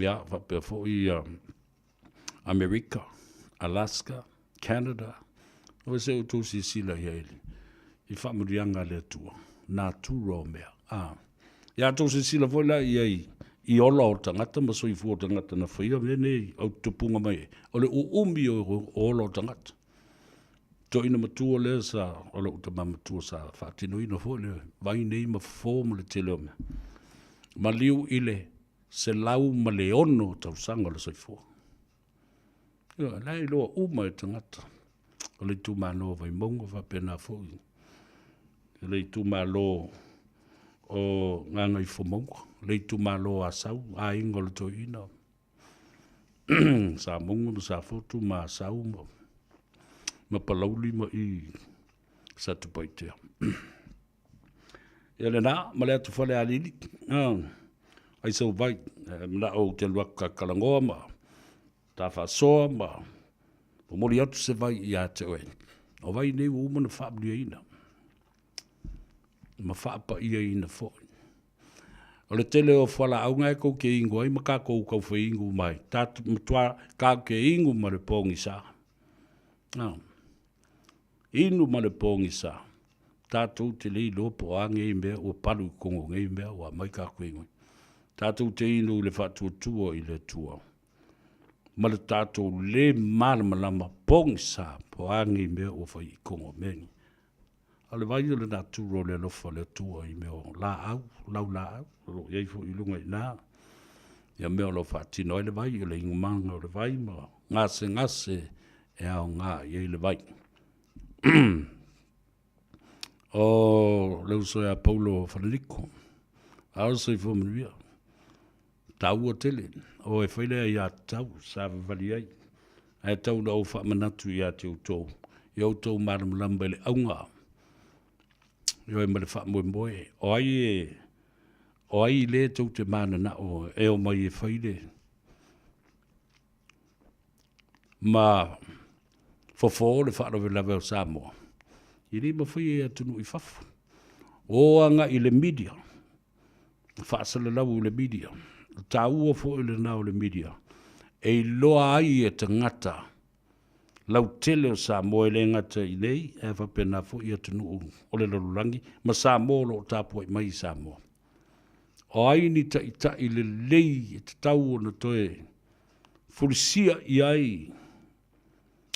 Ia, faapea foi Amerika, Alaska, Canada, aua se i outou silasila i ai i faamanuiaga a le Atua, natura o mea. A. Ia outou silasila foi la i ai i ola o tagata ma soifua o tagata na faia mea nei au tupuga mai ai, o le uumi o ola o tagata. Toeaina matua lea sa, o lou tama matua sa faatinoina foi le vai nei ma fofo ma le tele o mea. Maliu i le 106 tausaga o le soifua. Ioe, la e iloa uma e tagata o le itumalo o Vaimauga faapena foi i le itumalo o Gagaifomauga, le itumalo o Asau, aiga o le Toeaina, Samoga ma Safotu ma Asau ma Palauli ma i Satupaitea. Ia lena, ma le atu Falealili, ai sau vai, manao ou te alu atu ta talanoa ma ta faasoa ma momoli atu se vai ia te oe. O vai nei ua uma ona faamanuiaina ma faapaiaina foi. O le tele o fualaau na e tou te inu ai ma tatou taufai inu uma ai, tatou matua tatou te inu ma le pogisa. Inu ma le pogisa, tatou te le iloa po o a nei mea ua palu i totonu o nei mea ua aumai tatou inu ai. Tatou te inu i le faatuatua i le Atua ma le tatou le malamalama pogisa po o a nei mea ua fai i totonu o mea nei. A o le vai o le natura o le alofa o le Atua i mea o laau, laulaau, o lo o i ai foi i luga i ina, ia mea o lo o faatino ai le vai, o le inumaga o le vai ma gasegase e aoga i ai le vai. O le uso ia Paulo Falaniko, a o le soifua manuia, taua tele, o e fai lea ia tatau, savavali ai, ae tau na ou faamanatu ia te outou, ia outou malamalama i le auga, ioe ma le faamoemoe, o ai e, o ai le tou te mananao e omai e fai le, ma fofo le faalavelave o Samoa, e le mafai e atunuu i fafo. O agai i le media, faasalalau i le media, o le taua foi lena o le media, e iloa ai e tagata lautele o Samoa e le gata i inei, ae faapena foi atunuu o le lalolagi ma Samoa o lo o tapuai mai i Samoa. O ai ni taitai lelei e tatau ona toe fulisia i ai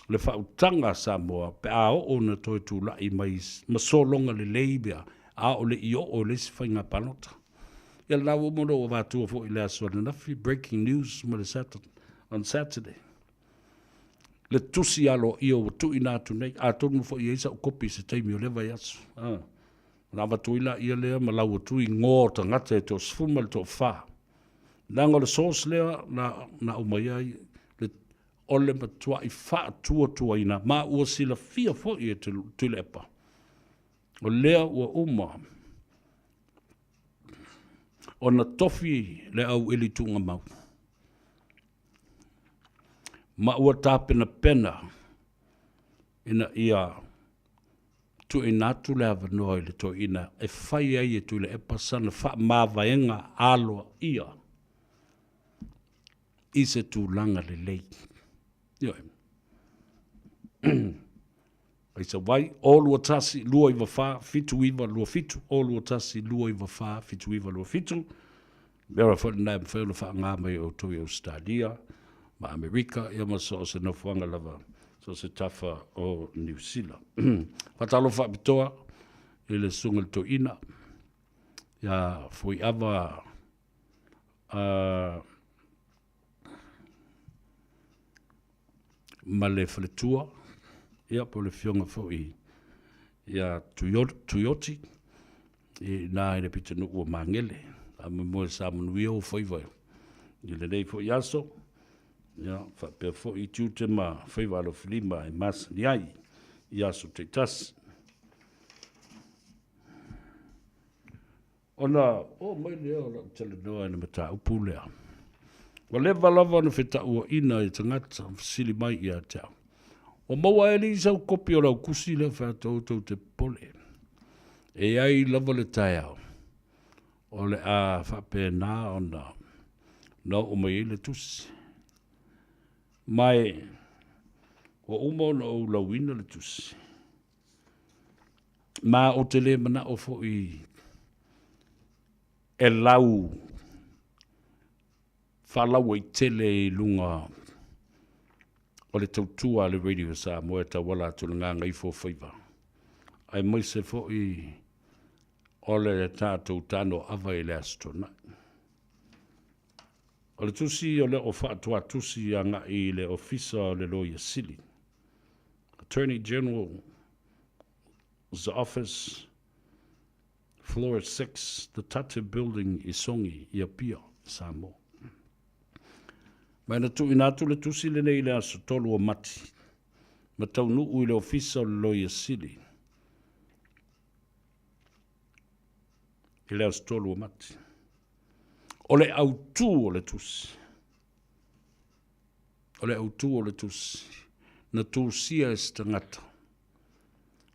le faautaga a Samoa pe a oo ina toe tulai mai ma sologa lelei mea, a o le i oo i le isi faiga palota. Ia lena ua uma ona ou avatua foi i le aso ananafi, breaking news ma le Saturday, on Saturday. Le tusi aloaia ua tuuina atu nei, atonu foi e i ai sau kopi i se taimi o lea vaiaso. Ah. Ona avatu ai laia lea ma lau atu igoa o tagata e toasefulu ma le toafa. Leaga o le source lea na, na aumai ai le, o le matuai faatuatuaina ma ua silafia foi e Tuilaepa. O lea ua uma ona tofi le aueli tuugamau ma ua tapenapena ina ia tuuina atu le avanoa i le toeaina e fai ai e Tuilaepa sana faamavaega aloaia i se tulaga lelei. Ioe. Aisa wai, o 21 294 7927, o 21 294 7927. Mea foi lena e mafai ona faaaoga mai e outou i Ausetalia ma Amerika, ia ma so o se nofoaga lava, so o se tafa o Niu Sila. Faatalofa faapitoa i le Susuga i le Toeaina ia Fuiava ma le faletua, ia po o le afioga foi ia Tuioti, i ina i le pitonuu o Magele. Faamoemoe sa manuia ou faiva i lenei foi aso, ia faapea foi tiute ma faiva alofilima e masani ai i aso taitasi. Ona oo mai lea o lau talanoa i le mataupu lea. Ua leva lava ona fetauaina e tagata ma fesili mai ia te au. Ua maua e alii sau kopi o lau tusi lea fai atu aua tou te popole. E i ai lava le taeao o le a faapena ona na oo mai ai le tusi. Ma e ua uma ona ou lauina le tusi. Ma ou te le manao foi e lau faalauaitele i luga o le tautua a le Radio Samoa e tauala atu i le gagaifo o faiva, aemaise foi o le tatou tanoaava i le Aso Toonai. O le tusi o le o faatuatusi agai i le Ofisa o le Loia Sili, Attorney General's Office, Floor 6, The Tate Building i Sogi, i Apia, Samoa. Ma na tuuina atu le tusi lenei i le aso 3 o Mati, ma taunuu i le Ofisa o le Loia Sili i le aso 3 o Mati. O le autū o le tusi, o le autū o le tusi, na tusia e se tagata,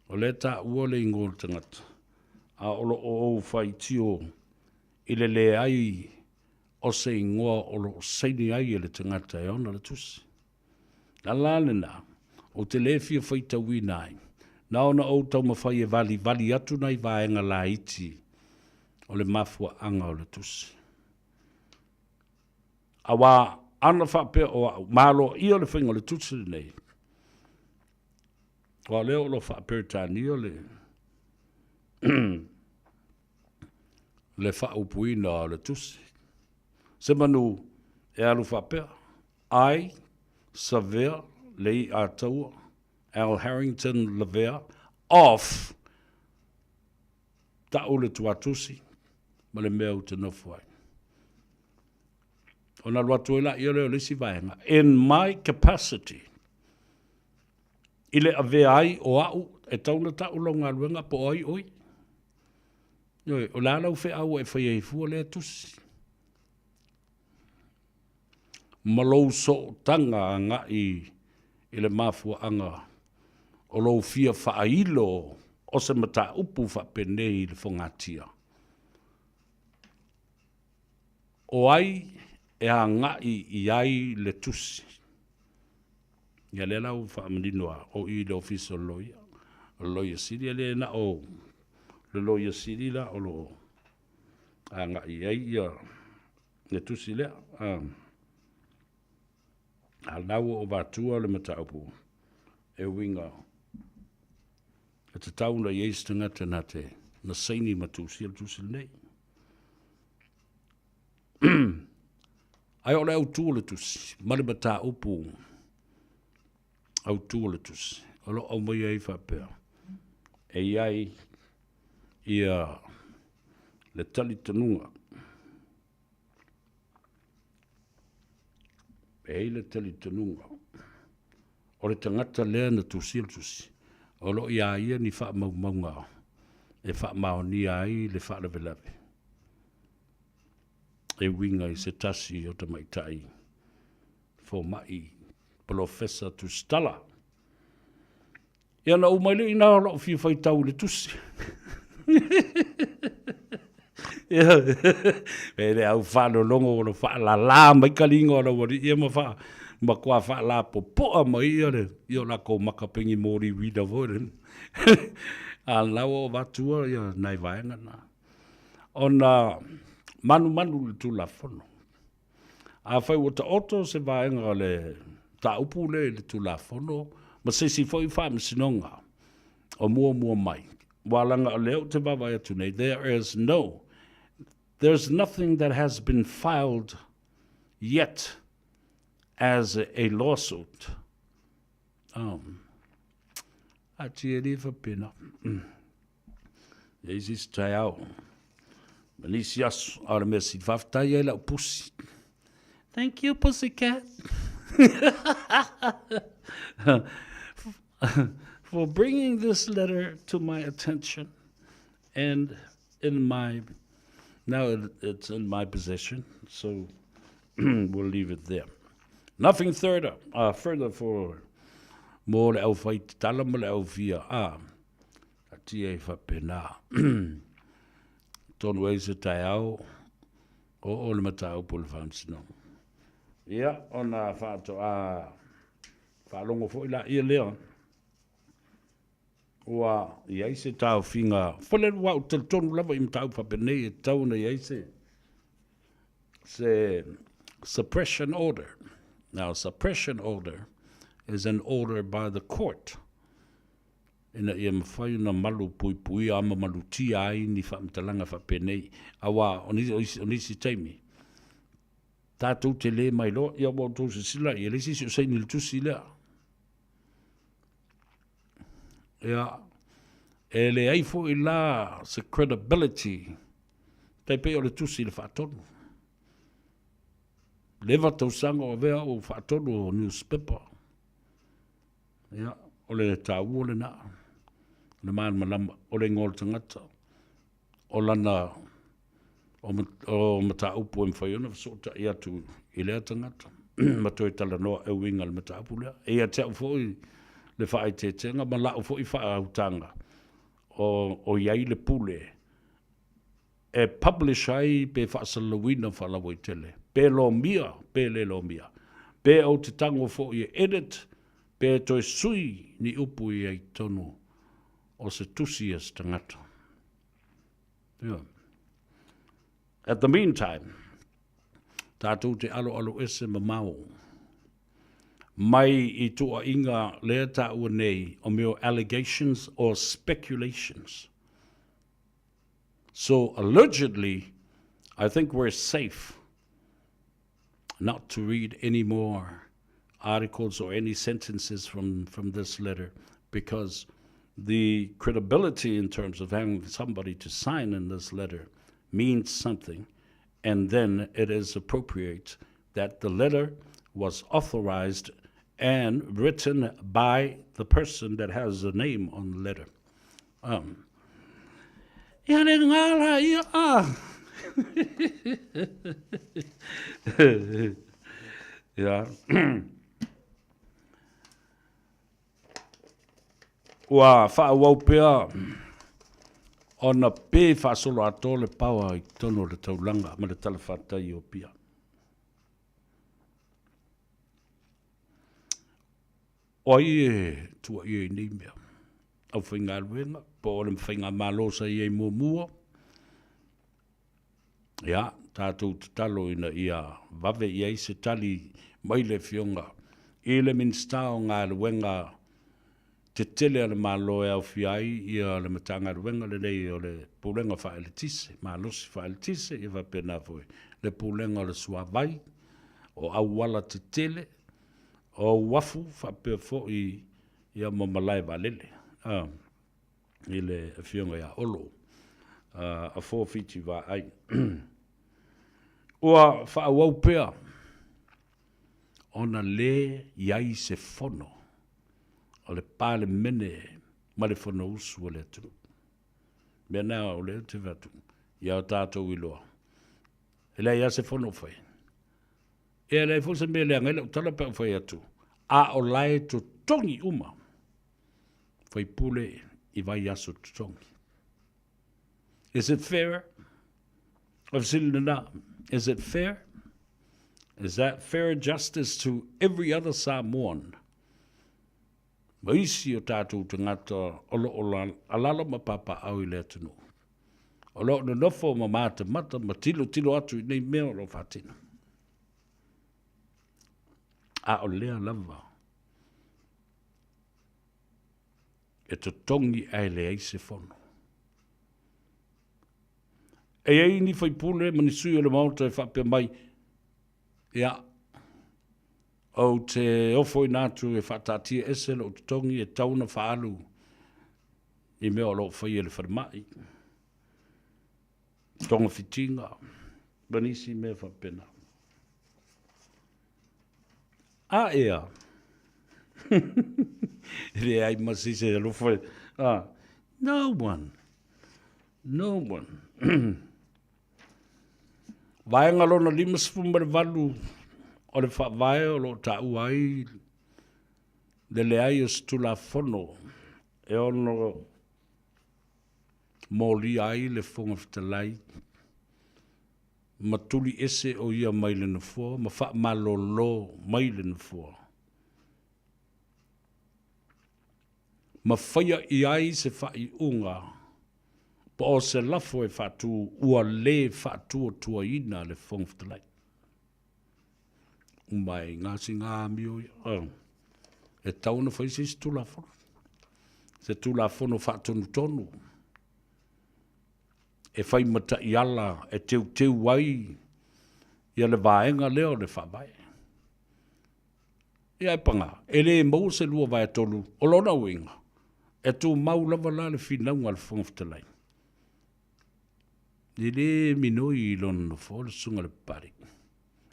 o lea e taua le igoa o le tagata, a o lo o ou faitio i le leai o se igoa o lo o saini ai e le tagata e ona le tusi. O le ala lena, ou te le fia faitauina ai, na ona ou taumafai e valivali atu nai vaega laiti o le mafuaaga o le tusi. Aua ana faapea o au, ma aloaia le faiga o le tusi lenei, aua o lea o lo o faa-Peretania le Le faaupuina o le tusi. Se manu e alu faapea, I, Savea Leiataua, Al Harrington Lavea, of Ta'u le tuatusi ma le mea ou te nofo ai. Ona alu atu ai laia lea o le isi vaega, in my capacity, i le avea ai o a'u e tau ona ta'u lau galuega po o ai oi. Ioe, o le a lau feau ua e faia ai fua lea tusi? Ma lou sootaga agai i le mafuaaga o lou fia faailo o se mataupu faapenei i le fogatia. O ai e agai i ai le tusi? Ia lea la ua faamanino lava, o i i le Ofisa o le Loia, o le Loia Sili, e le na o le Loia Sili la o lo o agai i ai ia le tusi lea. A o lena ua ou avatua le mataupu e uiga e tatau ona i ai se tagata na te na saini ma tusia le tusi lenei. Ae o le autu o le tusi ma le mataupu autu o le tusi o lo o aumaia ai faapea, e i ai ia le talitonuga, e i ai le talitonuga o le tagata lea na tusia le tusi, o lo o iā ia ni faamaumauga e faamaonia ai le faalavelave e uiga i se tasi o tamaitai fomai polofesa tusitala. Ia na ou mai lea i ina o lou fia faitau i le tusi. Ia, e le au faalologo o lo faalala mai kaliga o lau alii ia ma faa matua faalapopoa mai ia le ia o lakou maka pengi moliuina foi le. A o lena ua ou avatua ia nai vaega na. Ona manumanu i le Tulafono. Afai ua taoto se vaega o le mataupu lea i le Tulafono ma se isi foi faamasinoga o muamua mai, aua leaga o lea ou te vaavaai atu nei, there is no, there is nothing that has been filed yet as a lawsuit. Um, ati e le faapena. E i ai se isi taeao ma nisi aso, a o le mea sili faafetai ai lau pusi. Thank you, pussycat. For bringing this letter to my attention and in my, now it, it's in my possession, so we'll leave it there. Nothing further, further for mō le au whai tatala ma le au fia, ah, Taatia i faapena. Tonu ai se taeao, oo le mataupu o le faamasinoga. Ia, ona faatoa faalogo foi laia lea, ua i ai se taofiga, foi lele ua ou talitonu lava i mataupu faapenei e tatau ona i ai se, se suppression order. Now, suppression order is an order by the court ina ia mafai ona malu puipuia ma malutia ai ni faamatalaga faapenei, auā o nisi taimi, tatou te le mailoa, ia ua outou silasila i ai, e leai se isi o saini i le tusi lea. Ia, e leai foi la se credibility, tai pei o le tusi i le faatonu. Leva tausaga o avea au faatonu o newspaper. Ia, o le taua lena, o le malamalama, o le igoa o le tagata, o lana, o mataupu e mafai ona fesootai atu i lea tagata ma toe talanoa e uiga i le mataupu lea. E ia te au foi le faaeteetega ma lau foi faautaga o i ai le pule e publish ai pe faasalalauina faalauaitele, pe lomia pe le lomia, pe ou te tago foi e edit pe toe sui ni upu i ai totonu o se tusi a se tagata. Ioe. At the meantime, tatou te aloalo ese mamao mai i tuuaiga lea taua nei o mea o allegations or speculations. So allegedly, I think we're safe not to read any more articles or any sentences from, from this letter because the credibility in terms of having somebody to sign in this letter means something. And then it is appropriate that the letter was authorized and written by the person that has the name on the letter. Um, ia le ngā ia a. Ia. Ua faaauau pea ona pē faasoloatoa le paoa i totonu o le taulaga ma le talafatai o Apia. O ai e tuuaia i nei mea? Aufaigaluega po o le faigamalo sa i ai muamua? Ia, tatou tatalo ina ia vave i ai se tali mai le Afioga i le Minisita o Galuega Tetele a le Malo e aofia ai ia le Matagaluega lenei o le Pulega Faaeletise, Malosi Faaeletise, ia faapena foi le Pulega o le Suavai, o Auala Tetele, o Uafu faapea foi ia ma Malae Vaalele. I le Afioga ia Olo Afo Fiti Vaai. Ua faaauau pea ona lē i ai se fono o le Palemene ma le Fonousu a le atunuu. Mea na o lea ou te fai atu, ia o tatou iloa, e leai lava se fono o fai. E leai foi se mea e leaga ai lau tala pe a ou fai atu, a o la e totogi uma faipule i vaiaso totogi. Is it fair? O fesili lena, is it fair? Is that fair justice to every other Samoan? Ma isi o tatou tagata o lo o alala ma papaau i le atunuu. O lo o nonofo ma matamata ma tilotilo atu i nei mea o lo o faatino. A o lea lava e totogi ae leai se fono. E i ai ni faipule ma ni sui o le Maota e faapea mai, ia, ou te ofoina atu e faataatia ese lou totogi e tatau ona faaalu i mea o lo o faia e le falemai, togafitiga, ma nisi mea faapena. A ea, e leai ma se isi e alofa e, a, no one, no one. Vaega lona 58 o le Faavae o lo o taua ai le leai o se Tulafono e ono molia ai le Fofoga Fetalai ma tuli ese o ia mai le Nofoa ma faamalolo mai le Nofoa, ma faia i ai se faaiuga po o se lafo e faatu ua le faatuatuaina le Fofoga Fetalai. Uma ai ngā si ngā amio ia. E tatau ona fai se isi Tulafono. Se Tulafono faatonutonu. E whai ma taiala e teuteu ai ia le vaega lea o le Faavae. Ia e pagā, e lē maua se 2/3 o lona uiga, e tumau lava la le finauga a le Fofoga Fetalai. E lē minoi i lona nofoa le susuga i le Papalii.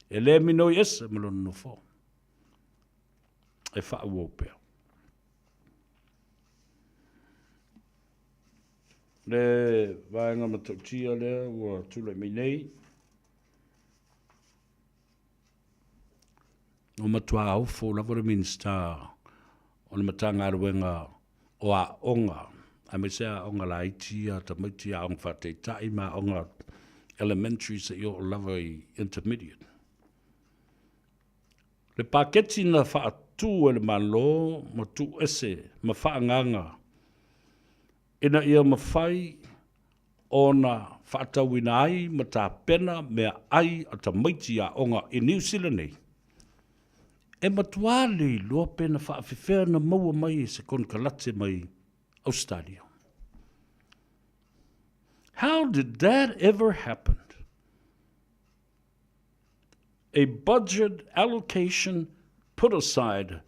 E lē minoi ese ma lona nofoa. E faaauau pea. Le vaega matautia lea ua tulai mai nei, ua matua ofo lava le Minisita o le Matagaluega o Aoga, aemaise aoga laiti ia, tamaiti aoga faataitai ma aoga elementary seia oo lava i intermediate. Le paketi na faatu e le Malo ma tuuese ma faaagaaga ina ia mafai ona faatauina ai ma tapena meaai a tamaiti aoga i Niu Sila nei, e matua le iloa pe na faafefea na maua mai e se konekarate mai Ausetalia. How did that ever happen? A budget allocation put aside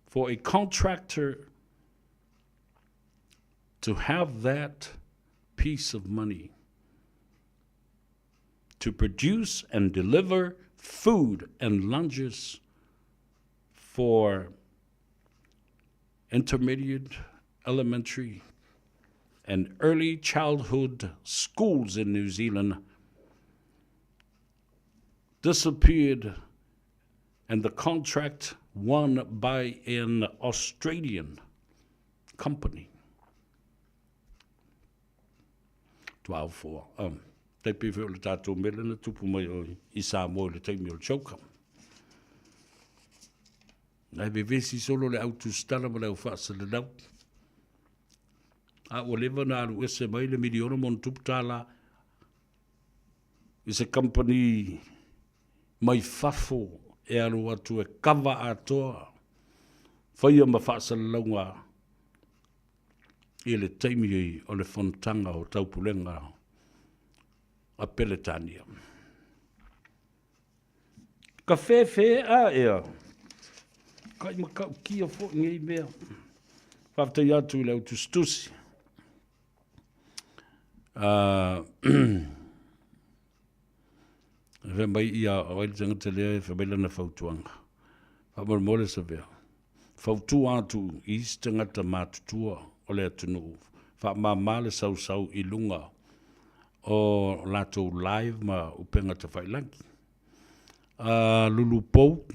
for a contractor to have that piece of money to produce and deliver food and lunches for intermediate, elementary, and early childhood schools in New Zealand disappeared and the contract won by an Australian company. Tuau for um, tai pei foi o le tātou mele na tupu mai o i Samoa i le taimi o le CHOGM. Ae vevesi solo le au tusitala ma le au faasalalau. A ua leva na alu ese mai le miliona ma ona tupu tālā i se kamupani mai fafo e alu atu e kava atoa faia ma faasalalauga i le taimi o le fonotaga o Taupulega a Peretania. Ka whēwhē a ea. Kai makaukia foi ngei mea. Whafetai atu i le au tusitusi. E whai mai ia o ai le tangata lea e whai mai lana fautuanga. Faamolemole Savea. Fautua atu i isi tagata matutua o le atunuu, faamama le sausau i luga o latou live ma upega tafailagi. A lulu pou,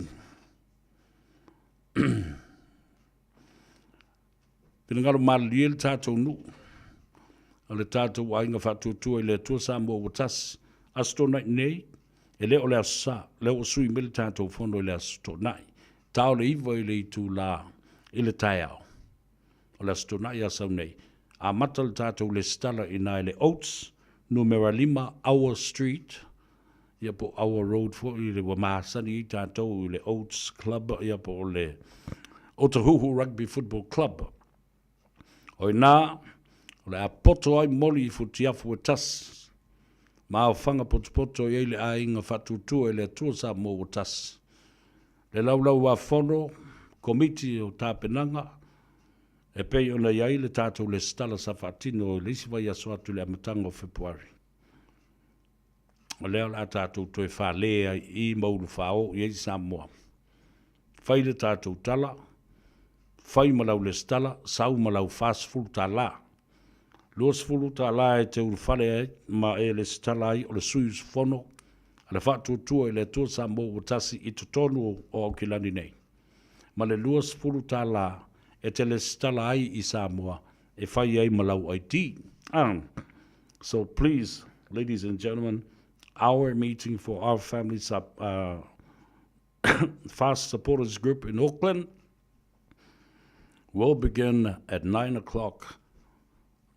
Finagalo malilie le tatou nuu, o le tatou aiga faatuatua i le Atua Samoa ua tasi. Aso Toonai nei, e le o le Aso Sa, lea ua sui mai le tatou fono i le Aso Toonai. Ta o le 9 i le itulā i le taeao o le Aso Toonai a sau nei. Amata le tatou lesitala i ina i le Oates, numera 5 Aua Street, ia po o Aua Road foi le ua masani ai tatou i le Oates Club ia po o le Otahuhu Rugby Football Club. O ina, o le a poto ai moli i futiafu e tasi, ma aofaga potopoto i ai le aiga faatuatua i le Atua Samoa ua tasi. Le Laulau-a-Fono, Komiti o Tapenaga, e pei ona i ai le tatou lesitala sa faatino i le isi vaiaso atu i le amataga o Fepuari. O lea o le a tatou toe fale ai i i ma ulufao i ai Samoa. Fai le tatou tala, fai ma lau lesitala, sau ma lau 40 tala. 20 tala e te ulufale ai ma e lesitala ai o le sui usufono a le Faatuatua i le Atua Samoa ua tasi i totonu o Aukilani nei. Ma le 20 tala e te lesitala ai i Samoa e fai ai ma lau ID. So please, ladies and gentlemen, our meeting for our family sub, fast supporters group in Auckland will begin at 9 o'clock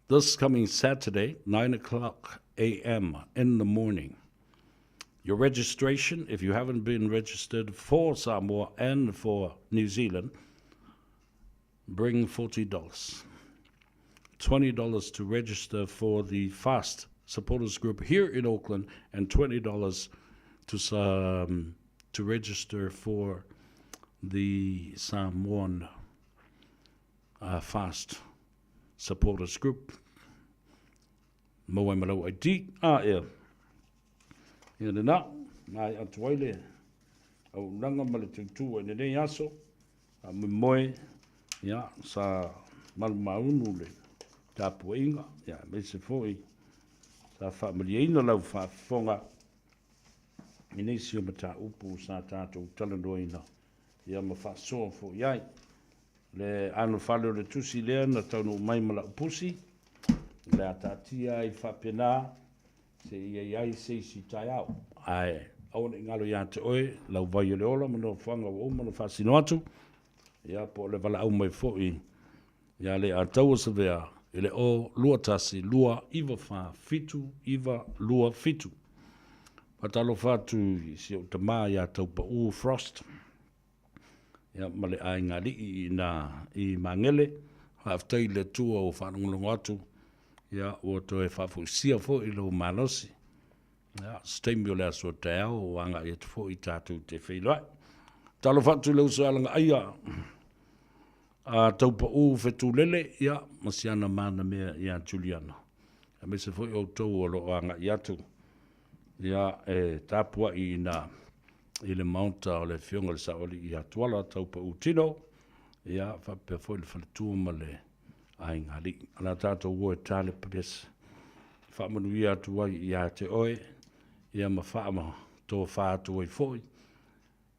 this coming Saturday, 9 o'clock a.m. in the morning. Your registration, if you haven't been registered for Samoa and for New Zealand, bring $40. $20 to register for the FAST supporters group here in Auckland and $20 to, to register for the Samoan uh, FAST supporters group. Maua ai ma lau ID. A ea. Ia lena, ngai atu ai le auaunaga ma le tautua i lenei aso. Faamoemoe, ia, sa malumaunu le tapuaiga, ia, aemaise foi sa faamalieina lau faafofoga i nisi o mataupu sa tatou talanoaina, ia, ma faasoa foi ai. Le anofale o le tusi lea na taunuu mai ma lau pusi, o le a taatia ai faapena seia i ai se isi taeao. Ae aua ne i galo ia te oe lau vai o le ola ma nofoaga ua uma ona faasino atu, ia po o le valaau mai foi ia Leiataua Savea i le 0 2 1 2 9 4 7 9 2 7. Faatalofa atu i si ou tama ia Taupau Frost, ia ma le aiga alii i ina i Magele. Faafetai i le Atua ua faalogologo atu. Ia, ua toe faafoisia foi lou malosi. Ia, se taimi o le aso taeao ua agai atu foi tatou te feiloai. Talofa atu i le uso Alagaaia a Taupau Fetulele, ia, ma si ana mana mea ia Juliana. Aemaise foi outou o lo o agai atu, ia, e tapuai ina i le maota o le Afioga i le Saoalii ia Tuala Taupau Tino, ia, faapea foi le faletua ma le aiga alii. O le a tatou o e ta le pese, faamanuia atu ai ia te oe, ia ma faamatofa atu ai foi,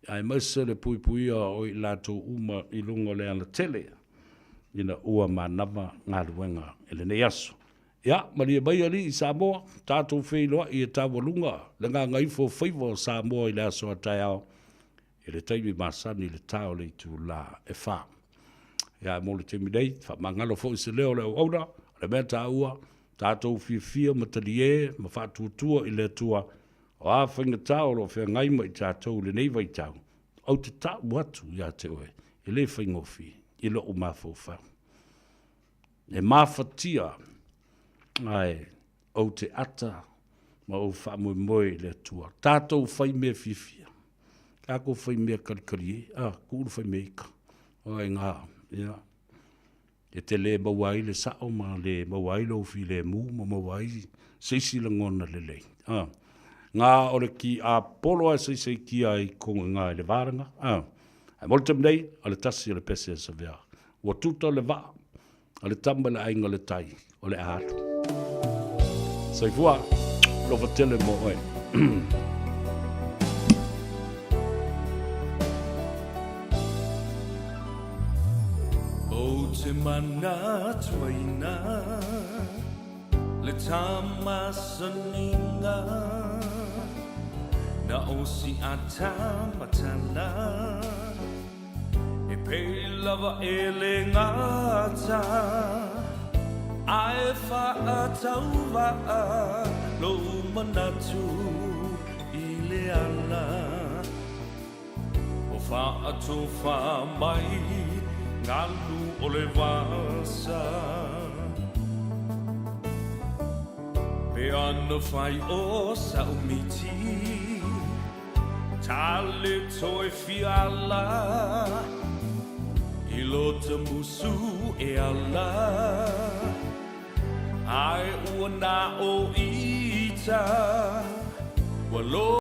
aemaise le puipuia o i latou uma i luga o le alatele, ina ua manava galuega i lenei aso. Ia, malie mai alii i Samoa, tatou feiloai e taualuga le gagaifo o faiva o Samoa i le aso a taeao, i le taimi masani i le ta o le itula e 4. Ia, ae mo le taimi nei, faamagalo foi se leo o le auauna, o le mea taua, tatou fiafia ma talie ma faatuatua i le Atua, o a faigata o lo o feagai ma i tatou i lenei vaitau, ou te tau atu ia te oe, e le faigofie i lou mafaufau. E mafatia, ae ou te ata ma ou faamoemoe i le Atua. Tatou fai mea fiafia, tatou fai mea kalikali e, a, tuu le fai mea ika. O ai ngā, ia, e te le maua ai le sao ma le maua ai lou filemu ma maua ai se isi lagona lelei. A, ngā o le ki a polo a seisei kia i konga ngā i le varanga. A, ae mo le taimi nei, o le tasi o le pese a Savea. Ua tuta le vaa a le tama i le aiga o le tai, o le a alu. Soifua, alofa tele mo oe. Ou te manatuaina le tamasaniga na o si atamatala E pei lava e le gata Ae faatauvaa lou manatu i le ala O faatofa mai galu o le vasa Pe ana fai o sa'u miti Tale toe fiala I lota musu e ala Ae ua na o ita Ua lo.